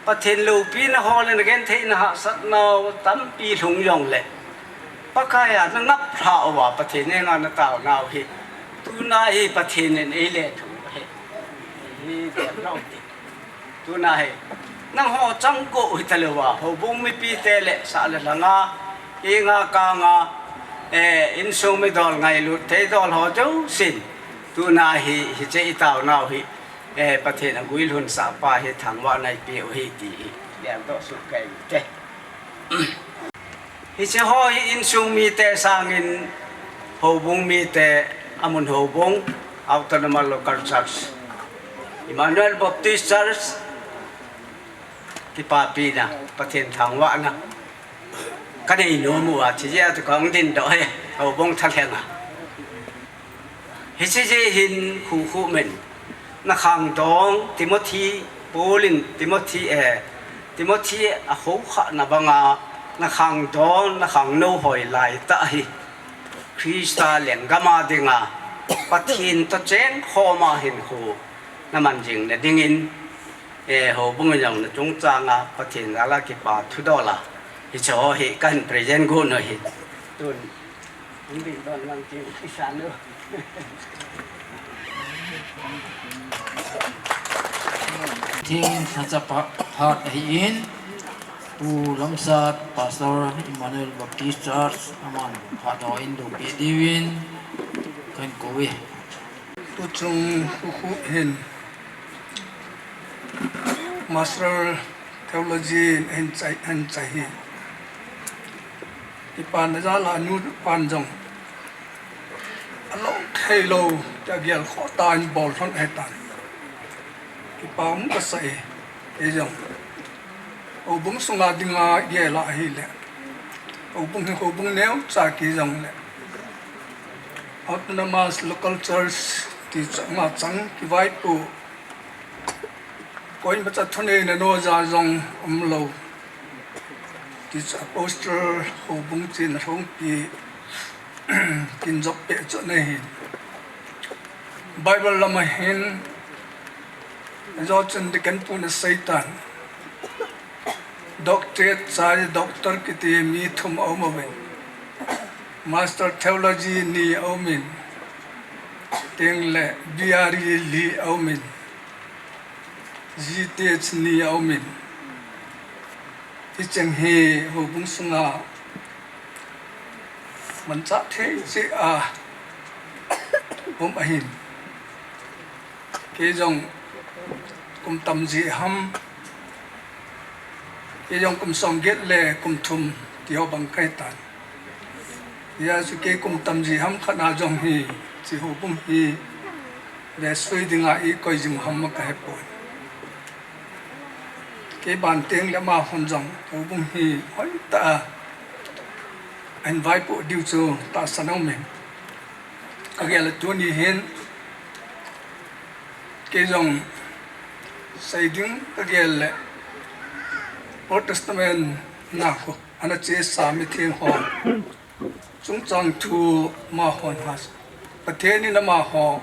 Pathen loupina ho le na gentheina hahsatnau tampi lhung jongle, Pakai a na ngaplhah uva Pathen henga na taonau hi, tuna hi Pathen in eile thu ahi. Hi, hi, hi, hi. Tuna hi, nangho chang gu hitalouva, houbung mipite le sah le lhanga, inga kanga, eh, insung midol ngailut thei dol ho jousen, tuna hi, hiche i taonau hi, eh, Pathen a guilhunsah pa hi thangvahna i peh u ahi ti hi geldoh soh kei te. Hiche ho hi insung mite sangin houbung mite, amun houbung, Autonomous Local Church, Emmanuel Baptist Church kipapina, Pathen thangvahna kanei nom uva, hiche jeh a chu kahung dingdoh e, houbung thalheng a. Hiche jeh hin khu khu men, nakhangdong Timothy, Paul in Timothy, eh, Timothy akhokhahna banga, nakhangdong, nakhangnou hoilai tah hi Christa lenggam a dinga Pathen toh chengkhom a hinkho naman jing nadingin, eh, houbung jong nachungchang a Pathen jal a kipa thudol a hiche ho hi kahin present got u ahi. Tun, hung dingdoh lang tin, isan u. Pathen lhacha pha-, phat ahin, Pu Lamsat, Pastor, Emmanuel Baptist Church, aman phat ho eihin dohpeh diuvin kahin kou e. Tuchung khu khu hin Master Theology in ahin chai, ahin chai hi. Kipana jal a nupa jong alou thei lou, tia gelkhoh tah in bol lhon ahitan. Kipa um kasa e, kei jong. Houbung sunga dinga gel a ahile, houbung hi houbung neocha kihi jongle, Autonomous Local Church ti chunga chang kivaipo, koimacha thuneina noja jong umlou, ti chu apostle houbung china lhongpi kin jop peh chu ana hin. Bible lama hin, jo chun deacon pun aseitan. Doctorate chai, doctor kiti mi thum aum uvin. Master Theology ni aumin. Tengle B R E li aumin. G T H ni aumin. Hicheng hi houbung sunga manchah thei cheh a um ahin. Kei jong kum tam ji ham, kei jong kum som get le kum thum ti ho bang kahitan. Hijeh chun kei kum tam ji ham khat na jong hi, hiche houbung hi vesui dinga eikoi jing ham ma kahepoi. Kei ban tengle amahon jong houbung hi hoitah a ahin vaipoh diu chu tahsan aumin. Kagel le tuni hin, kei jong sei ding kagel le Old Testament na khu ana chesa mitheng ho chungchang thu amahon ha, Pathen in amaho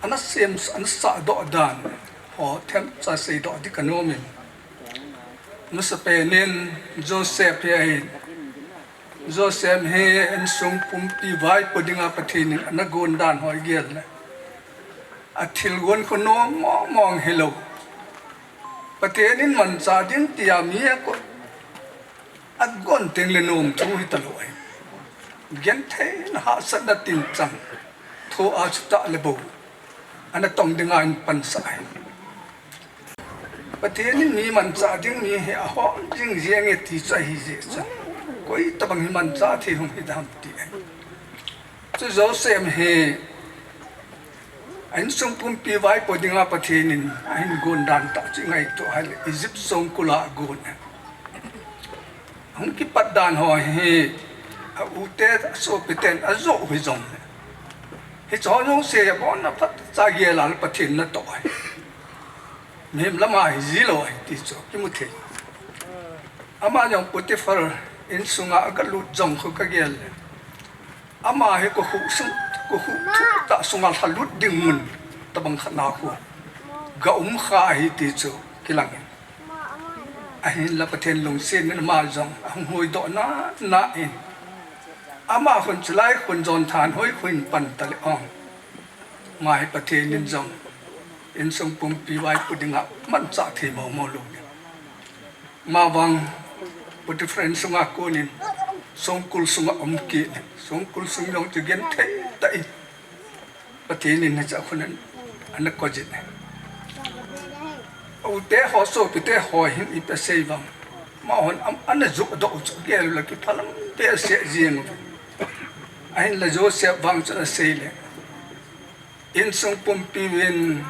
ana sem, ana sahdoh dan ho themcha seidoh ding kanomin. Masapen in Joseph hi ahin, Joseph hi insung pumpi vaipo dinga Pathen in ana gon dan ho igel le, athilgon khu nom mong mong hilou, Pathen in manchah ding tia mi a khu agon tengle nom thu hitalou ahi. Genthei in hahsatna tinchang, tho a chutah le bou ana tong dinga ahin pansah ahi. Pathen in mi manchah ding mi hi ahom jing jenge ti chu ahijeh chun, koitabang hi manchah thei hung hidam ti ahi. Chu Joseph hi a insung pumpi vaipo dinga Pathen in ahin gon dan tah chu ingaito ahile, Egypt songkul a agon ahi. Hung kipat dan ho hi, a ute, a sopiten ajoh u hijongle, hiche ho jouse abonna phatah a gel a le Pathen natoh ahi. Mihem lama hiji lou ahi ti chu kimu thei. Ama jong Potiphar insunga agalut jong khu kagel le, ama hi kokhuh sung, kokhuh thuhtah sunga lhalut ding mun tabang khat na khu ga um kha ahi ti chu kilang in. Ahinla Pathen lungset in ama jong ahung huhdoh nana in, ama khun chulai khun jon thanhoi khu in pan tale ong. Ama hi Pathen in jong insung pumpi vaipo dinga manchah thei mong mong lou in, amavang Potiphar insunga kon in songkul sunga um kit in, songkul sung jong chu genthei tah in Pathen in hiche khun ana koi jin ahi. A ute ho, sopite ho hin ipi asei vang, amahon am, ana johdoh u chu gel u le kiphalam behseh jeng uve. Ahinla Joseph vang chun asei le, insung pumpi uvin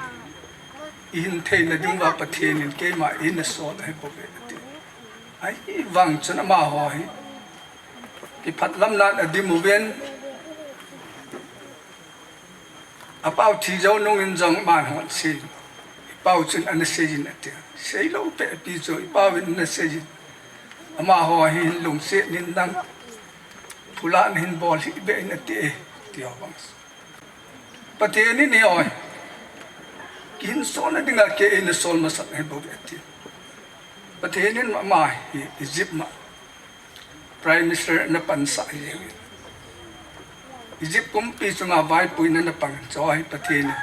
Ihin theina diuva Pathen in keima eina sol ahi bouve ati. Ahivang chun amaho hi kiphatlamnan adim uvin, apau thi jou nungin jong aman hon sei, ipau chun ana seijin ati. Seilou pehpi chu ipau in ana seijin. Amaho hi hin lungset in nang phula nahin bol hih beh in ati e, ti ho vang. Pathen in hi oi, kihin solna dinga kei eina sol masat ahi bouve ati. Pathen in ama hi Egypt ma Prime Minister ana pansah jengin, Egypt kumpi chunga vaipohna ana pang chu hi Pathen in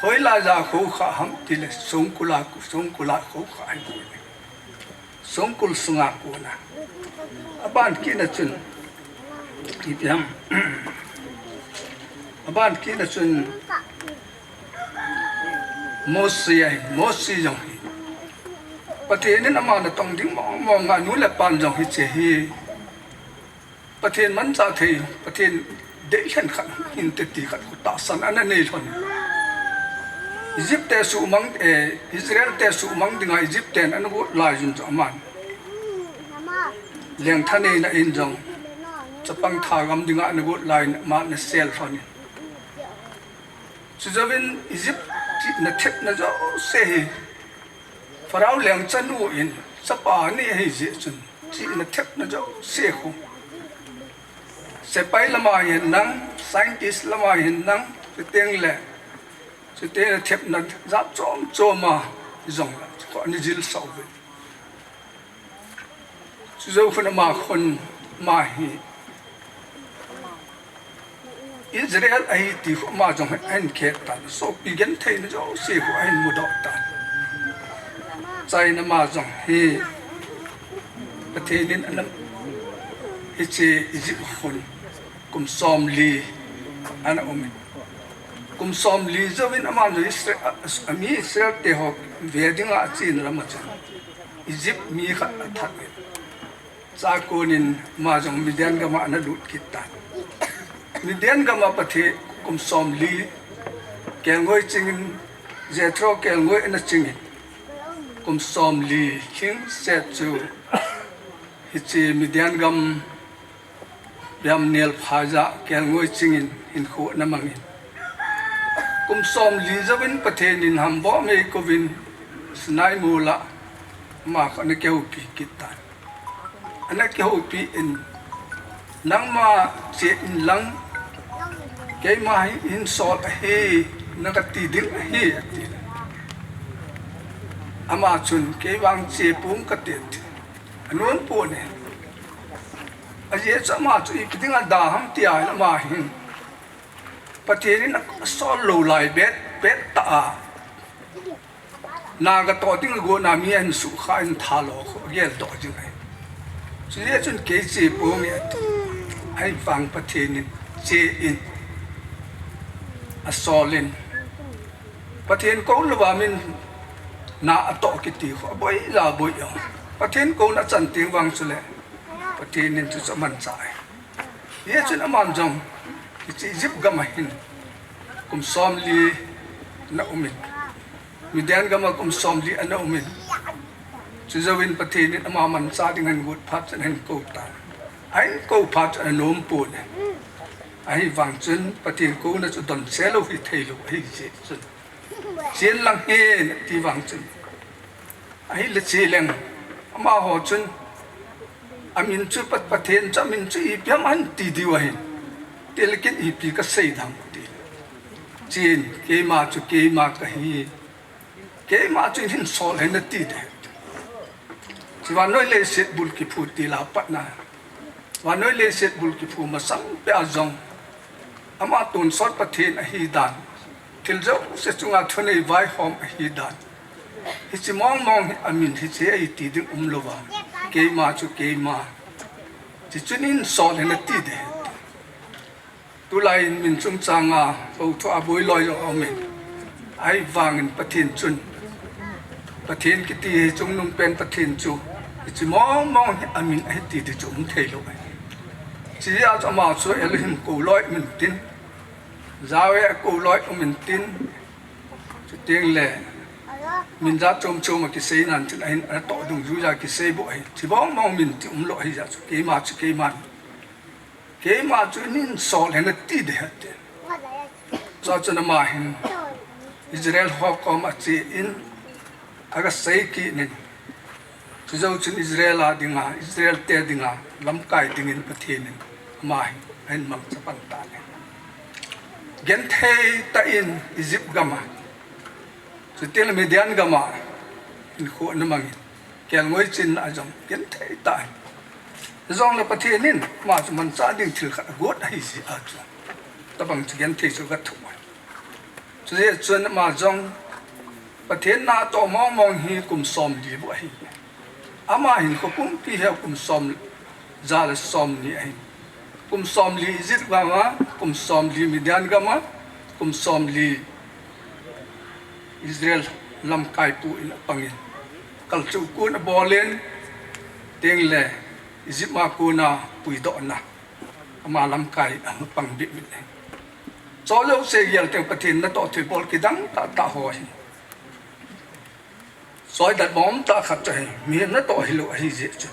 hoilai a khoukhah ham tile songkul a, songkul a khoukhah ahi bouve. Songkul sunga kona. Aban kitna chun, ipi ham, aban kitna chun Mose ahi, Mose jong hi Pathen in ama natong ding mong mong a, anu le apan jong hiche hi Pathen manchah thei, Pathen deilhen khat hinte ti khat khu tahsan ana nei lhon. Egypt te suhmang, eh, Israel te suhmang dinga Egypt ten ana got laijun chu aman lengtha neina in jong chapang thagam dinga ana got laiyin aman ana sel lhon. Chujouvin Egypt chihna thepna jouse hi Pharaoh lengchanu in chapa anei ahi jeh chun chihna thepna jouse khu, sepai lama hin nang, scientist lama hin nang, chuteng le chuteng le thepna jat chom chom a jong la chu khu ana jilsah uvin. Chujou khun ama khun ama hi Israel ahi ti khu ama jong ahin khet tan, sopi gentheina jouse khu ahin mudoh tan. Chule ama jong hi Pathen in ana, hiche Egypt khun kum somli ana um in. Kum somli jouvin ama jong Israel, a, a, ami Israel te ho ve dinga achen lam a chun Egypt mi khat athat in. Chua konin ama jong Midian gam a ana lut kit tan. Midian gam a Pathen kum somli kelngoi chingin, Jethro kelngoi ana chingin, kum somli lhingset chu hiche Midian gam Yamnel phaja kelngoi chingin hinkho ana mangin. Kum somli jouvin Pathen in hambom eikouvin Sinai mol a ama khu ana kihoupi kit tan. Ana kihoupi in, nangma che inlang, keima hi hinsol ahi, nanga ti ding ahi, ati. Ama chun, kei vang che ponge kati, ati. Anom pon e. Ajeh chu ama chu ipi dinga da ham tia ama hin Pathen in asol lou lai bet, bet tah a, na katoh ding agona mi ahin sukha in thalo khu ageldoh jing ahi. Chujeh chun kei che ponge ati. Ahivang Pathen in che in asol in, Pathen kou louva min na atoh kiti khu aboi la boi jong, Pathen kouna chan teng vang chule Pathen in chuchu amanchah e. Hijeh chun aman jong hiche Egypt gam a hin kum somli ana um in, Midian gam a kum somli ana um in, chujouvin Pathen in ama manchah ding ahin got phat chun ahin kou tan. Ahin kou phat chun anom pon e. Ahivang chun Pathen kouna chu donse lou hithei lou ahi jeh chun, chen lang hen ati vang chun, ahile che leng, amaho chun amin chu Pat-, Pathen chu amin chu ipi ham ahin ti diu ahin, tile ken ipi kasei ding ham ti. Chen, keima chu keima kahi, keima chu hinsol ahi nati ding. Hiche vannoi leiset bulkiphu til a patna, vannoi leiset bulkiphu masang peh a jong ama tonsot Pathen ahidan, thil jouse chunga thunei vaihom ahidan, hiche mong mong hi amin hiche ahi ti ding umlouva, keima chu keima, hiche chun hinsol ahi nati ding. Tulai in min chungchang a houthua boi loi jong aumin, ahivangin Pathen chun, Pathen kiti hi chungnung pen Pathen chu, hiche mong mong hi amin ahi ti ding chu umthei lou ahi. Hiche jeh a chu ama chu Elohim kou loi um intin, Yahweh kou loi um intin, Teng le, min jat chom chom a kisei nan tin ahin, atoh dungjuija kisei bou ahi. Chibang mong min ti umlou ahi jeh chu, keima chu keima. Keima chu nin sol hen ati ding ahi ati. Chua chun ama hin Israel ho koma achen, aga sei kit in. Chujou chun Israel a dinga, Israel te dinga, lamkai dingin Pathen in ama hin ahin mangcha pan tan ahi. Genthei tah in Egypt gam a, chuti le Midian gam a hinkho ana mang in, kelngoi chinna jong genthei tah in. Jongle Pathen in ama chu manchah ding thil khat agot ahi jeh a chu, tabang chu genthei chu aga thoh ahi. Chujeh chun ama jong Pathen na atoh mong mong hi kum somli bou ahi. Ama hinkho pumpi hi kum som, ja le somni ahi. Kum somli Egypt gam a, kum somli Midian gam a, kum somli Israel lamkai pu in apang in. Kalchuh kun abol in, teng le Egypt a kona puidohna, ama lamkai ahung pang bep in. Chujou sei gel teng Pathen natoh thilbol kidang tah tah ho hi. Choi dat bom tah khat chu ahi, mihem natoh hilou ahi jeh chu.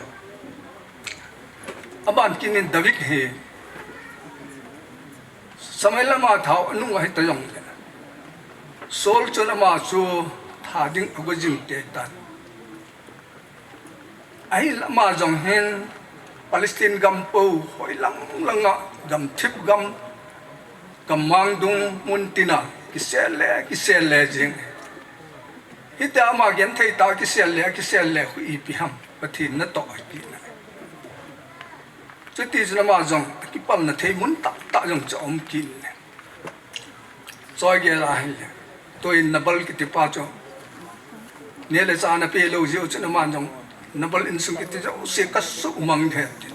Aban kit in David hi, Samuel lama thao anung ahi ta jongle, Saul chun ama chu tha ding ago jing tei tan. Ahinla ama jong hin Palestine gam po, hoilang langa, gamthip gam, gammang dung mun tina kisel le, kisel le jing. Hitia ama genthei tah kisel le, kisel le khu ipi ham, Pathen natoh ahi kit na. Chuti chun ama jong akipalna thei mun tah tah jong chu aum kit in. Choi gel a ahile, tuin Nabal kiti pa chu neh le chah ana pelou jeh u chun aman jong Nabal insung kiti jouse kasuhmang ding ahi ati.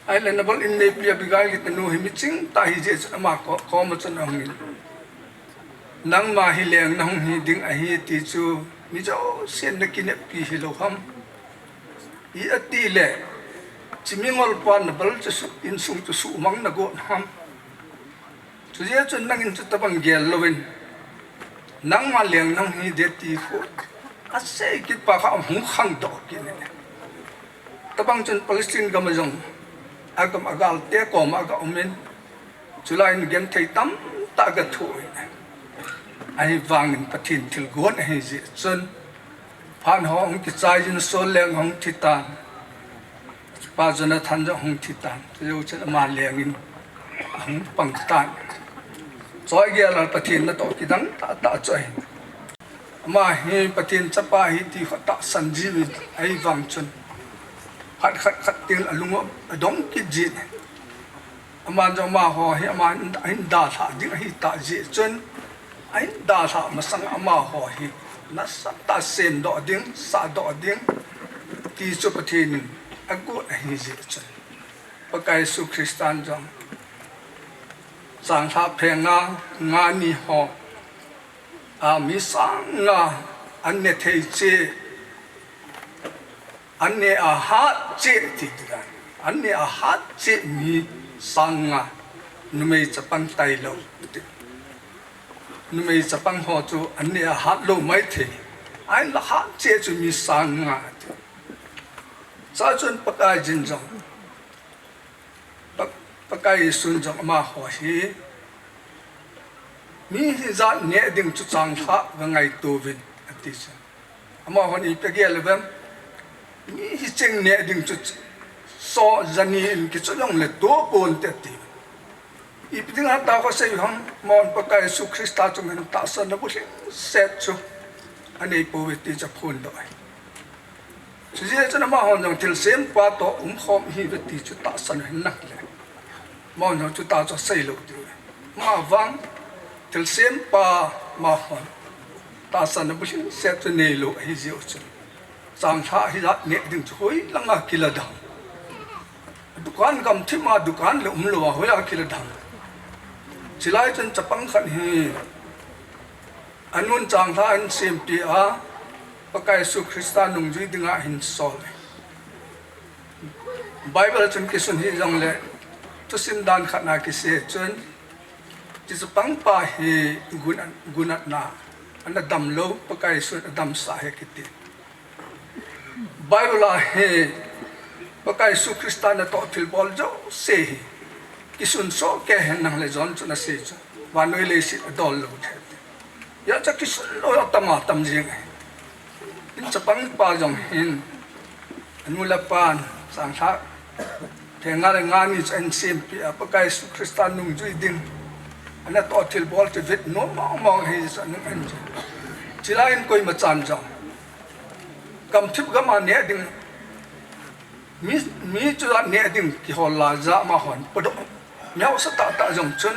Ahile Nabal inneipi Abigail kiti nu hi miching tah ahi jeh chun ama ko-, koma chun ahung in, nangma hi leng nahung hi ding ahi ti chu mi jousen nakineppi hilou ham? Iti le, hiche mingol pa Nabal chu su-, insung chu suhmang nagot ham? Chujeh chun nangin chutabang gel louvin, nangma leng nahung hi ding ti khu asei kit pa kha ahung khangdoh kit in. Tabang chun Palestine gam a jong, agam a galte koma aga um in, chulai in genthei tamtah aga thoh in. Ahivangin Pathen thilgon ahi jeh chun, phat ho hung kichai in Saul leng ahung thi tan. Pa Jonathan jong ahung thi tan. Chujou chun ama leng in ahung pang tan. Choi gel a Pathen natoh kidang tah tah chu ahi. Ama hi Pathen chapa ahi ti kha tahsan jiu ahivang chun, khat khat khat teng le alung u adong kit jin. Aman jong amaho hi aman ahin dalhah ding ahi tah jeh chun, ahin dalhah masang amaho hi nasatah a semdoh ding, sahdoh ding ti chu Pathen in agot ahi jeh chun, Pakai Jesu Christan jong changlhah phenga, nga ni ho a mi sang nga an ne thei cheh, an neh a hat cheh ti dan. An neh a hat cheh mi sang nga, numei chapang tailou ti. Numei chapang ho chu an neh a hatlou maithei. Ahinla hat cheh chu mi sang nga ti. Chua chun Pakaiyin jong, Pa-, Pakai Jesun jong amaho hi, mi hijat neh ding chu changlhah ga ngaito uvin, ati chu. Amahon ipi agel uvem? Mi hicheng neh ding chu so jani in kichoi jongle to ponte ati. Ipi dinga tah kho asei u ham? Amahon Pakai Jesu Christa chunga tahsanna bulhingset chu anei pouve ti chu aphondoh ahi. Chujeh chun amahon jong thilsempa toh umkhom ihiuve ti chu tahsan u ahin nang le, amahon jong chuti chu aseilou diu ahi. Amavang thilsempa amahon tahsanna bulhingset chu neilou ahi jeh u chun, changlhah hijat neh ding chu hoilanga kilah ding ham? Dukan gamthip ma dukan le umlou a hoiya kilah ding ham? Chulai chun chapang khat hi anun changlhah ahin sempeh a, Pakai Jesu Christa nungjui dinga ahin sol e. Bible chun kisun hijongle, thusim dan khat na kisei chun, Hiche chapangpa hi gun, gunatna, ana damlou, Pakai Jesun adamsah ahi kiti. Bible a hi Pakai Jesu Christa natoh thilbol jouse hi kisunsoh kei hen, nang le jon chun asei chu. Vannoi leiset adol lou thei. Hijeh chun kisunlou atam atam jing ahi. Hiche chapangpa jong hin, anu le apan, sang lha, phe nga le nga ni chu ahin sempeh a, Pakai Jesu Christa nungjui ding, anatoh thilbol chu vet nom mong mong ahi jeh chun anung ahin jui. Chulai in koima chan jong, gamthip gam a neh ding, mi, mi chu aneh ding kihol laiya amahon podoh, mi hausa tah tah jong chun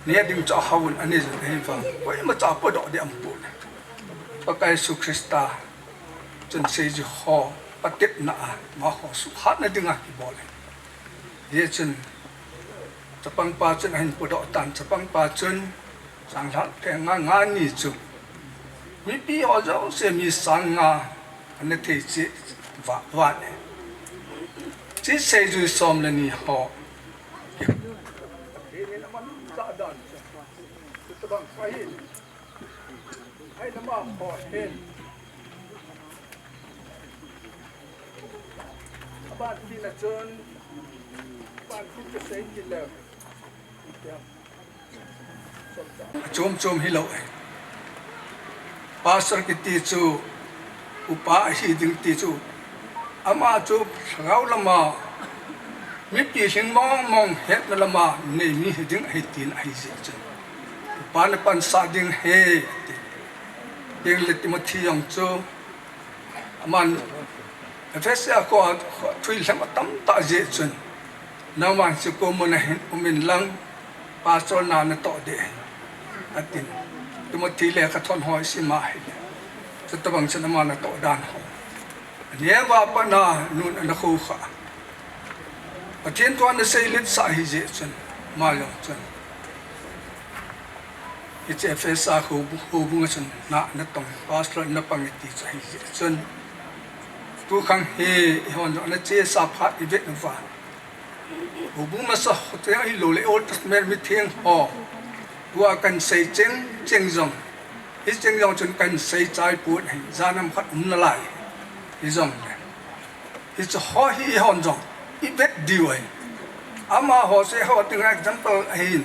neh ding chu ahao un aneh jing ahi vang, koima cha podoh ding aumpoi. Pakai Jesu Christa chun seijui ho patepna a amaho suhhatna dinga kibol ahi. Hijeh chun chapangpa chun ahin podoh tan, chapangpa chun sang lha phe nga nga ni chu mipi ho jouse mi sang nga ana thei cheh vah vah e. Hiche seijui som le ni ho Achom chom hilou e. Pastor kiti chu upa ahi ding ti chu, ama chu lhagao lama mipi lhing mong mong hetna lama nei mi hiding ahi tin ahi jeh chun, upa napansah ding ahi ati. Tin le Timothy jong chu aman Ephesia kho a, kho a thuilhem atam tah jeh chun, nangman hiche ko mun a hin um in lang, pastor na natoh ding ahi, atin. Timothy lekhathot ho isim a ahile, chutobang chun ama natoh dan ho. Aneo a pat a nun ana khoukhah, Pathen thu ana seiletsah ahi jeh chun, ama jong chun hiche Ephesia kho, kho bung a chun na natong, pastor napang e ti chu ahi jeh chun, tukhang hi eihon jong ana chesa phat ivet uva, kho bung masa ho te ahilou le Old Testament mitheng ho, tua kahin sei cheng cheng jong, hicheng jong chun kahin sei chai pon ahi, jan ham khat um nalai. Hijongle hiche ho hi eihon jong ivet diu ahi. Amaho chu eiho dinga example ahin,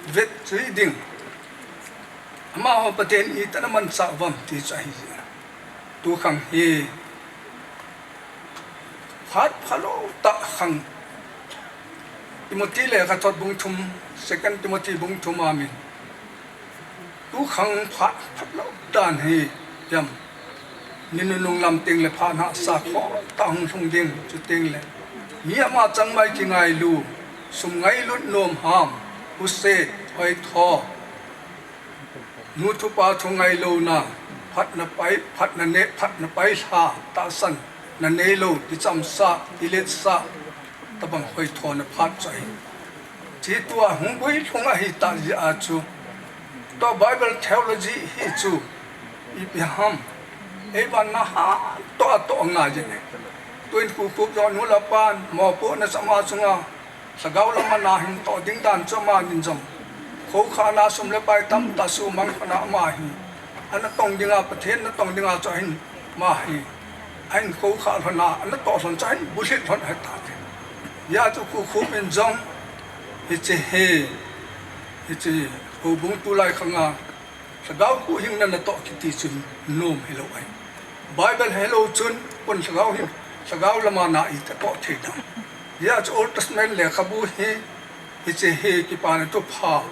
vet chu hiding. Amaho Pathen in iti ana manchah uvam ti chu ahi. Tukhang hi phat phalou tah khang, Timothy lekhathot bung thum, Second Timothy bung thum a min, tukhang phat phalou dan hi, jam, ni nunung lam tengle phat hahsa khol tah hung lhung ding, chutengle mi ama changmai kingailu, sum ngailut nom ham, huset, hoitho, nu thu pa thu ngailouna, phatna pai, phatna neh, phatna pailha, tahsanna neilou, kichamsah, kiletsah, tobang hoithona phat chu ahi. Hiche tua hung guilhung ahi tah jeh a chu, tua Bible theology hi chu ipi ham, eivanna hatah a toh angai jin ahi. Tuin Khukhup jong nu le pan mopohna chu ama chunga, lhagao lama na hin toh ding dan chu amanin jong, khoukhahna sum le pai tamtah sumang khona ama hi, ana tong dinga, Pathen natong dinga chu ahin, ama hi ahin khoukhah lhona, ana toh lhon chu ahin bulhit lhon ahitai. Hijeh chun Khukhup in jong hiche hi, hiche houbung tulai khanga lhagao huhhingna natoh kiti chun nom hilou ahi. Bible helou chun pon lhagao hin, lhagao lama na ita toh thei dam. Hijeh chun Old Testament lekhabu hi, hiche hi Kipana Thupha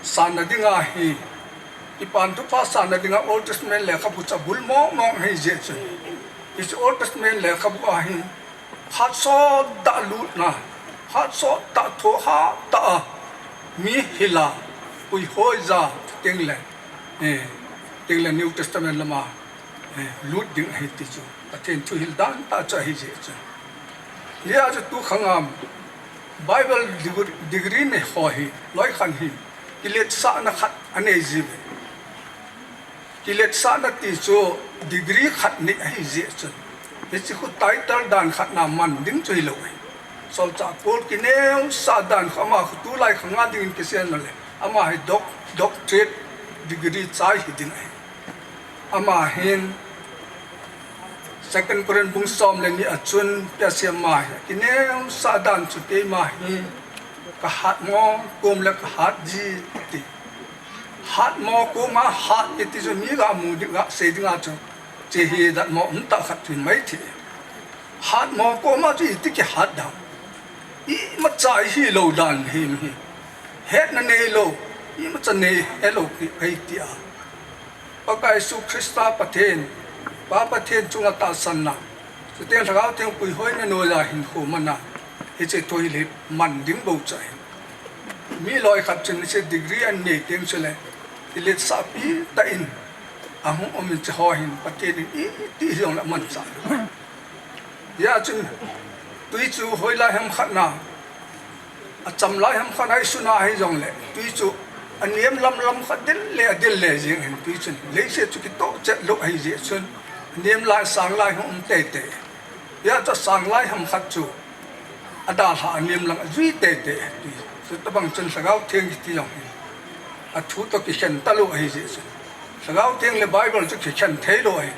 sanna dinga hi, Kipana Thupha sanna dinga Old Testament lekhabu chu abul mong mong ahi jeh chun, hiche Old Testament lekhabu a hi phat sottah lutna, phat sottah thohhat tah a mi hila, puihoija, tengle, eh, tengle New Testament lama, eh, lut ding ahi ti chu Pathen thuhil dan tah chu ahi jeh chun. Hijeh chun tukhanga Bible deg-, degree nei ho hi, loikhat hi kiletsahna khat anei jiuve. Kiletsahna ti chu degree khat nei ahi jeh chun, hiche khu title dan khat na man ding chu hilou ahi. Solchah Paul kineosah dan kho ama kho tulai khanga dingin kisei na le. Ama hi doc-, doctorate degree chai hi ding ahi. Ama hin Second Corinth bung som le ni a chun pia sia ma hi. Kineosah dan chu keima hi ka hat mo, kom le ka hat ji ti. Hat mo kom a hat iti chu mi ga mu ding ga sei ding a chu. Che hi dat mo um ta khat thin mai thi. Hat mo kom a chu iti ki hat dam. Imacha hi lo dan hi mi. Het na nei lo. Imacha nei he lo ki ai ti a. Pakai Jesu Krista Pathen. Pa Pathen chunga tahsanna. Chuteng Lhagao Theng puihoina noiya hinkho mana. Hiche toilet man ding bou chai. Mi loi khat chun hiche degree an nei teng chule. Iletsahpi tah in. Ahung um in che ho hin Pathen in iti hijongle mancha. Hia chun tui chu hoilai ham khat na. Acham lai ham khat na isun a hijongle. Tui chu aniam lam lam khat del le adel le jing hin tui chun. Leiset chu kitoh chet lou ahi jeh chun. Aniam lai sang lai hung um tei tei. Hia chu sang lai ham khat chu. Adalha aniam lang ajui tei tei. Tui chu tabang chun Lhagao Theng kiti jong hin. Athu toh kikhen talou ahi jeh chun. Lhagao Theng le Bible chu kikhen thei lou ahi.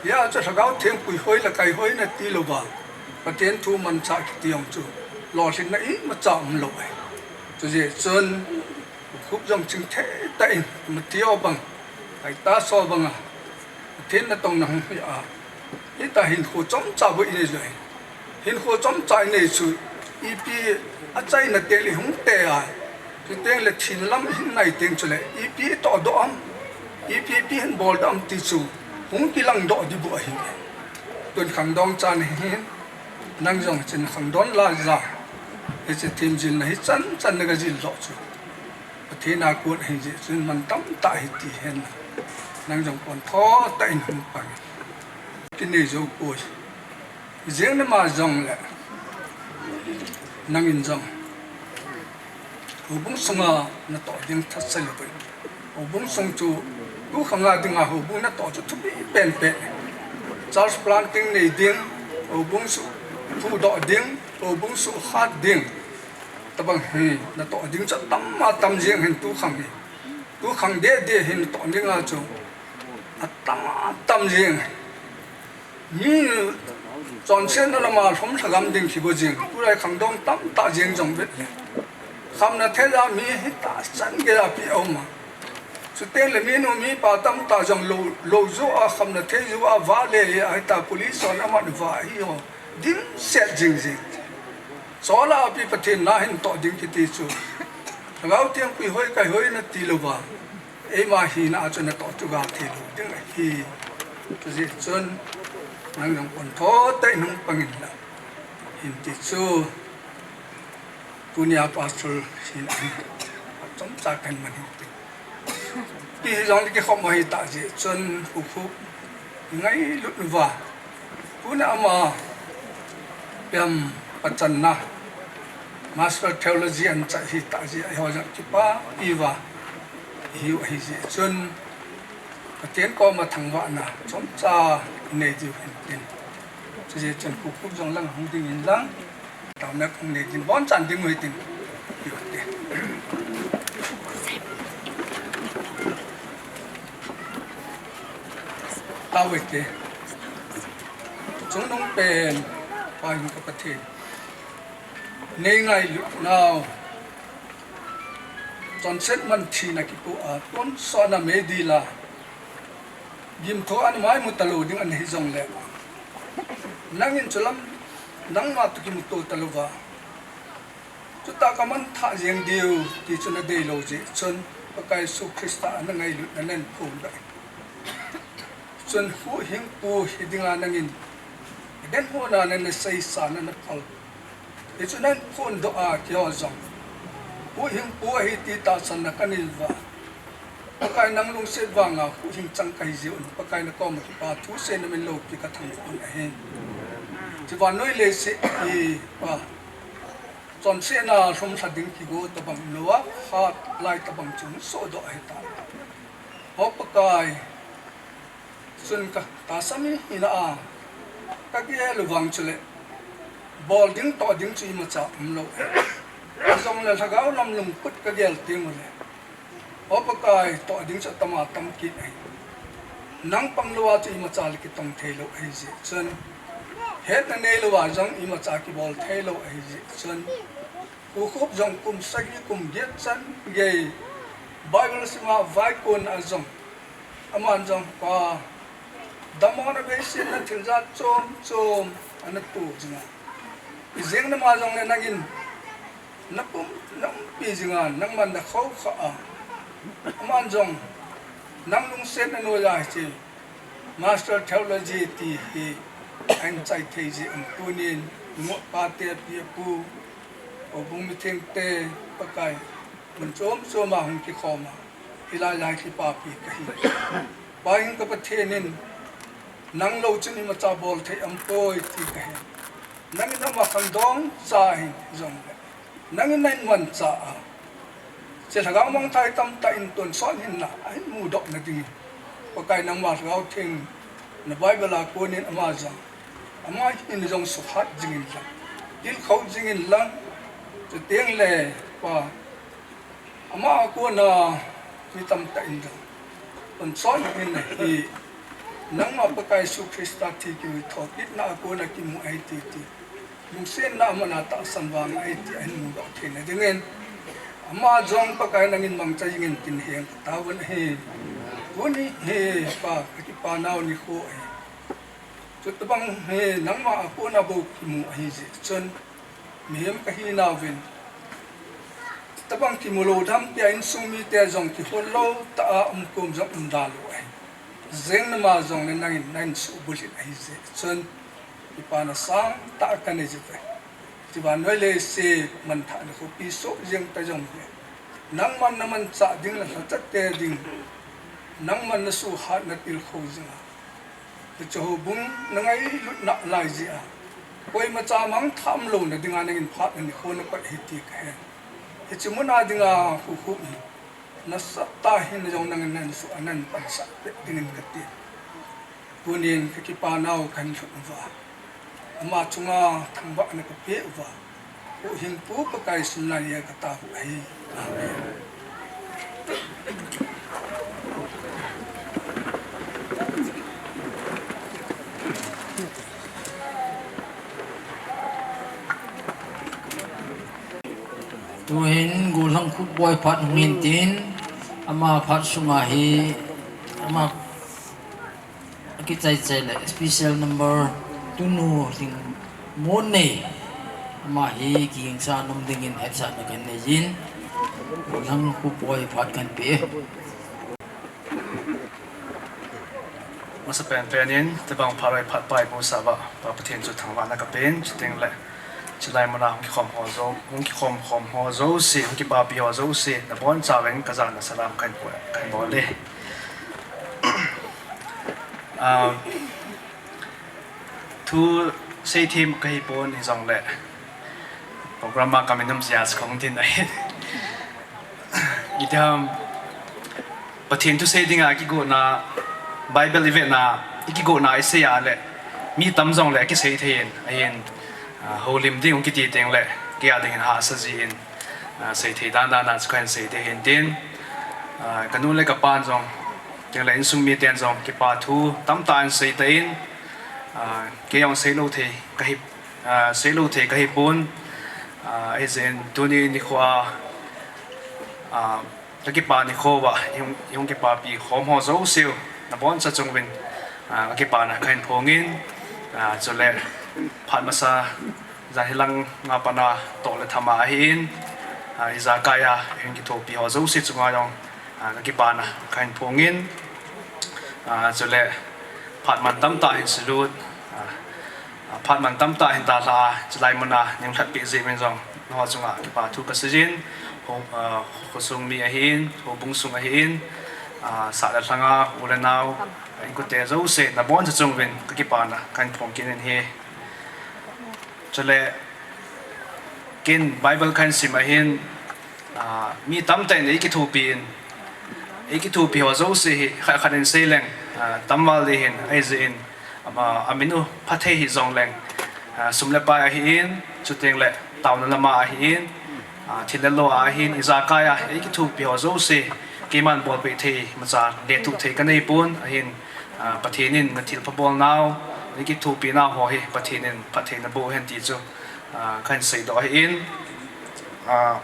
Hia chu Lhagao Theng puihoi le kaihoina ti louva. Pathen thu manchah kiti jong chu. Lolhinna imacha um lou ahi. Chujeh chun. Khup jong chingthei tah in. Mati o bang. Kaita so banga. Pathen natong nahung hi a. Hita hinkho chomcha bou inei joi. Hinkho chomcha inei chu ipi achaina teng le hung te a. Chuteng le thina lam hin nai teng chule ipi toh doh am. Ipi ipi hin bol doh am ti chu hung kilang doh ding bou ahi. Tun khangdong chan hin nang jong chun khangdon la ja. Hiche themjilna hi chan chan na ka jil doh chu. Pathen a kon ahi jeh chun man tamtah hi ti hen. Nang jong kon tho tah in hung pang. Kinei jou poi. Jeng nama jong le. Nangin jong. Houbung sunga natoh ding thase le poi. Houbung sung chu tu khanga dinga houbung natoh chu thupi pen pen. Church planting nei ding, houbung su phudoh ding, houbung su khat ding. Tabang hi natoh ding chu atam atam jeng hin tu khang hi. Tu khang deh deh hin natoh dinga chu atam atam jeng. Mi chonsetna lama lhum lhagam ding kigo jeng. Tulai khangdong tamtah jeng jong vet le. Khamna thei a mi hi tahsan gei a pi a um a. Chuteng le minu mipa tamtah jong lou, lou jo a khamna thei jo a va le a hita police hon aman va hi ho. Dimset jing jing. Chol a pi Pathen na hin toh ding kiti chu. Lhagao Theng puihoi kaihoina ti louva. Eima hina a chu natoh chu ga thei lou ding ahi. Chujeh chun nang jong kon tho tah in hung pang in lang. Hin ti chu. Tunia pastor hin a. Chomcha kan man hin ti. Ti hi jong le kikhop mo hi tah jeh chun khu khu ngailut uva. Tuna ama piam pachanna Master Theology an chai hi tah jeh a eiho jong kipa iva. Hiu ahi jeh chun Pathen koma thangvahna chomcha nei diu hin tin. Chujeh chun khu khu jong lang hung ding in lang. Taona kong nei ding, bonchan ding u hitin. Ti u te. Tao u te. Chungnung pen, Pa hin ka Pathen. Nei ngailut nau. Chonset man thina kipu a, tonsot na meidil a. Gimtho a na maimu talou ding ana hi jongle. Nangin chulam, nangma toh kimuto talouva. Chutah ka manthah jeng diu, ti chu na deilou jeh chun, Pakai Jesu Christa a na ngailutna nen phon doh. Chun huhhingpu hi dinga nangin, den hona na na seisa na na phal. Hichu na phon doh a keiho jong. Huhhingpu ahi ti tahsan na ka nei uva. Pakai nang lungset vanga huhhing chang kahi jeh un, Pakai na koma kipa thu seina min loupi ka thangvah un ahi. Hiche vannoi leiset hi Pa. Chonsetna lhumlha ding kigo tabang Noah khat lai tabang chu sohdoh ahitai. Ho Pakai, chun ka tahsa mi hina a, ka gel u vang chule, Bol ding toh ding chu imacha umlou. Hijongle lhagao lam lungput kagel teng uleh, O Pakai, toh ding chu atama tam kit ahi. Nang panglouva chu imacha le kitong theilou ahijeh chun, hetna neilouva jong imacha kibol theilou ahijeh chun, Pu Khup jong kum sagi kum get chan gei Bible sima vaikon a jong, aman jong Pa, damna veisetna thil jat chom chom ana to jinga. Ijeng nama jongle nangin napum, naumpi jinga, nangman nakhoukhah a. Aman jong nang lungsetna noiya hiche Master Theology ti hi ahin chai thei jeh in tunin, nupa te, pi, pu, houbung mithengte, Pakai, mun chom choma hung kikhoma, hilaiya kipapi kahi. Pa hing ka Pathen in, nang lou chun imacha bol thei aumpoi ti kahe. Nangin ama khangdong cha hin jongle, nangin nahin mancha a, hiche lhagao mangthah tamtah in tonsot hinna ahin mudoh nadingin, Pakai, nangma Lhagao Theng, na Bible a konin ama jong, ama hin jong sukhat jingin lang, tilkhou jingin lang, chutengle Pa, ama a kona mi tamtah in jong tonsot hinna hi, nangma Pakai Jesu Christa thi kihuhdoh kitna a kona kimu ahi ti ti, lungsetna aman a tahsan vang ahi ti ahin mudoh theina dingin, ama jong Pakai nangin mangcha jingin tin hen kataovin ahi. Tuni hi Pa, kakipanau nikho ahi. Chutobang hi nangma a kona bou kimu ahijeh chun, mihem kahinauvin, chutobang kimu lou dampia insung mite jong kihol lou tah a umkom jong umda lou ahi. Jeng nama jongle nangin nahin suhbulhit ahijeh chun, kipana sangtah kanei jiuve. Hiche vannoi leiset manthah nikho pi soh jeng ta jongle, nangman namanchah ding le lhacha te ding, nangman nasuhhat natilkhou jinga, hiche houbung nangailutna lai jeh a, koimacha mangthah umlouna dinga nangin phatna nikho nakoi ahi ti kahe. Hiche muna dinga Pu Khup hi nasatah in jong nangin nahin suh a nahin pansah peh dingin kati. Tunin kakipanau kahin lhut uva, ama chunga thangvahna kapeh uva, Huhhingpu Pakai sumna jeh a kataovu ahi. Amen. Tuhin Golhang Khup boi phat hung hin tin, ama phat sunga hi, ama akichai chai le special number tunu Lhingmon nei, ama hi kigingsa nom dingin hetsahna kahin nei jin, Golhang Khup boi phat kahin pe. Masapen pen in, tobang phat loi phat pa eimusah uva, Pa Pathen chu thangvahna kapen, chuteng le, chulai muna hung kikhom ho jo, hung kikhom khom ho jouse, hung kipapi ho jouse, nabonchauvin kajana salam kahin bol, kahin bol e. Ah, thu seithem kahipon hijongle, program a kamin um jeh a kahung tin ahi. Itiham, Pathen thusei dinga kigotna, Bible ivetna, ikigotna isei a le, mi tam jongle akisei thei in, ahin, ah, houlim ding hung kiti teng le, kei a dingin hahsa jin, ah, seithei dan dan a chu kahin seithei hin tin, ah, kanu le kapan jong, tengle insung miten jong, kipa thu tamtah in seitah in, ah, kei jong seilou thei kahi, ah, seilou thei kahipon, ah, hijeh in tuni nikho a, ah, kakipa nikho uva, ihung, ihung kipapi khom ho jouseu, naboncha chunguvin, ah, kakipana kahin phongin, ah, chule phat masa jan hilang a pat a toh le tham ahin, ah, ijakai a ihung kithopi ho jouse chunga jong, ah, kakipana kahin phongin, ah, chule phat man tamtah hin salut, ah, ah, phat man tamtah hin dalha a, chulai muna neilhatpeh jeh uvin jong nangho chunga kipa thu kaseijin, ho, ah, khosung mi ahin, houbung sung ahin, ah, sah le lhanga u le nao, inkote jouse naboncha chunguvin kakipana kahin phong kit in ahi. Chule ken Bible kahin sim ahin, ah, mi tamtah in eikithopi in, eikithopi ho jouse hi khat khat in seileng, ah, tamval ding ahin, ahijeh in, ama, amin u phathei hijongleng, Ah, sum le pai ahin, chuteng le taona lama ahin, ah, thil le lo ahin, ijakai a, eikithopi ho jouse, keiman bolpeh thei, imacha lethuh thei kanei pon, ahin, ah, Pathen in nathilpha bolnau, nakithopi nau ho hi, Pathen in phatthei naboh hen ti chu, ah, kahin seidoh ahin, ah,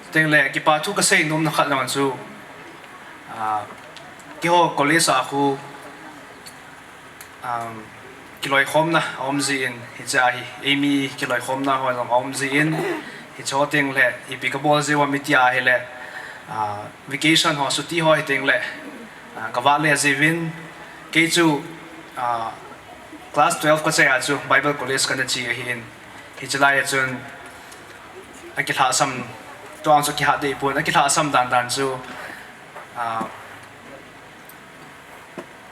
chuteng le kipa thu kasei nomna khat jong chu, ah, keiho college a khu, um, kiloikhomna aum jin, hiche a hi, eimi kiloikhomna ho jong aum jin, hiche ho teng le, ipi kabol jiu ham iti a hile, ah, vacation ho, chuti ho hiteng le, ah, kavale jiuvin, kei chu, ah, class twelve kachai a chu Bible College kana che ahin, hiche lai a chun, akilhahsam, tua chu kihat deh pon, akilhahsam dan dan chu, ah,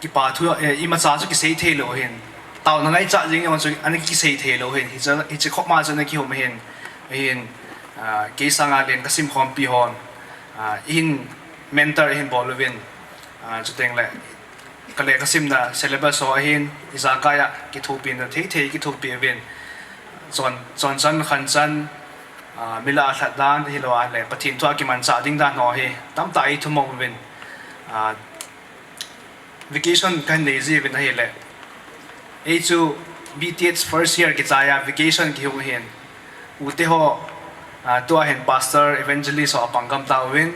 kipa thu, eh, imacha chu kisei thei lou hin. Taona ngaichat jing jong chu ana kisei thei lou hin. Hiche, hiche khop ma chu ana kihum ahin. Ahin, ah, kei sanga len kasimkhompi hon, ah, eihin mentor eihin bol uvin. Ah, chuteng le, kale kasimna syllabus ho ahin, ijakai a kithopina thei thei kithopi uvin. Chon, chonchan, khanchan, ah, mi lah a lhat dan, hilou a le, Pathen thu a kimanchah ding dan ho hi, tamtah eithum uvin. Ah, vacation kahin nei jiuvin ahile, ei chu B T H first year kichai a vacation kihung ahin, ute ho, ah, tua hin pastor, evangelist ho apang gam tauvin,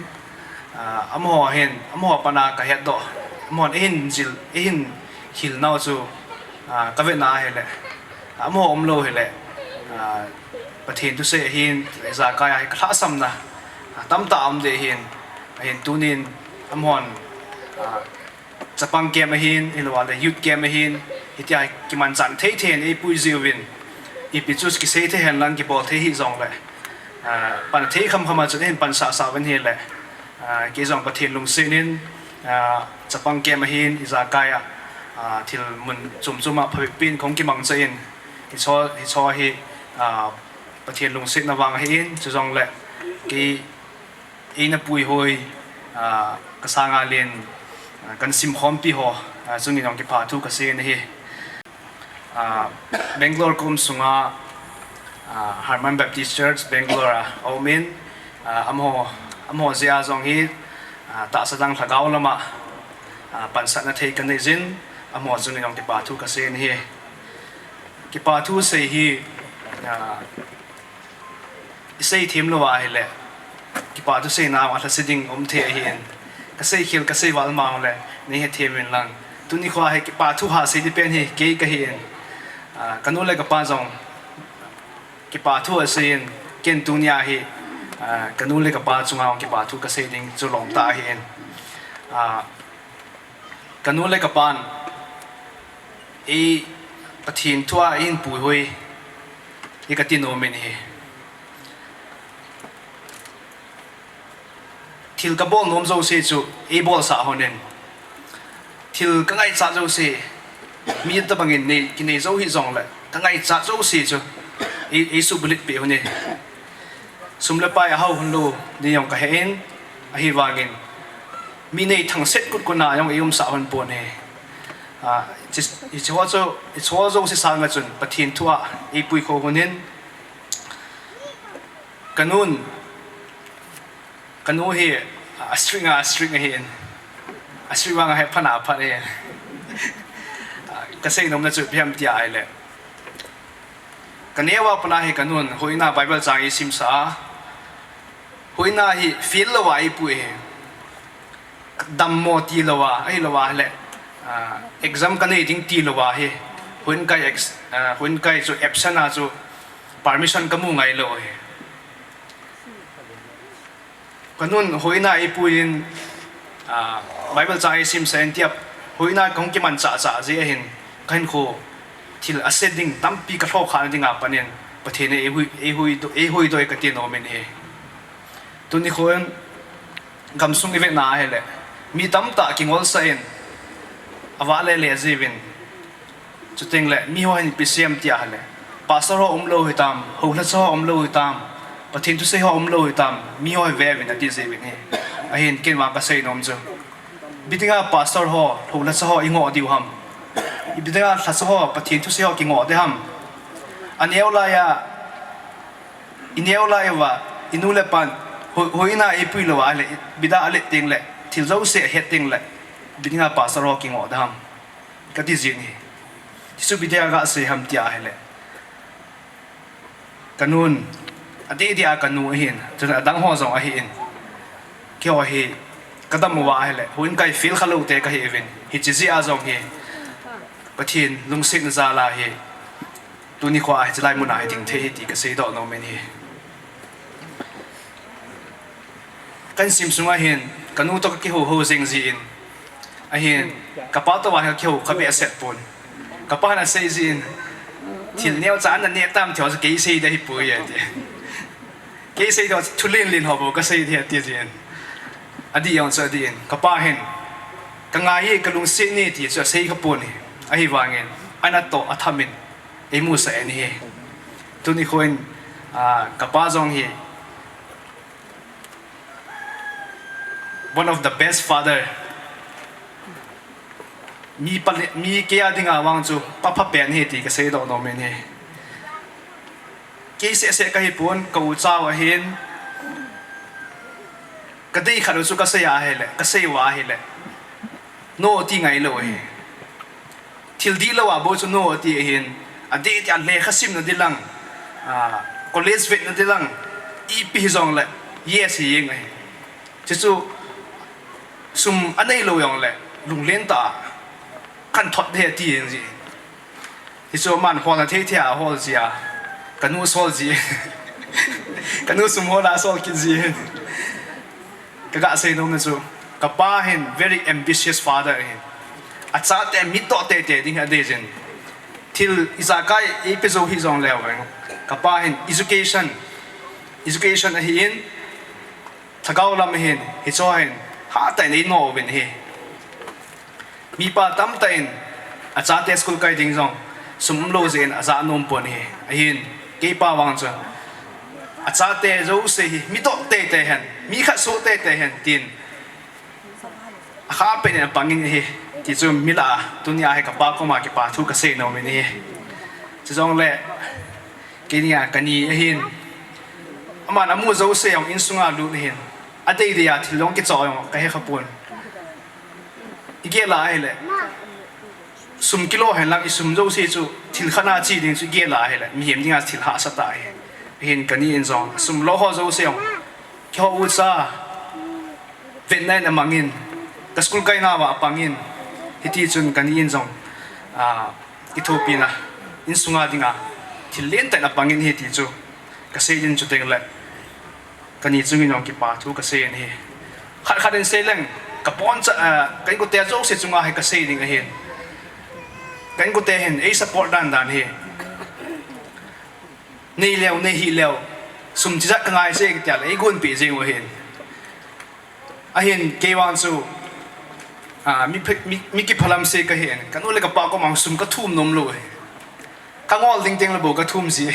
ah, amaho hin, amaho pana kahetdoh, amahon eihin jil, eihin hilnau chu, ah, kavetna ahile, amaho umlou hile, ah, Pathen thusei ahin, ijakai a hi kalhahsamna, ah, tamtah aum deh ahin, ahin tunin, amahon, ah, chapang camp ahin, hilou a le youth camp ahin, hitia kimanchah thei thei in eipui jiuvin, ipi chu kisei thei hen lang kibol thei hih jongle, ah, pan thei khamkham a chun eihin pansah sah uvin ahile, ah, kei jong Pathen lungset in, ah, chapang camp ahin, ijakai a, ah, thil mun chom chom a phabep pen kahung kimangcha in, hiche, hiche hi, ah, Pathen lungsetna vang ahin, chujongle kei eina puihoi, ah, kasanga len, ah, kana simkhompi ho, ah, chungin jong kipa thu kasei ahi. Ah, Bangalore kaum sunga, ah, Hermon Baptist Church, Bangalore a aumin, ah, amaho, amaho jeh a jong hi, ah, tahsa dang lhagao lama, ah, pansatna thei kanei jin, amaho chungin jong kipa thu kasei ahi. Kipa thu sei hi, ah, isei them lou ahile, kipa thu seina a lhase ding um thei ahin. Kasei khel, kasei val ma le, neihethem uvin lang. Tuni khoa hi kipa thu ha sei ding pen hi kei kahin. Ah, kanu le kapa jong kipa thu aseiyin, ken tunia hi, ah, kanu le kapa chunga kipa thu kasei ding chu lom tah ahin. Ah, kanu le kapan, ei Pathen thu a eihin puihoi, hi kati nomin ahi. Thil kabol nom jouse chu eibolsah lhonin, thil kangaichat jouse, mi tobangin nei, kinei jou hih jongle, kangaichat jouse chu ei, eisuhbulhit peh lhonin. Sum le pai ahao lhon lou ding jong kahen, ahivangin mi neithangset kut kut na jong eiumsah lhon pon ahi. Ah, hiche, hicheho chu, hicheho jouse sanga chun Pathen thu a eipuikho lhonin, kanun, kanu hi, ah, strict a, strict ahin, strict vang ahiphat a phat ahi. Ah, kasei nomna chu ipi ham tia ahile, kaneo a pat a hi kanun hoina Bible chang eisimsah a, hoina hi fail louva eipui ahi. Dammo tilou a, ahilou a le, ah, exam kanei ding tilou a hi, hoin kai ex-, ah, hoin kai chu absent a chu permission kamu ngailou ahi. Kanun hoina eipuiyin, ah, Bible chang eisimsah in tia, hoina kahung kimanchah chah jeh ahin, kahinkho thil ase ding tampi kalhokhah na dinga panin Pathen in eihui, eihui, eihuhdoh e kati nomin ahi. Tuni khoin gamsung ivetna ahile, mi tamtah kingolsah in, avahle le jiuvin. Chuteng le, miho hin ipi asei em tia ahile, pastor ho umlou hitam, houlhacha ho umlou hitam, Pathen thusei ho umlou hitam, miho hi veuvin ati jiuvin ahi. Ahin ken vang kasei nom chu, ipi dinga pastor ho, houlhacha ho ingoh diu ham? Ipi dinga lhacha ho, Pathen thusei ho kingoh ding ham? Aneo laiya, ineo lai uva, inu le pan, ho, hoina eipui lou ahile, bida alet tengle, thil jouse ahet tengle, bidinga pastor ho kingoh dam. Kati jin ahi. Jesu bidinga kasei ham tia ahile. Kanun, adeh dia kanu ahin, chun adang ho jong ahin. Keiho hi, kadam uva ahile, houin kai fail khalou te kahiuvin. Hiche jeh a jong hi, Pathen lungsetna jal a hi, tuni khoa hiche lai muna hi ding thei hi ti kasei doh nom in ahi. Ka insim sunga hin, kanu toh kakihou hou jing jin. Ahin, kapa toh vang kakihou kha behseh pon. Kapan asei jin. Thil neocha ana neh tam thei ho chu kei sei ding ahipoi ati. Kei sei ding ho chu thulen len ho bou kasei ding ati jin. Adih jong chu adih in. Kapa hin. Kangai e, kalungset e ti chu asei kha pon ahi. Ahivangin. Anatoh atham in. Eimusah in ahi. Tuni khoin, ah, kapa jong hi. One of the best father. Mi pale, mi kei a dinga vang chu pa pha pen ahi ti kasei doh nom in ahi. Kei seh seh kahi pon, ka u chau ahin. Kadei khat u chu kasei ahile, kasei uva ahile. No ti ngailou ahi. Thil dihlou a bou chu no ati ahin. Adeh dia lekha simna ding lang, ah, college vetna ding lang, ipi hijongle, yes hi jeng ahi. Chuchu sum aneilou jongle, lunglen tah a, kahin thot ding ati jeng ji. Hichu aman holna thei thei a hol ji a, kanu sol ji. Kanu sum hol a sol kit ji. Kaga sei nomna chu, kapa hin very ambitious father ahin. Achate mitoh teitei ding adei jin. Thil ijakai eipe jou hijongleu vang. Kapa hin education, education ahin, lhagao lam ahin, hicheho hin, hatah in eino uvin ahi. Mipa tamtah in, achate school kai ding jong, sum umlou jeh in ajah nom pon ahi. Ahin, keipa vang chu, achate jouse hi, mitoh teitei hen, mi khat soh teitei hen, tin, akha pen in apangin ahi, ti chu milah a, tunia hi kapa koma kipa thu kasei nom in ahi. Chujongle, keinia kani ahin, aman amu jouse jong insunga lut ahin, adei dei a thil jong kichoh jong kahe kha pon. Igel a ahile, sum kilo henlang isum jouse chu thil khat na che ding chu igel a ahile, mihem dinga thil hahsa tah ahi. Ahin kani in jong, sum lo ho jouse jong, keiho ucha, vetna in amangin, ka school kaina uva apangin, hitichun kani in jong, ah, kithopina, insunga dinga, thil lentah in apangin ahi ti chu, kasei ding chu tengle, kani chungin jong kipa thu kasei in ahi. Khat khat in sei leng, kaboncha, ah, ka inkote jouse chunga hi kasei ding ahin. Ka inkote hin, ei support dan dan hi. Neileu, neihih leu, sum chijat kangai se kitia le, eigonpeh jeng u ahin. Ahin, kei vang chu, ah, mi phe-, mi, mi kiphalam se kahin, kanu le kapa koma sum kathum nomlou ahi. Kangol ding tengle bou kathum ji.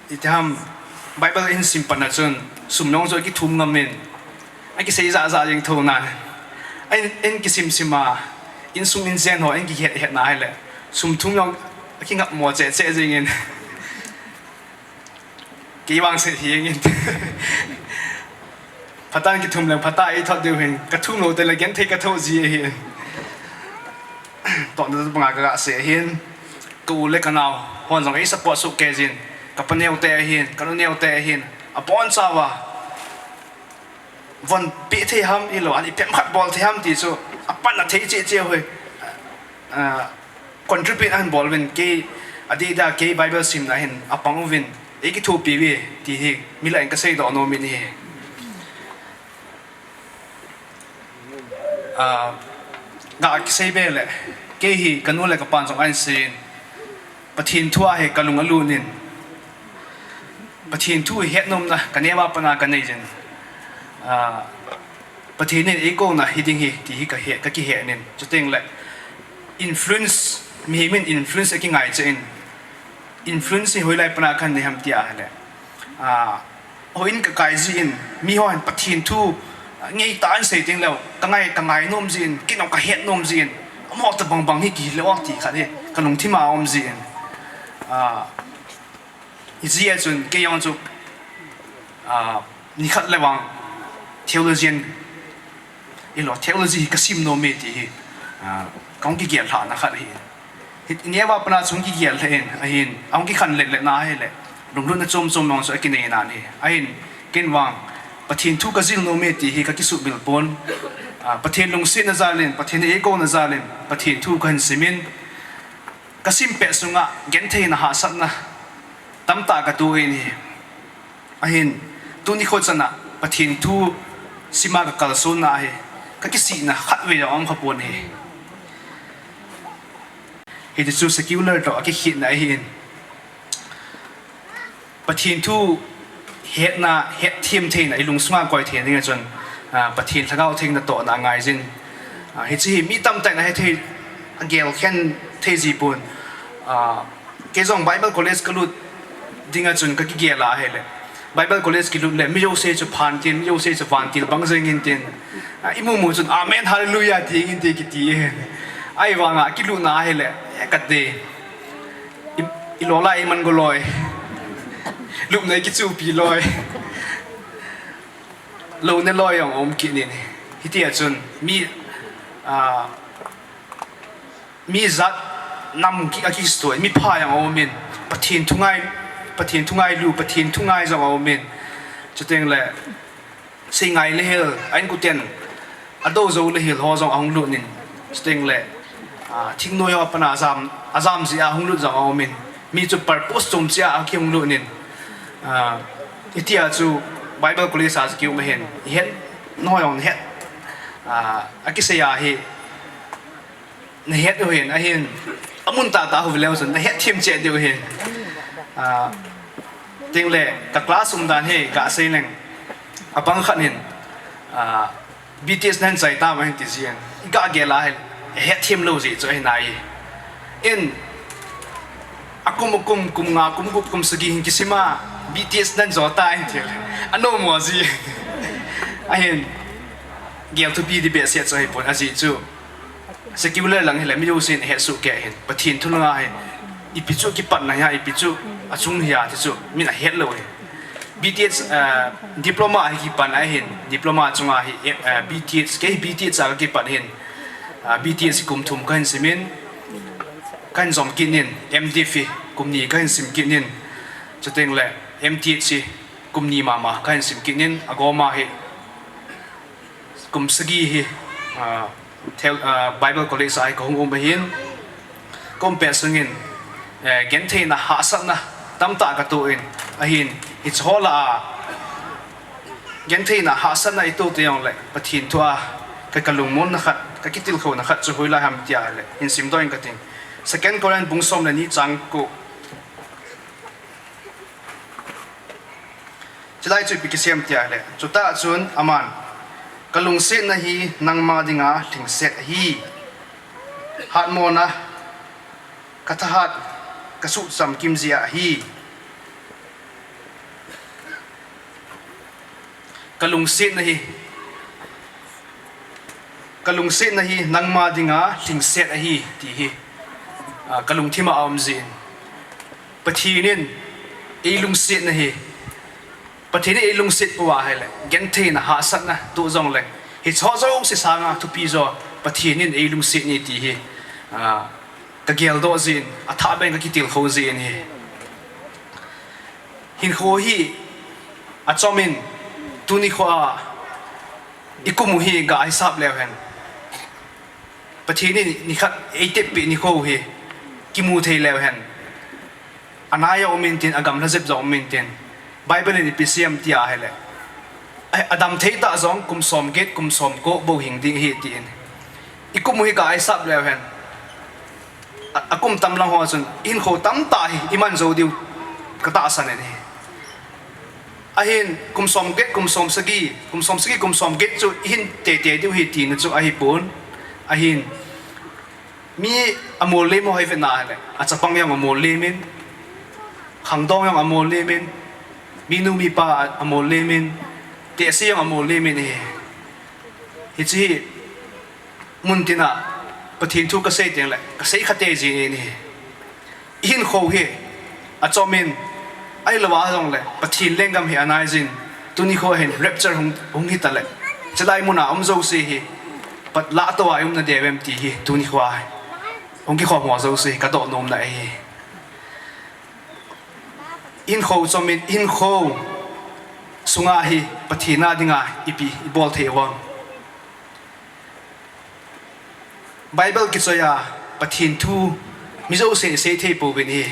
Itiham, Bible in sim patna chun, sum jong chu akithum ngam in, akisei jah jah jeng thou nan. Ahin, in kisim sim a, insung inchen ho, in kihet het na ahile, sum thum jong akingapmo cheh cheh jengin. Kei vang se hi jengin. Phatah in kithum leng phatah a eithot diu ahin, kathum lou tengle genthei kathou ji ahin. Tohna banga kaga sei ahin, ka u le kanao hon jong ei support soh kei jin, kapa neote ahin, kanu neote ahin, abonchauva, von peh thei ham, ilou, ani phem khat bol thei ham ti chu, apanna thei cheh cheh u hi, ah, contribute ahin bol uvin, kei, adeh dia kei Bible simna hin apang uvin, eikithopi uve, ti hi milah in kasei doh nom in ahi. Ah, ga kisei be le, kei hi kanu le kapan jong ahin seiyin, Pathen thua hi kalung alut in, Pathen thu hi hetnomna kaneo a pat a kanei jin, ah, Pathen in eikouna hiding ahi ti hi kahe, kakihe in, chutengle influence, mihem in influence akingai cheh in, influence hi hoilai pat a kahin nei ham ti ahile, ah, houin kakai jin, miho hin Pathen thu, ah, ngeitah in sei tengleu, kangai, kangai nom jin, kei jong kahet nom jin, Mo ta bang bang hi kile o ti khat hi kalungthim a um jin. Ah, ijeh a chun kei jong chu, ah, nikhat le vang theologian, ilo theology hi kasim nom e ti hi, ah, kahung kigel lhahna khat hi. Hi, neo a pat a chun kigel lheh in, ahin, ahung kikhen let let na hile, lunglutna chom chom jong chu akinei nan hi. Ahin, ken vang, Pathen thu kajil nom e ti hi kakisuhmil pon. Ah, Pathen lungsetna jal in, Pathen eikouna jal in, Pathen thu kahin sim in, kasim pet sunga gentheina hahsatna tamtah katoh in hi. Ahin, tuni kho chan a Pathen thu sima kakalsonna hi, kakisihna khatvei jong aum khapon hi. Hiti chu secular toh akikhetna ahin. Pathen thu hetna, hetthem theina, ilungsunga koi thei dinga chun, ah, Pathen Lhagao Theng natohna angaijin. Ah, hiche hi mi tamtah in ahethei, agel khen thei ji pon. Ah, kei jong Bible College kalut dinga chun kakigel a hile, Bible College kilut le, mi jouse chu phan tin, mi jouse chu vantil bang jeng in tin. Ah, imu mu chun, Amen, Hallelujah, ti jeng in ti kiti. Ahivanga kilutna hile, eh, kati. I, ilou lai iman go loi. Lupna ikichupi loi. Louna loi jong um kit in. Hitia chun mi, ah, mi jat nam ki, akisuto, mi pha jong um in. Pathen thu ngai, Pathen thu ngailu, Pathen thu ngai jong um in. Chuteng le, Seingai le hel, a inkoten, adou jou le hel ho jong ahung lut in, chuteng le, ah, thingnoi ho a pat a ajam, ajam jeh a ahung lut jong aum in, mi chu purpose chom cheh a akihung lut in, ah, hitia chu Bible College a chu kium ahin, ihet, nahoi jong het, ah, akisei ahi, Nahet u hin, ahin, amun tahtah hou leu chun, nahet them cheh diu hin. Ah, teng le, ka class umdan hi, kasei leng. Abang khat hin, ah, B T S nahin chai tam ahin ti jin. I kagel a hin, het them lou jeh chu ahi nai. In, akum, akum, kum nga, kum gup, kum sagi hin kisima, B T S nahin jo ta ahin ti le. Anom mo ji. Ahin, gel thupi di behseh chu ahi pon, ajeh chu. Secular lang hi le, mi jousen ahet soh kei hin. Pathen thu langa hi, ipi chu kipatna hia, ipi chu achung hia, ti chu, min ahet lou hi. B T H, ah, diploma hi kipan ahin, diploma chunga hi, eh, ah, B T H, kei B T H a kakipan hin, ah, B T H hi kum thum kahin sim in, kahin jom kit in, M Div hi kum ni kahin sim kit in, chuteng le M T H hi kum ni mama kahin sim kit in, agoma hi, kum sagi hi, ah, theo-, ah, Bible College a hi kahung um ahin, kaum pet sungin, eh, gentheina hahsatna tamtah katoh in, ahin, hiche ho lah a, gentheina hahsatna itoh teng jongle, Pathen thu a, ka, kalungmonna khat, kakitilkhouna khat chu hoilai ham tia le, hin simdoh ing kating. Second Corinth bung som le ni chang ko. Chulai chu ipi kisei em tia le. Chutah chun aman, kalungsetna hi nangma dinga lhingset ahi. Hatmona, kathahat, kasuhcham kim jeh ahi. Kalungsetna hi, kalungsetna hi nangma dinga lhingset ahi, ti hi, ah, kalungthim a aum jin. Pathen in eilungsetna hi, Pathen in eilungset pou ahile, gentheina hahsatna toh jongle, hicheho jouse sanga thupi jo, Pathen in eilungset e ti hi, ah, kageldoh jin, athah beh in kakitilkhou jin ahi. Hinkho hi achom in, tuni kho a ikum u hi ga hisap leu hen, Pathen in nikhat eitepeh nikho u hi kimu thei leu hen, ana jong um intin, agamla jep jong um intin, Bible in ipi sei em tia ahile, a, adam thei tah jong kum somget, kum somko bou hing ding ahi tin. Ikum u hi ga hisap leu hen, a, akum tam lang ho chun, hinkho tamtah hi iman jou diu katahsan in ahi. Ahin, kum somget, kum somsagi, kum somsagi, kum somget chu ihin teitei diu ahi tina chu ahipon. Ahin, mi amol lem ho hi vetna ahile, achapang jong amol lem in, khangdong jong amol lem in, minu mipa amol lem in, tehse jong amol lem in ahi. Hiche hi, muntina Pathen thu kasei teng le, kasei kha tei jin ahi. Ihinkho hi, achom in, ahilou a jongle, Pathen lenggam hi anai jin, tuni kho hin rapture hung, hung hita le, chulai mun a um jouse hi, pat la to a um na ding em ti hi, tuni kho a, hung kikhom ho jouse hi, kadoh nom na ahi. Ihinkho chom in, ihinkho sunga hi, Pathen a dinga, ipi, ibol thei uvem. Bible kichoi a Pathen thu mi jousen isei thei pouvin ahi.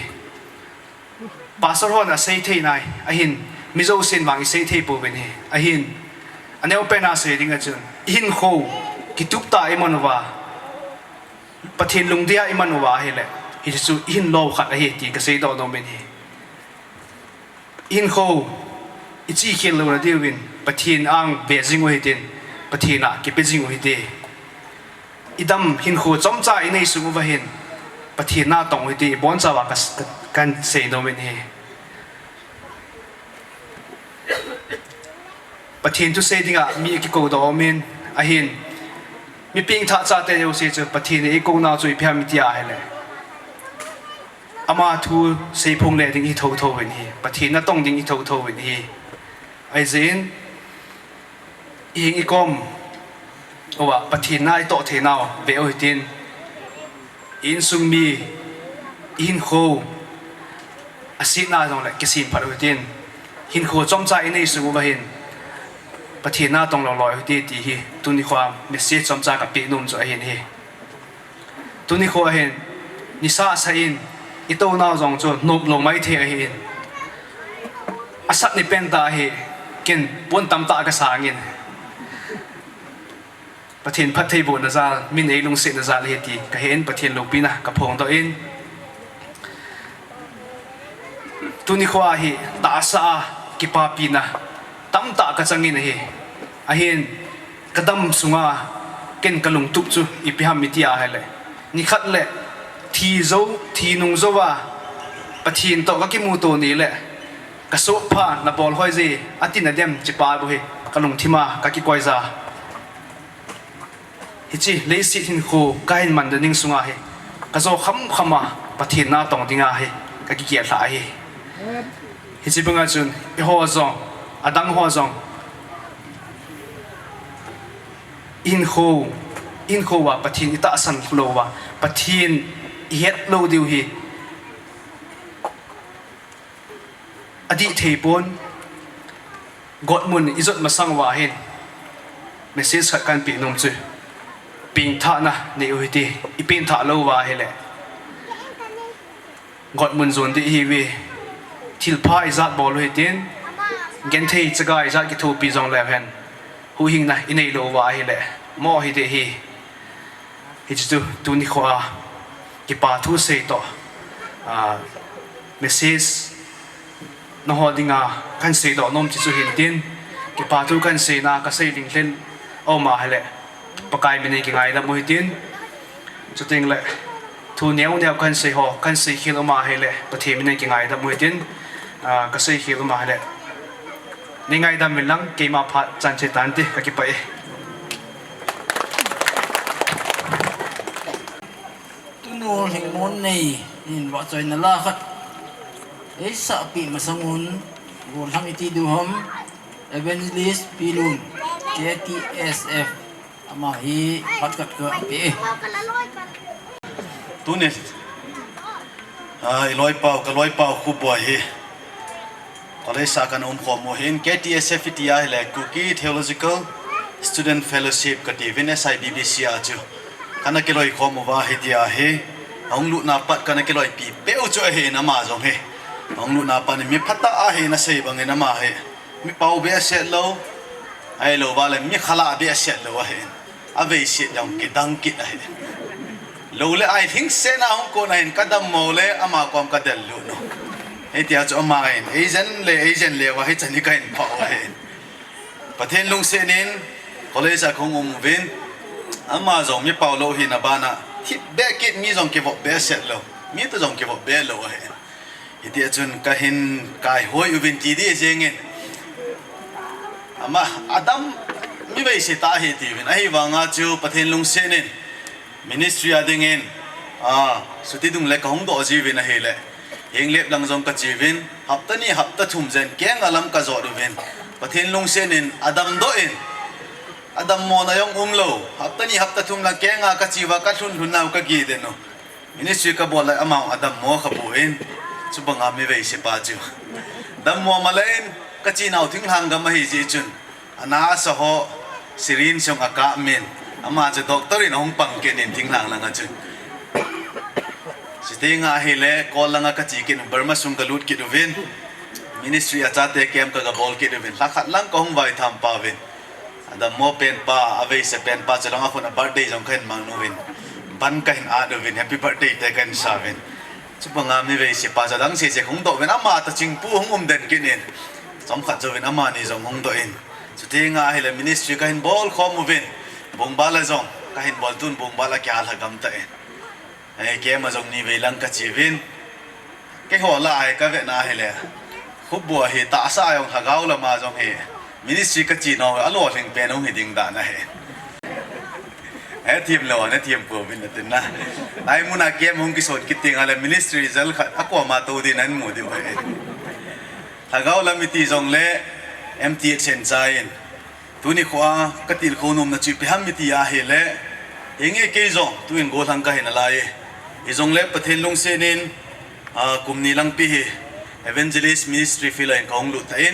Pastor hon asei thei nai, ahin mi jousen vang isei thei pouvin ahi. Ahin, aneo pen a sei ding a chun, ihinkho kitup tah a iman uva, Pathen lungdei a iman uva ahile, hichu ihin lou khat ahi ti kasei doh nom in ahi. Ihinkho, ichi khel louna diuvin, Pathen ang ve jing u hitin, Pathen a kipe jing u hite. Idam hinkho chomcha inei sung uva hin, Pathen na tong u hite, ibonchauva ka, ka, kahin sei nom in ahi. Pathen thu sei dinga mi akikou doh um in, ahin, mi pengthah chate jouse chu Pathen in eikou nau chu ipi ham iti ahile, ama thu seiphong le ding hi thotho in ahi, Pathen na tong ding hi thotho in ahi. Ahijeh in, ihing ikom uva Pathen na itoh thei nau ve u hitin, insung mi, ihinkho, asetna jongle kisem phat u hitin, hinkho chomcha inei sung uva hin, Pathen na tong lou loi u hite ti hi, tuni kho a message chomcha kapeh nom chu ahin ahi. Tuni kho a hin, nisa asah in, itou nau jong chu nop lou maithei ahin. Asat ni pen tah ahi, ken pon tamtah kasang in. Pathen phattheibohna jal, min eilungsetna jal ahi ti kahen, Pathen loupina kaphongdoh in. Tuni kho a hi tahsa a kipapina tamtah kachang in ahi. Ahin, kadam sunga ken kalungtup chu ipi ham iti ahile, nikhat le thi jou, thi nung jouva Pathen toh kakimuto ni le, kasohpha nabol hoi je, atin adem chipa bou hi kalungthim a kakikoi ja. Hiche leiset hinkho kahin man ding sunga hi, kajo khamkham a Pathen na tong dinga hi kakigel lhah ahi. Hiche banga chun eiho jong, adang ho jong, ihinkho, ihinkho uva Pathen itahsan lou uva, Pathen ihet lou diu hi adih thei pon. Gotmun ijot masang uva hin message khat kahin peh nom chu, pengthahna nei u hite, ipengthah lou uva ahile, gotmun jon ding ihiuve. Thilpha ijat bol u hitin, genthei chaga ijat kithopi jongleu hen, huhhingna inei lou uva ahile, mo hiding ahi. Hiche chu tuni kho a kipa thu sei toh, a, message nangho dinga kahin seidoh nom chu chu hintin, kipa thu kahin seina kasei ding lhen aum ahile, Pakai min in kingaidam u hitin, chuteng le thu neo neo kahin sei ho, kahin seikhel um ahile, Pathen min in kingaidam u hitin, a, kaseikhel um ahile, neingaidam uvin lang, keima phat chan che tante, kakipah e. Tunu Lhingmon nei in vahchoina la khat eisahpeh masang un, gollhang iti diu ham, Evangelist Pilun, K T S F, ama hi phat khat kapeh e. Tuni, a, iloipau, kaloipau Khuboi hi college a kana umkhom u hin, K T S F iti ahile, Kuki Theological Student Fellowship katiuvin, S I B B C a chu kana kiloikhom uva hitia hi, ahung lutna pat kana kiloipi peh u chu ahin, ama jong hi ahung lutna pat in mi phatah ahin, asei bangin ama hi mi pao behseh lou, ahilouva le mi khalah behseh lou ahin. Aveiset jong kidang kit ahi. Lou le ai lhingsetna hung kon ahin, kadammo le ama kom kadellut u. Hitia chu ama hin eijen le eijen le uva hichan hi kahin phah u ahin. Pathen lungset in college a kahung um uvin, ama jong mi pao lou hina bana, thipbeh kit, mi jong kivop behseh lou, mi toh jong kivop be lou ahin. Hitia chun kahin kaihoi uvin ti ding jengin, ama adam mi veise tah ahi tiuvin, ahivanga chu Pathen lungset in Ministry a dingin, a, chuti dungle kahung doh jiuvin ahile, heng lep lang jong kacheuvin, hapta ni hapta thum jen kenga lam kajot uvin, Pathen lungset in adamdoh in, adammona jong umlou, hapta ni hapta thum lang kenga kacheuva kalhun lhun nau kagih den u. Ministry kabol lai amau adammo kha poi, chubanga mi veisepa chu dammo malen, kachenau thinglhang gam ahijeh chun, ana asa ho syringe jong akap min, ama chu doctor in ahung pang kit in thinglhang langa chun. Chutenga ahile Kol langa kache kit u, Burma sung kalut kit uvin, ministry a chate camp kagabol kit uvin, lhakhat lang kahung vaitham pauvin. Adammo penpa, aveise penpa chu langa khun a birthday jong kahin mang uvin, ban kahin at uvin, happy birthday te kahin sa uvin. Chubanga mi veisepa chu adang sese hung doh uvin, ama toh Chingpu hung um den kit in, chomkhat jouvin amani jong hung doh in. Chutenga ahile ministry kahin bol khom uvin, Bongbal a jong kahin bol, tun Bongbal a kihal lha gam tan. Ei, camp a jong nivei lang kacheuvin, keiho lah a hi kavetna ahile, Khupboi hi tahsa a jong lhagao lama jong hi ministry kache nau alolhing pen hung hi ding dan ahi. Hethem lou, nathempouvin atin na. Lai muna camp hung kison kit tengle ministry jal khat akoma tou din ahin mu diu ahi. Lhagao lam iti jongle M T H in chai in, tuni khoa katilkhou nomna chu ipi ham iti ahile, henge kei jong tuin gollhang kahi nalai e. Hijongle Pathen lungset in, a, kum ni lang pi hi evangelist ministry field a hin kahung lut tan,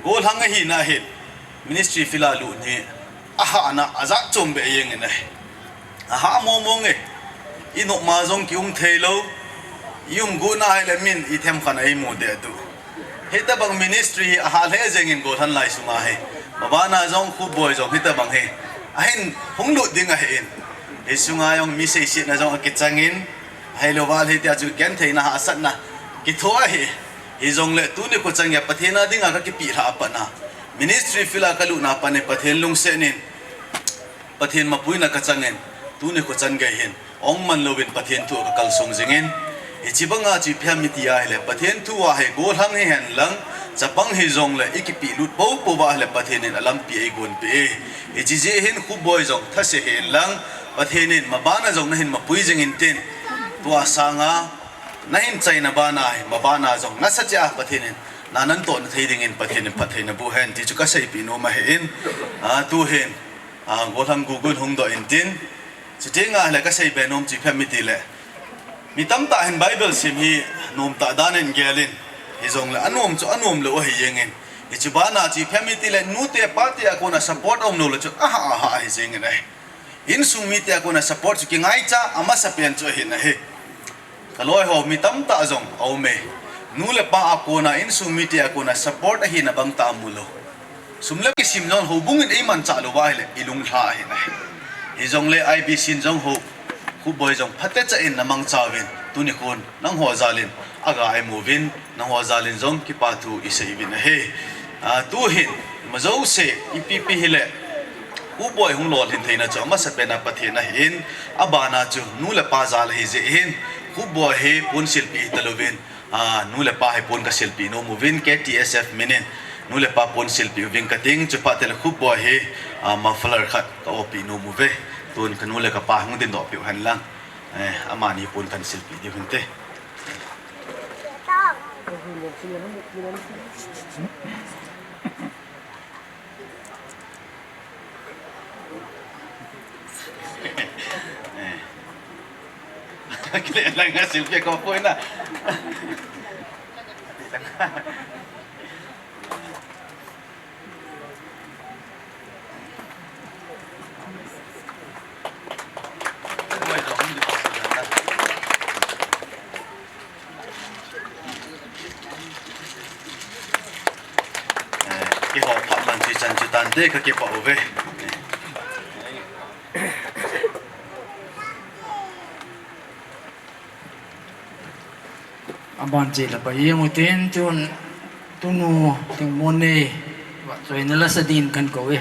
gollhang ahina hin ministry field a lut hi ahahna ajat chom beh jeng in ahi. Aha mong mong e. Inop ma jong kium theilou. Ium got na ahile min ithemkhat a imu deh diu. Hitobang ministry hi aha lheh jeng in gollhang lai sunga hi. Mabana jong Khupboi jong hitobang hi ahin hung lut ding ahin, hisunga jong mi seisetna jong akichang in, ahilou val hitia chu gentheina hahsatna kithoh ahi. Hijongle tuni kho chang geiya Pathen a dinga kakipeh lhah a pat na, ministry field a kalutna a pat in Pathen lungset in, Pathen mapuina kachang in, tuni kho chan gei hin ong man louvin Pathen thu a kakalsong jing in. Hiche banga chu ipi ham iti ahile, Pathen thu a hi gollhang hihen lang, chapang hijongle ikipeh lut poupou va ahile Pathen in alampi eigonpeh e. Hiche jeh hin Khupboi jong thase hih in lang, Pathen in mabana jong nahin mapui jing intin, tua sanga nahin chaina bana hi mabana jong nasacheh a Pathen in na nantoh na thei dingin Pathen in phatthei naboh hen ti chu kaseipeh nom ahin, a, tuhin, a, gollhang gugun hung doh intin, chutenga ahile kaseibe nom chu ipi ham itile, mi tamtah hin Bible sim hi nomtah dan in gel in, hijongle anom chu anom lou ahi jeng in, hiche bana chu ipi ham itile, nute pate a kona support aum lou le chun aha aha ahi jeng in ahi. Insung mite a kona support chu kingaicha amasapen chu ahin ahi. Kaloi ho mi tamtah jong aume. Nu le pa a kona, insung mite a kona support ahina bangtah amu lou. Sum le kisim jong houbung in eimanchah lou va ahile ilunglha ahin ahi. Hijongle I B C in jong ho, Khupboi jong phatecha in namangcha uvin, tuni khon nangho jal in aga imuvin, nangho jal in jong kipa thu isei uvin ahi. A, tuhin, ima jouse, ipi pi hile, Khupboi hung lolhin theina chu amasapen a Pathen ahin, abana chu nu le pa jal ahi jeh hin, Khupboi hi pon silpeh hitalouvin, a, nu le pa hi pon kasilpeh nom uvin, K T S F min in, nu le pa pon silpeh uving kating, chuphat tele Khupboi hi, a, muffler khat ka-opeh nom uve, tun kanu le kapa hung dindoh peh u hen lang, eh, amani pon kahin silpeh diu hinte. Kile lang nga silpeh ko poi na. Eh, kihou phat man chu chan chu tante kakipah uve. Aban cheh le pha jeng utin chun tunu Thingmon nei vahchoina lasa din kakou e.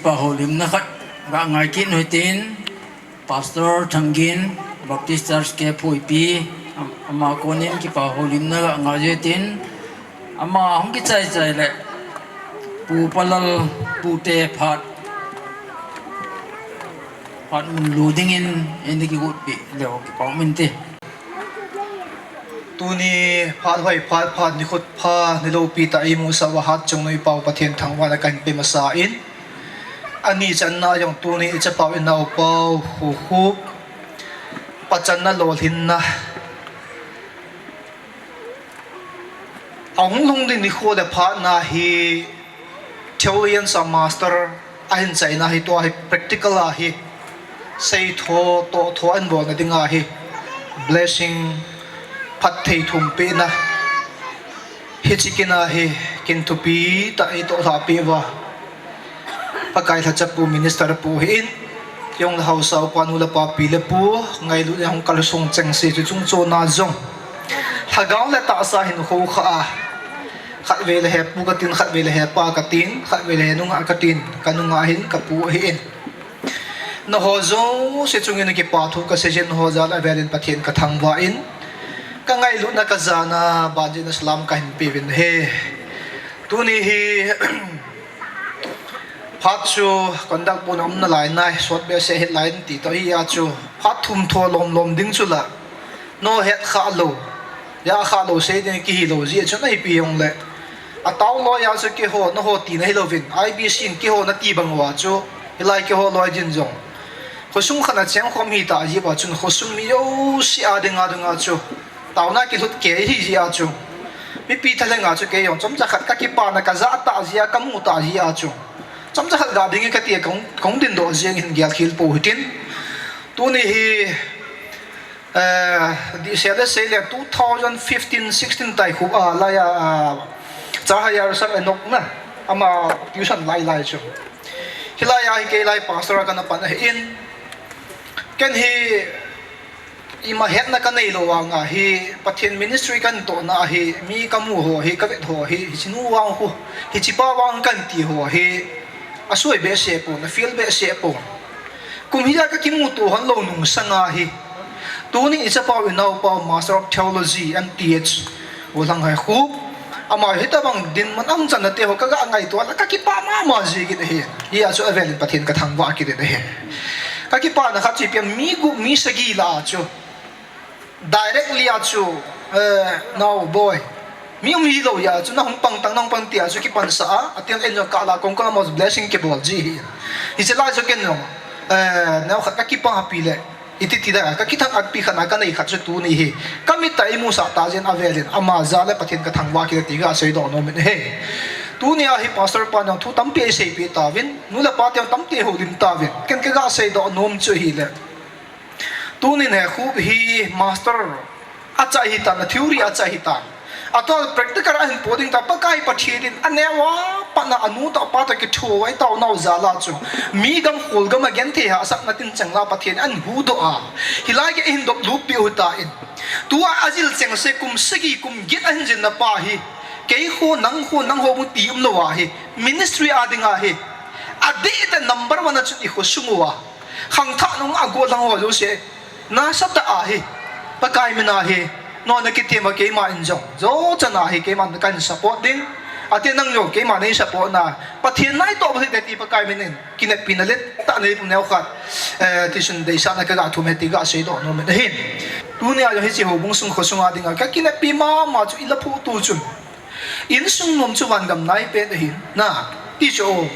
Kipa houlimna khat ga ngai kit u hitin, Pastor Thangin, Baptist Church K Phuipi, am-, ama konin kipa houlimna ga ngai u hitin, ama hung kichai chai le, Pu Palal, Pu te phat, phat mun lu dingin, in kigotpi leu kipa min te. Tuni phat hoi, phat pha, nikho pha, niloupi tah a imusah uva hatchungnung i Pau Pathen thangvahna kahin pe masa in. Ani channa jong tuni i chapau i naopau, Hukhup, pachanna lolhinna. Ahung lhung ding nikho le phatna hi, theologian sa master ahin chaina hi, tua hi practical a hi, seitho, tohtho ahin bolna dinga hi, blessing, phatthei thumpehna, hiche kin a hi, kin thupi tah a i toh lhahpeh uva, Pakai lhacha pu minister pu hi in, jong le haosa upa nu le pa pi le pu, ngailutna hung kalsong chengse chu chungchon a jong, lhagao le tahsa hin khoukhah a, khatvei le he pu katin, khatvei le he pa katin, khatvei le he nungah katin, kanungah hin kapu ahi in. Nangho jouse chungin kipa thu kasei jin, nangho jal avelin Pathen kathangvah in, kangailutna kajana banjin salam kahin peuvin ahi. Tuni hi, phat chu conduct pon aum nalai nai, sot behseh hih lai in ti toh hi a chu, phat thum tho lom lom ding chu la, nangho het khah lou, ja khah lou sei ding kihi lou jeh chun ahi pi jongle, atao loi a chu keiho, nangho tina hilouvin, I B C in keiho nati bang uva chu, hilai keiho loi din jong, khosung khat a cheng khom hita jeh uva chun, khosung mi jouse a dinga dinga chu, taona kilut kei ahi jeh a chu, mipi thalheng a chu kei jong chomcha khat kakipana kajah tah jeh a, kamu tah jeh a chu, chomcha khat ga dingin kati a kahung, kahung dingdoh jeh in hin gelkhel pou hitin. Tuni hi, eh, dihsel a sei le two thousand fifteen sixteen tai khu a lai a, ah, Chahayar Sam Enok na, ama tuition lai lai chu. Hilai a hi kei lai pastor a kana pan ahi in. Ken hi ima hetna kanei lou vanga hi, Pathen ministry kahin tohna a hi, mi kamu ho hi, kavet ho hi, hiche nu vang khu, hiche pa vang kahin ti ho hi, asoi behseh pon, afail behseh pon. Kum hijat a kakimuto hon lou nung sanga hi, tuni i chapau i naopau Master of Theology, M T H, U Lhanghai Khup, ama hitabang dinmun ahung channa te ho kaga ngaito a la kakipa mama jingin ahi. Hia chu avelin Pathen kathangvah kit in ahi. Kakipana khat chu ipi ham, mi gup mi sagi lah a chu, directly a chu, eh, nao boi, mi um hilou jeh a chu, nahung pang tang, nahung pang tia chu kipansah a, atin en jong kah la kong kong a most blessing kibol ji ahi. Hiche lai chu ken jong, eh, neo khat kakipah pi le, iti ti da, kakithang-at pi khat na kanei khat chu tuni hi, kamit a imusah tah jeh in avelin, ama jal a Pathen kathangvah kit e ti gaseidoh nom in ahi. Tuni a hi pastor pan jong thu tampi eiseipeh tauvin, nu le pa te jong tampi houlim tauvin, ken kagaseidoh nom chu ahile, tunin hi Khup hi master acha hitan, a theory acha hitan, atoh practical ahin po ding ta, Pakai Pathen in aneo a pat na anu toh apa toh kithoa itaonau jal a chu, mi gam khol gam a genthei hahsatna tin cheng la Pathen ahin huhdoh a, hilai gei ahin dop lutpeh u hitan, tua ajil chengse kum sagi kum get ahin jinna pa hi, kei khu, nang khu, nangho bou ti umlou a hi, ministry a dinga hi, adeh tah number one a chun i khosung uva khangthah nung a gollhang ho jouse, nasatah a hi, Pakai min a hi, nangho nakithem a keiman jong, jou chan a hi keiman kahin support ding, ati nang jong keiman nei support na, Pathen natoh bou hite ti Pakai min in, kineppi na let tah nei pum neo khat, eh, tichun deisahna kaga thum e ti gaseidoh nom in ahi. Tuni a jong hiche houbung sung khosung a dinga, kakineppi mama chu ila phuh tu chun, insung nom chu vangam naipen ahi, na, ti chu o.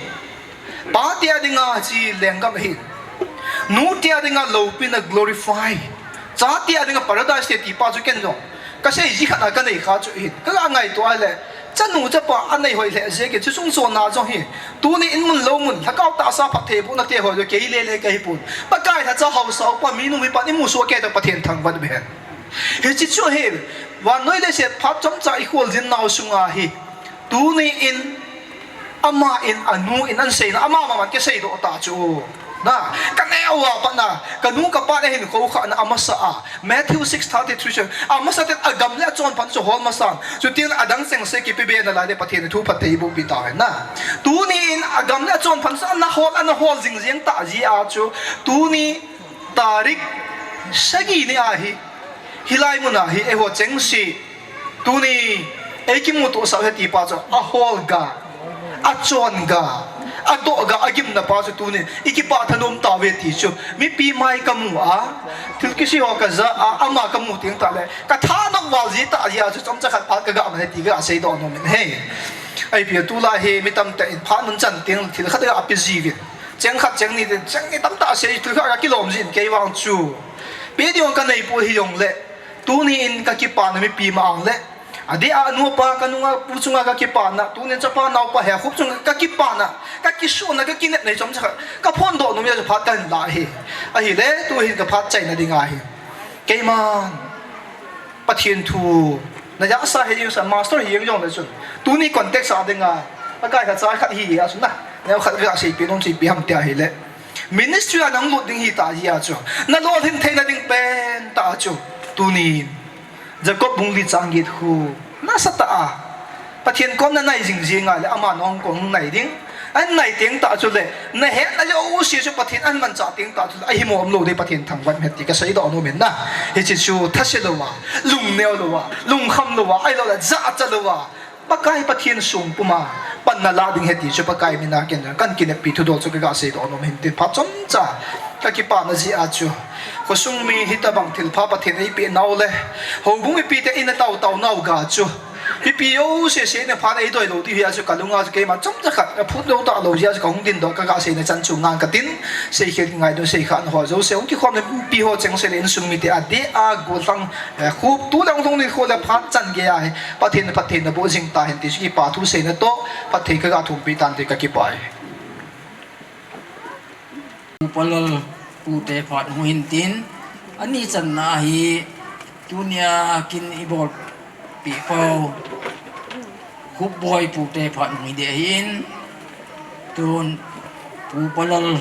Pa te a dinga chi lenggam ahi. Nu te a dinga loupina glorify. Cha te a dinga paradise te ti pa chu ken jong kasei ji khat a kanei kha chu ahi. Kaga ngaito a le, chanu chapa anei hoi lheh jeh in chu chungchon a jong hi, tuni in mun lou mun, lhagao tahsa phattheibohna te ho jong kei lele kahi pon. Pakai lhacha haosa upa minu mipa in imusoh kei toh Pathen thangvah in ahi. Hiche chu hi, vannoi leiset phat chomcha i kholjin nau sunga hi, tuni in, ama in, anu in, ahin seina, ama mama in kiseidoh ta chu. Na, ka neo a pat na, ka nu ka pa na hin kho kha na amasa a. Matthew six thirty-three chu, amasa ten agam le achonphan chu hol masan. Chutin adang cheng se kipe be na lai le Pathen thu phat thei bu pi ta na. Tuni in agam le achonphan chu ana hol, ana hol jing jing ta ji a chu. Tuni tarik sagi ni ahi. Hilai mun a hi eiho cheng si. Tuni, ei kimuto sah u hi ti pa chu, ahol ga, achon ga, adoh ga, agimna pa chu tuni, i kipah thanom tauve ti chu, mipi mai ka mu a, thil kisei ho ka ja a, ama ka mu teng tah le, ka thanop val ji ta ji a chu, chomcha khat phat ka ga man e ti ka sei doh nom in ahi. Ahi pi tulai hi, mi tamtah in phat mun chan teng, thil khat ga pe ji uvin. Cheng khat, cheng ni, cheng ni tamtah sei, thil khat ga kilom ji in kei vang chu. Pe ding ka nei pu hi jong le, tuni in ka kipana mipi ma ang le, adeh a anu apa ka nunga pu chunga ka kipana, tunin chapa naopa he khup chunga ka kipana, ka kisuna, ka kinepna hi chomcha khat, ka phondoh nom jeh a chu phat ka hin la hi. Ahile, tu hin ka phat chaina ding ahi. Keiman, Pathen thu, na jahsa hi jeng sa, master hi jeng jong le chun. Tuni context a ding a, a kai khat cha khat hi a chun na, neo khat ka sei pi nom sei pi ham ti ahile. Ministry a nang lut ding hi ta ji a chu. Na lolhin theina ding pen ta chu. Tuni. Jacob bung li chang get khu. Nasa ta a. Pathen kom na nai jing jing a le ama nong kong nai ding. An nai teng ta chu le. Na hetna jouse chu Pathen an mancha teng ta chu le. Ahi mo um lou ding Pathen thangvah in ti ka sei doh nom in na. Hiche chu thase lou a. Lungneo lou a. Lungkham lou a. Ahilou le jacha lou a. Pakai Pathen sung puma panna la ding ahi ti chu Pakai mina ken kan kineppi thudol chu ka ga sei doh nom in tin phat chomcha ka kipana jeh a chu khosung mi hitabang thilpha Pathen eipeh nau le houbung mipite eina tao tao nau ga chu mipi jouse seina phat eidoi lou ti hi a chu ka lunga chu keima chomcha khat aphut lou ta lou jeh a chu ka hung ding doh ka ga seina chan chu ngang ka tin sei khel ngaidam sei kha na ho jouse hung kikhom le mipi ho cheng sei le insung mite adeh a gollhang Eh, khu tu le hung lhung ni khu le phat chan gei a hi, Pathen phattheina boh jing ta hen ti chu kipa thu seina toh, phatthei ka ga thumpi tan ti ka kipah e. Pu Palal pute phat hung hin tin, ani channa hi, tunia kin i bolpi pau, Khupboi pute phat hung hi ding ahin, tun Pu Palal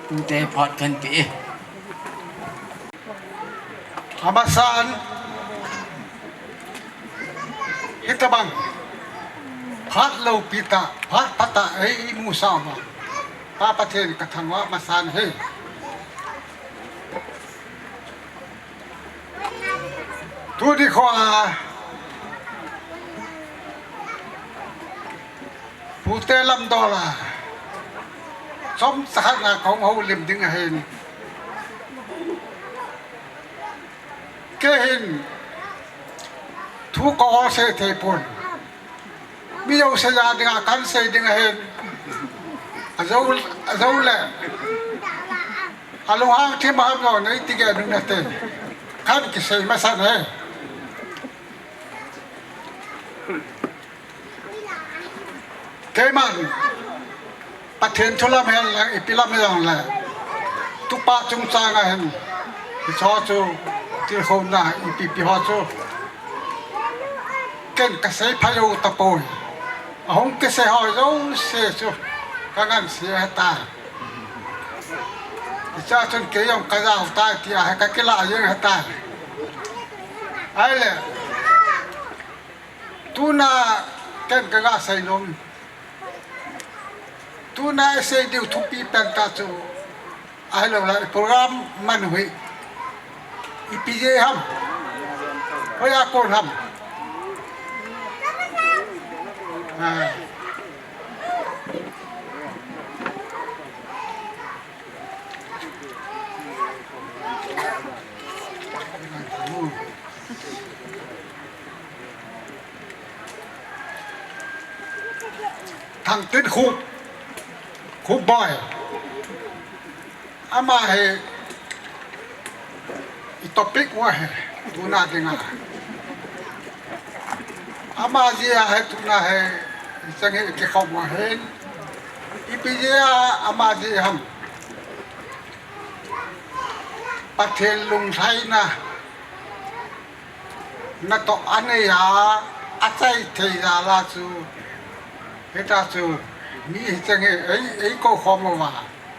pute phat kan pe e. Amasan, hitabang, phat loupi tah, phat phatah, ei imu sah uva, Pa Pathen ka thangvah masan e. Tuni khoa, Pute lamdol a, chomcha khat na kong houlim ding ahin. Kei hin thu ka ol sei thei pon. Mi jouse a dinga kan sei ding ahin. Ajou, ajou le. Alunghang thim a ham jong nei ti gei nung nate. Kan kisei masan e. Keiman, Pathen thu lam hen lang, ipi lam jong le, tupa chungchang a hin, hiche ho chu, tilkhouna, ipi pi ho chu, ken ka sei pha jou tapoi. Ahung kisei ho jouse chu, ka ngansi ahitai. Hiche a chun kei jong ka jao tai tia, ka kila jeng ahitai. Ahile, Tuna ken ka ga sei nom. Tuna i sei diu thupi pen tah chu. Ahilou le i program man u hi. Ipi jeh ham. Hoiya kon ham. Ah. Thangtin Khup, Khupboi. Ama hi i topic u ahi, tuna dinga. Ama jeh a hi tuna hi, i chang hi i kikhom u ahin. Ipi jeh a ama jeh ham. Pathen lunglhaina. Natoh anei a, achai thei jal a chu, hita chu, mi hicheng hi, ei, ei kou khom uva.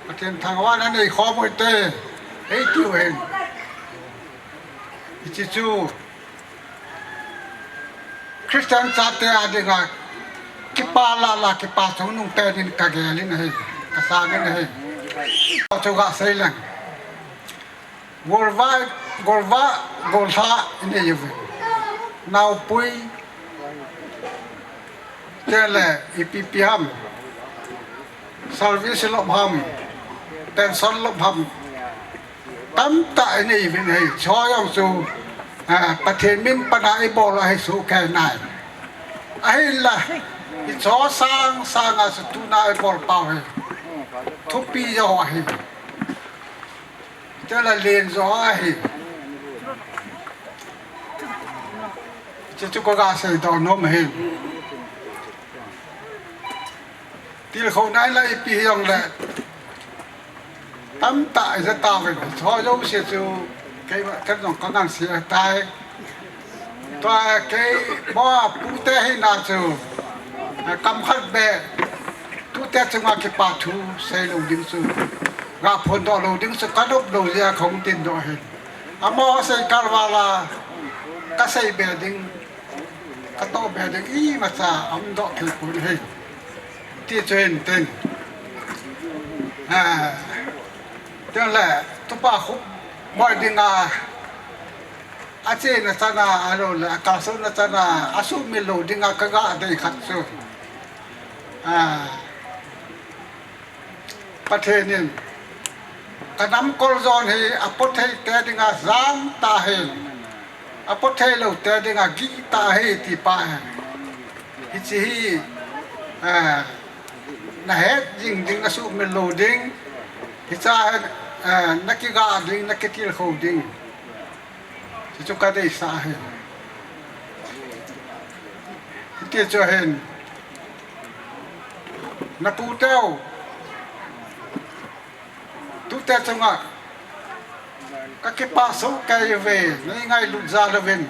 Pathen thangvahna nei khom u hite, eitiu hen. Hiche chu Christian chate a dinga kipa lah lah, kipa chungnung pen in kagel in ahi, kasang in ahi. Chu gasei leng. Golvah, golvah, golhah inei uve. Naopui, chule ipi ipi ham. Service lop ham. Pension lop ham. Tamtah inei uvin ahi. Chu jong chu, ah, Pathen min pana ibol ahi sohkei nai. Ahinla, hiche sang sang a chu tuna ibol pau hi thupi jo ahi. Chule len jo ahi. Hiche chu kaga seidoh nom ahi. Tilkhouna la ipi hijongle tamtah ija tauvin, chu jouse chu kei, kei jong kangansea tai. Tua kei, mo pute hina chu, eh, kam khat beh, tute chunga kipa thu seilou ding chu, ga phondoh lou ding chu kanop lou jeh a kahung tindoh ahin. Amaho sei kal vala kasei be ding, katoh be ding imacha aumdoh thei pon ahi. Ti chu hin tin. Ah, tin le, tupa Khupboi dinga, achena chana, ahilou le, akalsouna chana, asuhmil lou dinga kaga dei khat chu. Ah, Pathen in kanam kol jon hi apothei te dinga jang tah ahin, apothei lou te dinga gih tah ahi ti pa ahi. Hiche hi, eh, nahet jing ding, nasuhmil lou ding, hiche a, eh, nakiga ding, nakitilkhou ding. Hichu kadeisah ahi. Hiti chu ahin. Naputeu, tute chunga kakipah sohkei uve, neingailut jal uvin.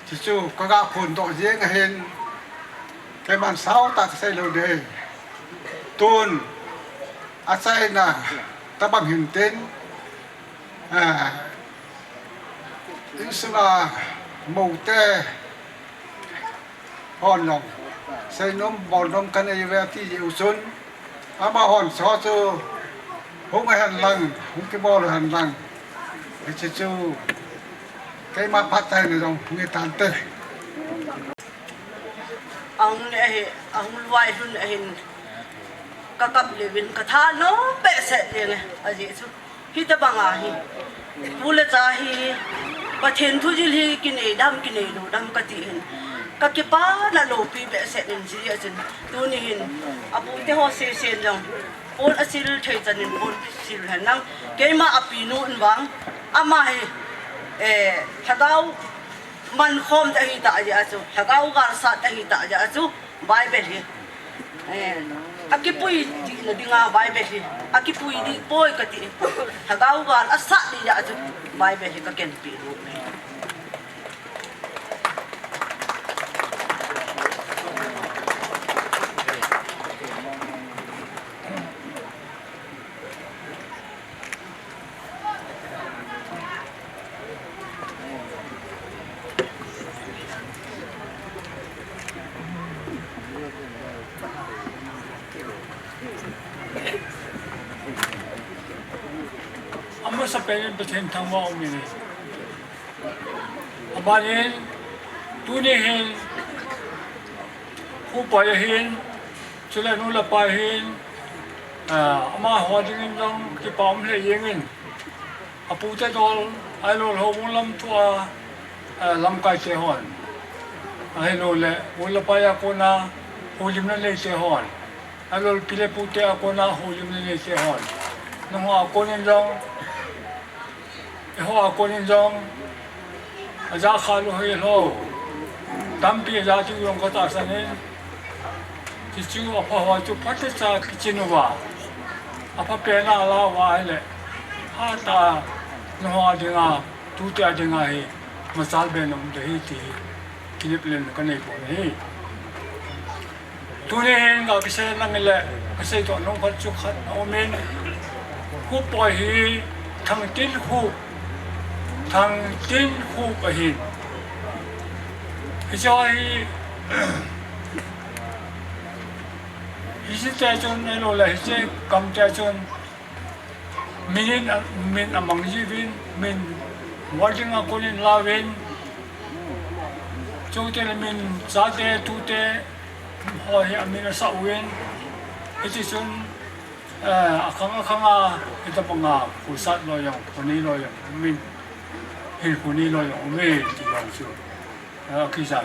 Hichu kaga phondoh jeng ahin, keiman sao tah kasei lou ding. Tun, achaina tobang hin tin, ah, insunga moute hon jong seinom bolnom kanei uve ati jeh u chun, amahon chu hung hen lang, hung kibol hen lang, hiche chu keima phattheina jong hung hitante. Ahung le ahi, ahung vailhun ahin, kakap leuvin kathanom behseh jenge, ajeh chu hitobang ahi. Pu le cha hi, Pathen thujil hi kinei dem, kinei lou dem kati hin, kakipana loupi behseh in, hijeh chun tuni hin apute ho sesen jong pon asil thei chan in pon sil hen lang, keima apinu in vang, ama hi, eh, lhagao mankhom te ahitah jeh a chu, lhagao gal sat te ahitah jeh a chu, Bible hi, eh, akipui dihna dinga Bible hi akipui dih poi kati. Lhagao gal asat dih jeh a chu Bible hi kakenpeh lou. Amasapen in Pathen thangvah um in. Abanin, tuni hin, upa ahin, chule nu le pa ahin, ah, amaho dingin jong kipa um lheh jengin, apute dol, ahilou le houbung lam thua, ah, lamkai te hon, ahilou le, u le pa a kona, houlimna nei te hon, ahilou le, pi le pu te a kona, houlimna nei te hon, nangho a konin jong, eiho a konin jong, ajakha lou hilou, tampi aja diu jong katahsan in, hichu apha ho chu phatecha kichin uva, aphapen a ala uva ahile, hatah a nangho a dinga, tute a dinga hi, machal ben um ding ahi ti, kinepna kanei pon ahi. Tuni hin ka kisei nang le, ka seidoh nom khat chu khat aumin, Khupboi hi Thangtinkhup, Thangtinkhup ahin. Hiche hi, hiche te chun, ahilou le, hiche gam te chun, min in, min amang jiuvin, min wording a konin lauvin, chuteng le min chate, tute, ho hi amin asah uvin, hiti chun, eh, akhang akhang a, hitabanga, khosat loi jong, khonei loi jong, min, hin khonei loi jong, ume, ti jong chu, eh, akijan.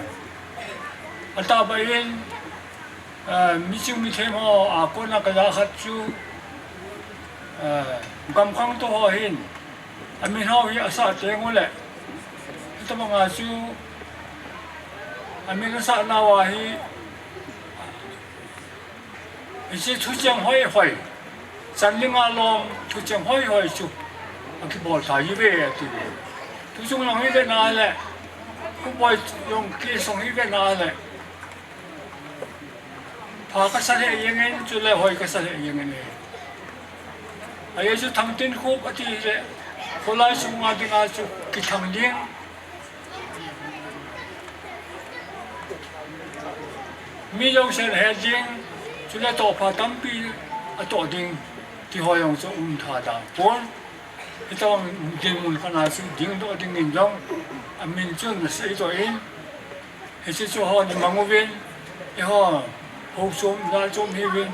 Atahbeh in, eh, miching mithem ho, a kona kaja khat chu, eh, gam khangtou ho hin, amin ho hi asah teng uleh, hitabanga chu, amin asah nauva hi, hiche thucheng hoihoi, chan dinga lom thucheng hoihoi chu akibol thei jiuve ati. Tuchung jong hi vena le, Khupboi jong case jong hi vena le, pha kasa lheh jengin, chule hoi kasa lheh jengin e. Ajeh chu Thangtinkhup ati le, kholai sunga dinga chu kithang ding, mi jousen het ding, chule tohpha tampi atoh ding, ti ho jong chu um tha dan pon. Hitobang dinmun khat a chu dingdoh dingin jong, amin chun naseidoh in, hiche chu hon imang uvin, eiho, hou chom, jal chom hiuvin,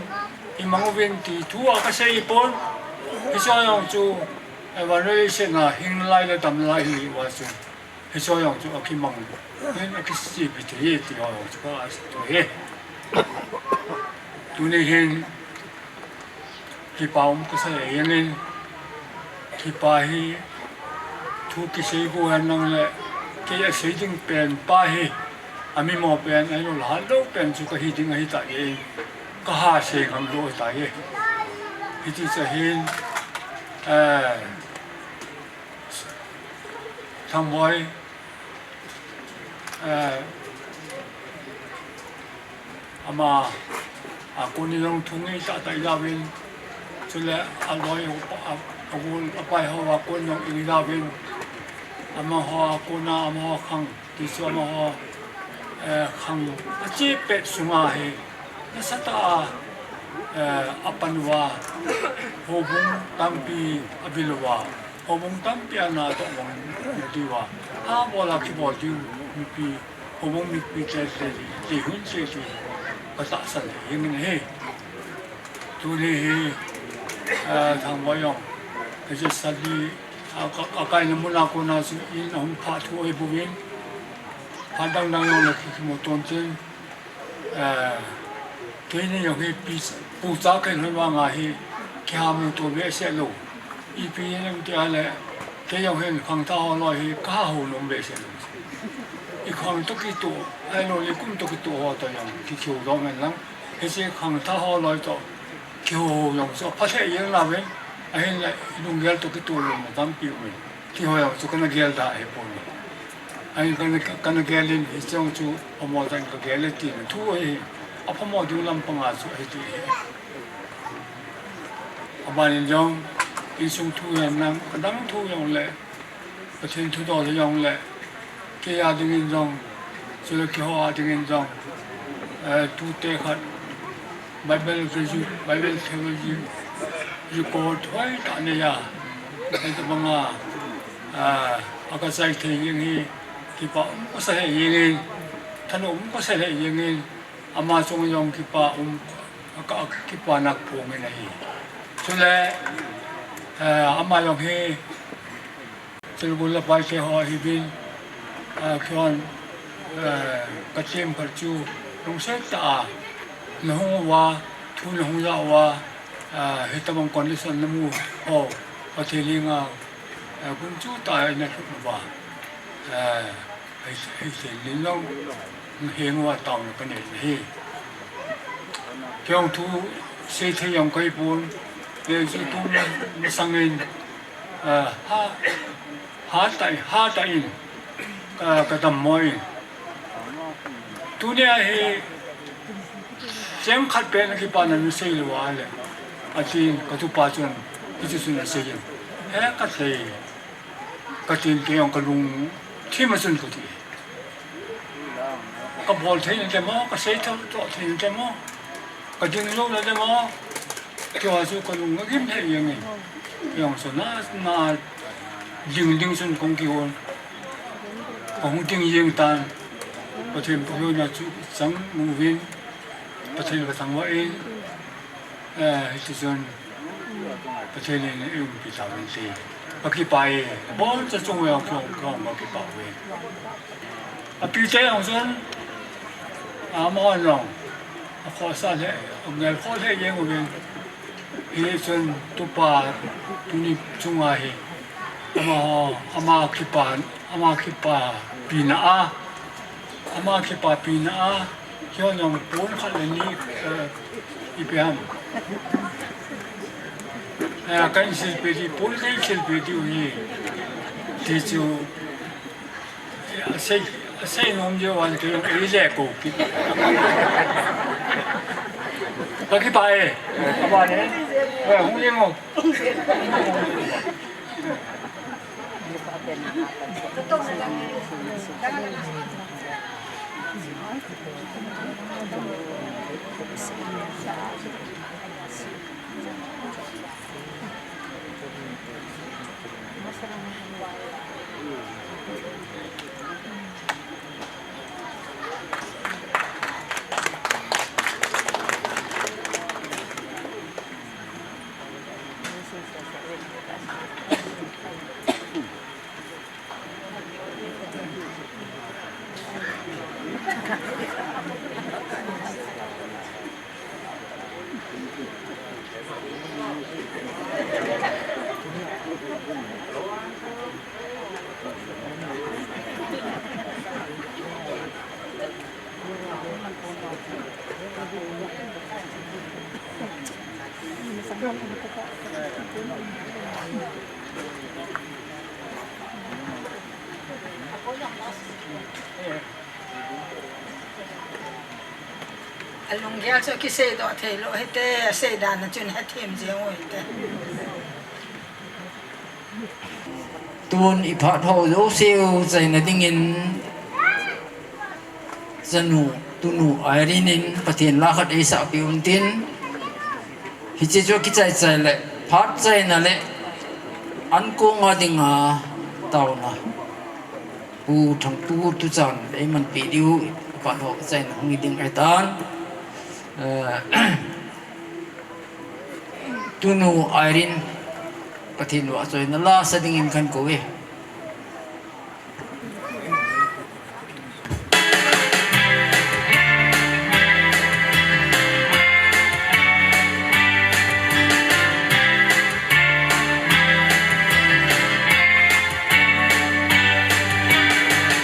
imang uvin ti thu a kasei pon, hiche jong chu, evaluation a hing lai le dam lai hiuva chu, hiche jong chu akimang in, akiseipi thei e ti ho jong chu kasei thei e. Tuni hin, kipa um kasah jengin, kipa hi thu kisei go hen lang le, kei asei ding pen pa hi, amimo pen, ahilou le hatlou pen chu kahi ding ahi tai, kaha sei ngam lou ahi tai. Hiti chun hin, eh, Thangboi, eh, ama a kon in jong thu ngeitah tah ilauvin, chule aloi, a, a, agol, apai ho a kon jong ilauvin, amaho a kon a, amaho khang, ti chu amaho, eh, khang achepet sunga hi, nasatah a, eh, apan uva, houbung tampi avil uva, houbung tampi ana toh vang diuva, abol a kibol diu mipi, houbung mipi te, te, te hun te, te, katahsan jengin ahi. Tuni hi, eh, Thangboi jong, hiche sali, a, ka, akaina mun a kona chu in ahung phah thu ahibouvin, phat dang dang jong le kikimu ton tin, eh, keini jong hi pi, pu cha kahin hoi vanga hi, kiha muto behseh lou. Ipi jeh ham tia le, kei jong hin khangthah ho loi hi kaha hou nom behseh lou. I khang toh kitoh, ahilou le kum toh kitoh ho toh jong kihou lou ngen lang. Hiche khangthah ho loi toh kihou jong chu apha lheh jeng nauve, ahinla i lunggel toh kitoh louna tampi umin. Ti ho jong chu kana gelda ahipon. Ahin kana, kana gelin hiche jong chu phamo tah in kagel e tina thu ahi. Aphamo diu lampanga chu ahi ti ahi. Abanin jong, insung thu hihen lang, adang thu jong le, Pathen thudoh jong le, kei a dingin jong, chule keiho a dingin jong, eh, tute khat, Bible graduate, Bible theology, record hoitah nei a, hitabanga, ah, akachai thei jeng hi, kipa um kasa lheh jengin, thanom um kasa lheh jengin, ama chunga jong kipa um, ka, kipana kaphongin ahi. Chule, eh, ama jong hi, Chule gol le pai te ho ahiuvin, eh, keihon, eh, ka team khat chu lungset tah a, nahung uva, thu nahung ja uva, eh, hitabang condition namu ho, Pathen henga, eh, gunchu tah a ina lhut uva, eh, hei, hei, hei, nin jong, heng uva taona kanei ahi. Kei jong thu sei thei jong kahipon, hijeh chun tu masangin, ah, ha, hatah in, hatah in, ah, kadammo in. Tunia hi, Cheng khat pen a kipana nasei lou a le. Atin, ka tupa chun, hichu chun asei in. He ka thei. Ka tin kei jong ka lung thim a chun ka ti. Ka bol thei nante mo, ka sei thei, thei nante mo. Ka ding lou nante mo. Kei a chu ka lung a gim thei jeng in. Jong chu na, na ding ding chun kong kihon. Ka hung ding jeng tan. Pathen pu na chu chang mu vin. Pathen ka thangvah in. Eh, hiti chun, Pathen in eiumpi tauvin ti. Ka kipah e, abon cha chung uva kong, kong ka kipah uve. Apite jong chun, amahon jong, akhohsah lheh, angel khoh lheh jeng uvin. Hichun, tupa, tuni chunga hi, amaho, ama kipa, ama kipapina a, Ama kipapina a, keiho jong pon khat le ni, eh, ipi ham. Eh, kahin silpeh ding, pon kahin silpeh diu ahi. Ti chu, eh, asei, asei nom diu vang kei jong eile kou kit. Ka kipah e. Kipah e. Eh, hung jeng o. Alunggel chu kiseidoh theilou hite, aseidan a chun hethem jeng u hite. Tun iphat ho jouse u chaina dingin, chanu, tunu Irene in Pathen la khat eisahpeh untin, hiche chu kichai chai le, phat chaina le, ankong a dinga taona Pu Thangpu tuchan eimanpeh diu, iphat ho chaina hung hi ding ahitan. Eh, tunu Irene, Pathen vahchoina la sa dingin kahin kou e.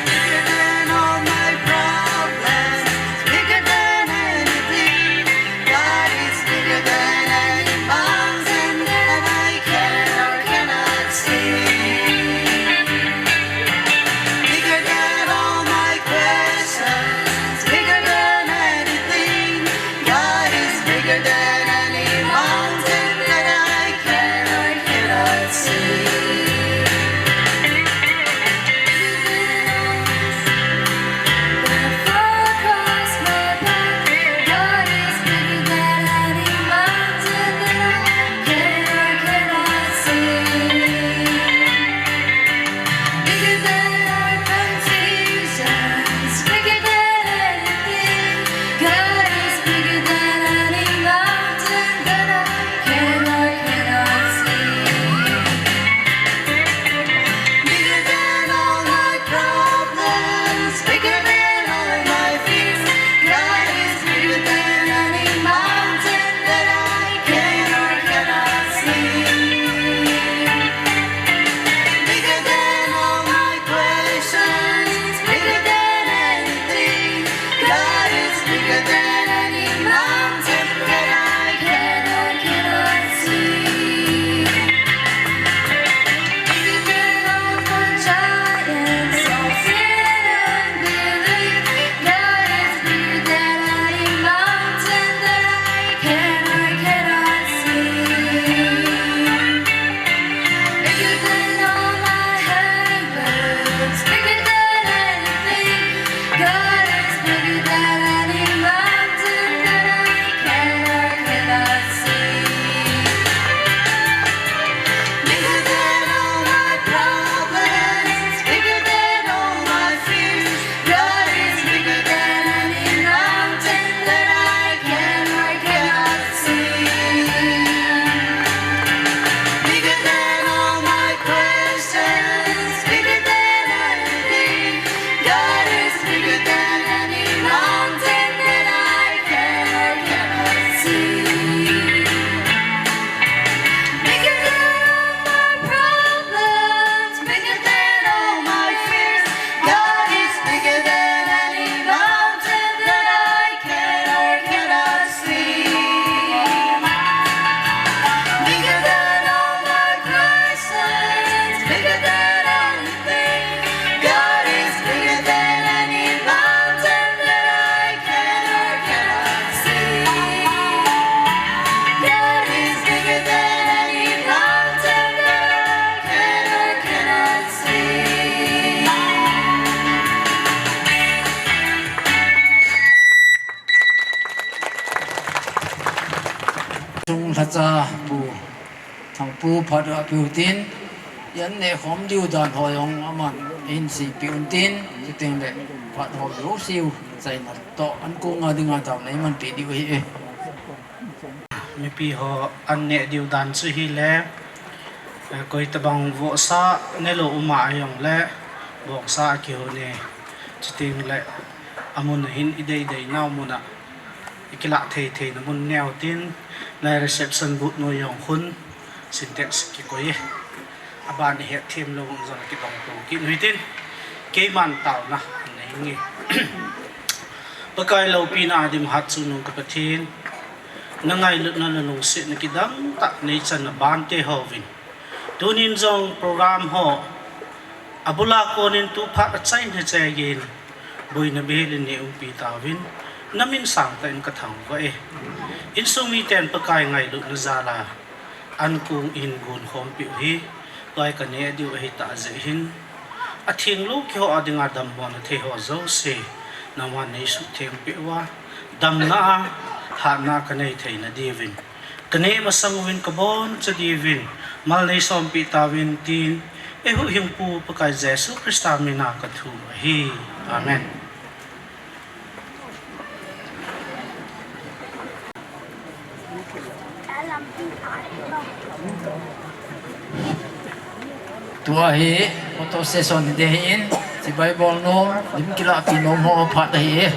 Bigger than all my problems, bigger than anything. God is bigger than any mountain that I can or cannot see. Pu phat apiu tin, i an neh khom diu dan ho jong aman eihin seipeh un tin, chuteng le phat ho jouse u chaina toh an kong a dinga taona eimanpeh diu ahi e. Mipi ho an neh diu dan chu hile, eh, koitabang vohsa nelou um a jongle, vohsa akihon e. Chuteng le amun ahin i deidei nau mun a i kilah thei theina mun neo tin, lai reception booth noi jong khun Sintex kikoi e. Aban i hetthem lou jong kidong tou kit u hitin, keiman taona nei nge. Pakai loupina a dim hatchungnung ka Pathen, na ngailutna le lungsetna kidang tah nei channa bante hovin, tunin jong program ho abul a konin tu phat achaina chegin, boina bihel in nei umpi tauvin, na min sangtah in ka thangvah e. Insung miten Pakai ngailutna jal a an kong in gon khom peh u hi, tua hi ka neh diu ahi tah jeh hin, atheng lou keiho a dinga dammo na thei ho jouse, nangman nei suhtheng peh uva, damna a hatna ka nei theina diuvin, ka neh masang uvin ka boncha diuvin, mal nei sompi tauvin tin, eihuhhingpu Pakai Jesu Christa min a ka thum ahi. Amen. Tua hi photo session hi ding ahin, chibai bol nom, lim kilahpi nom ho phat ahi e.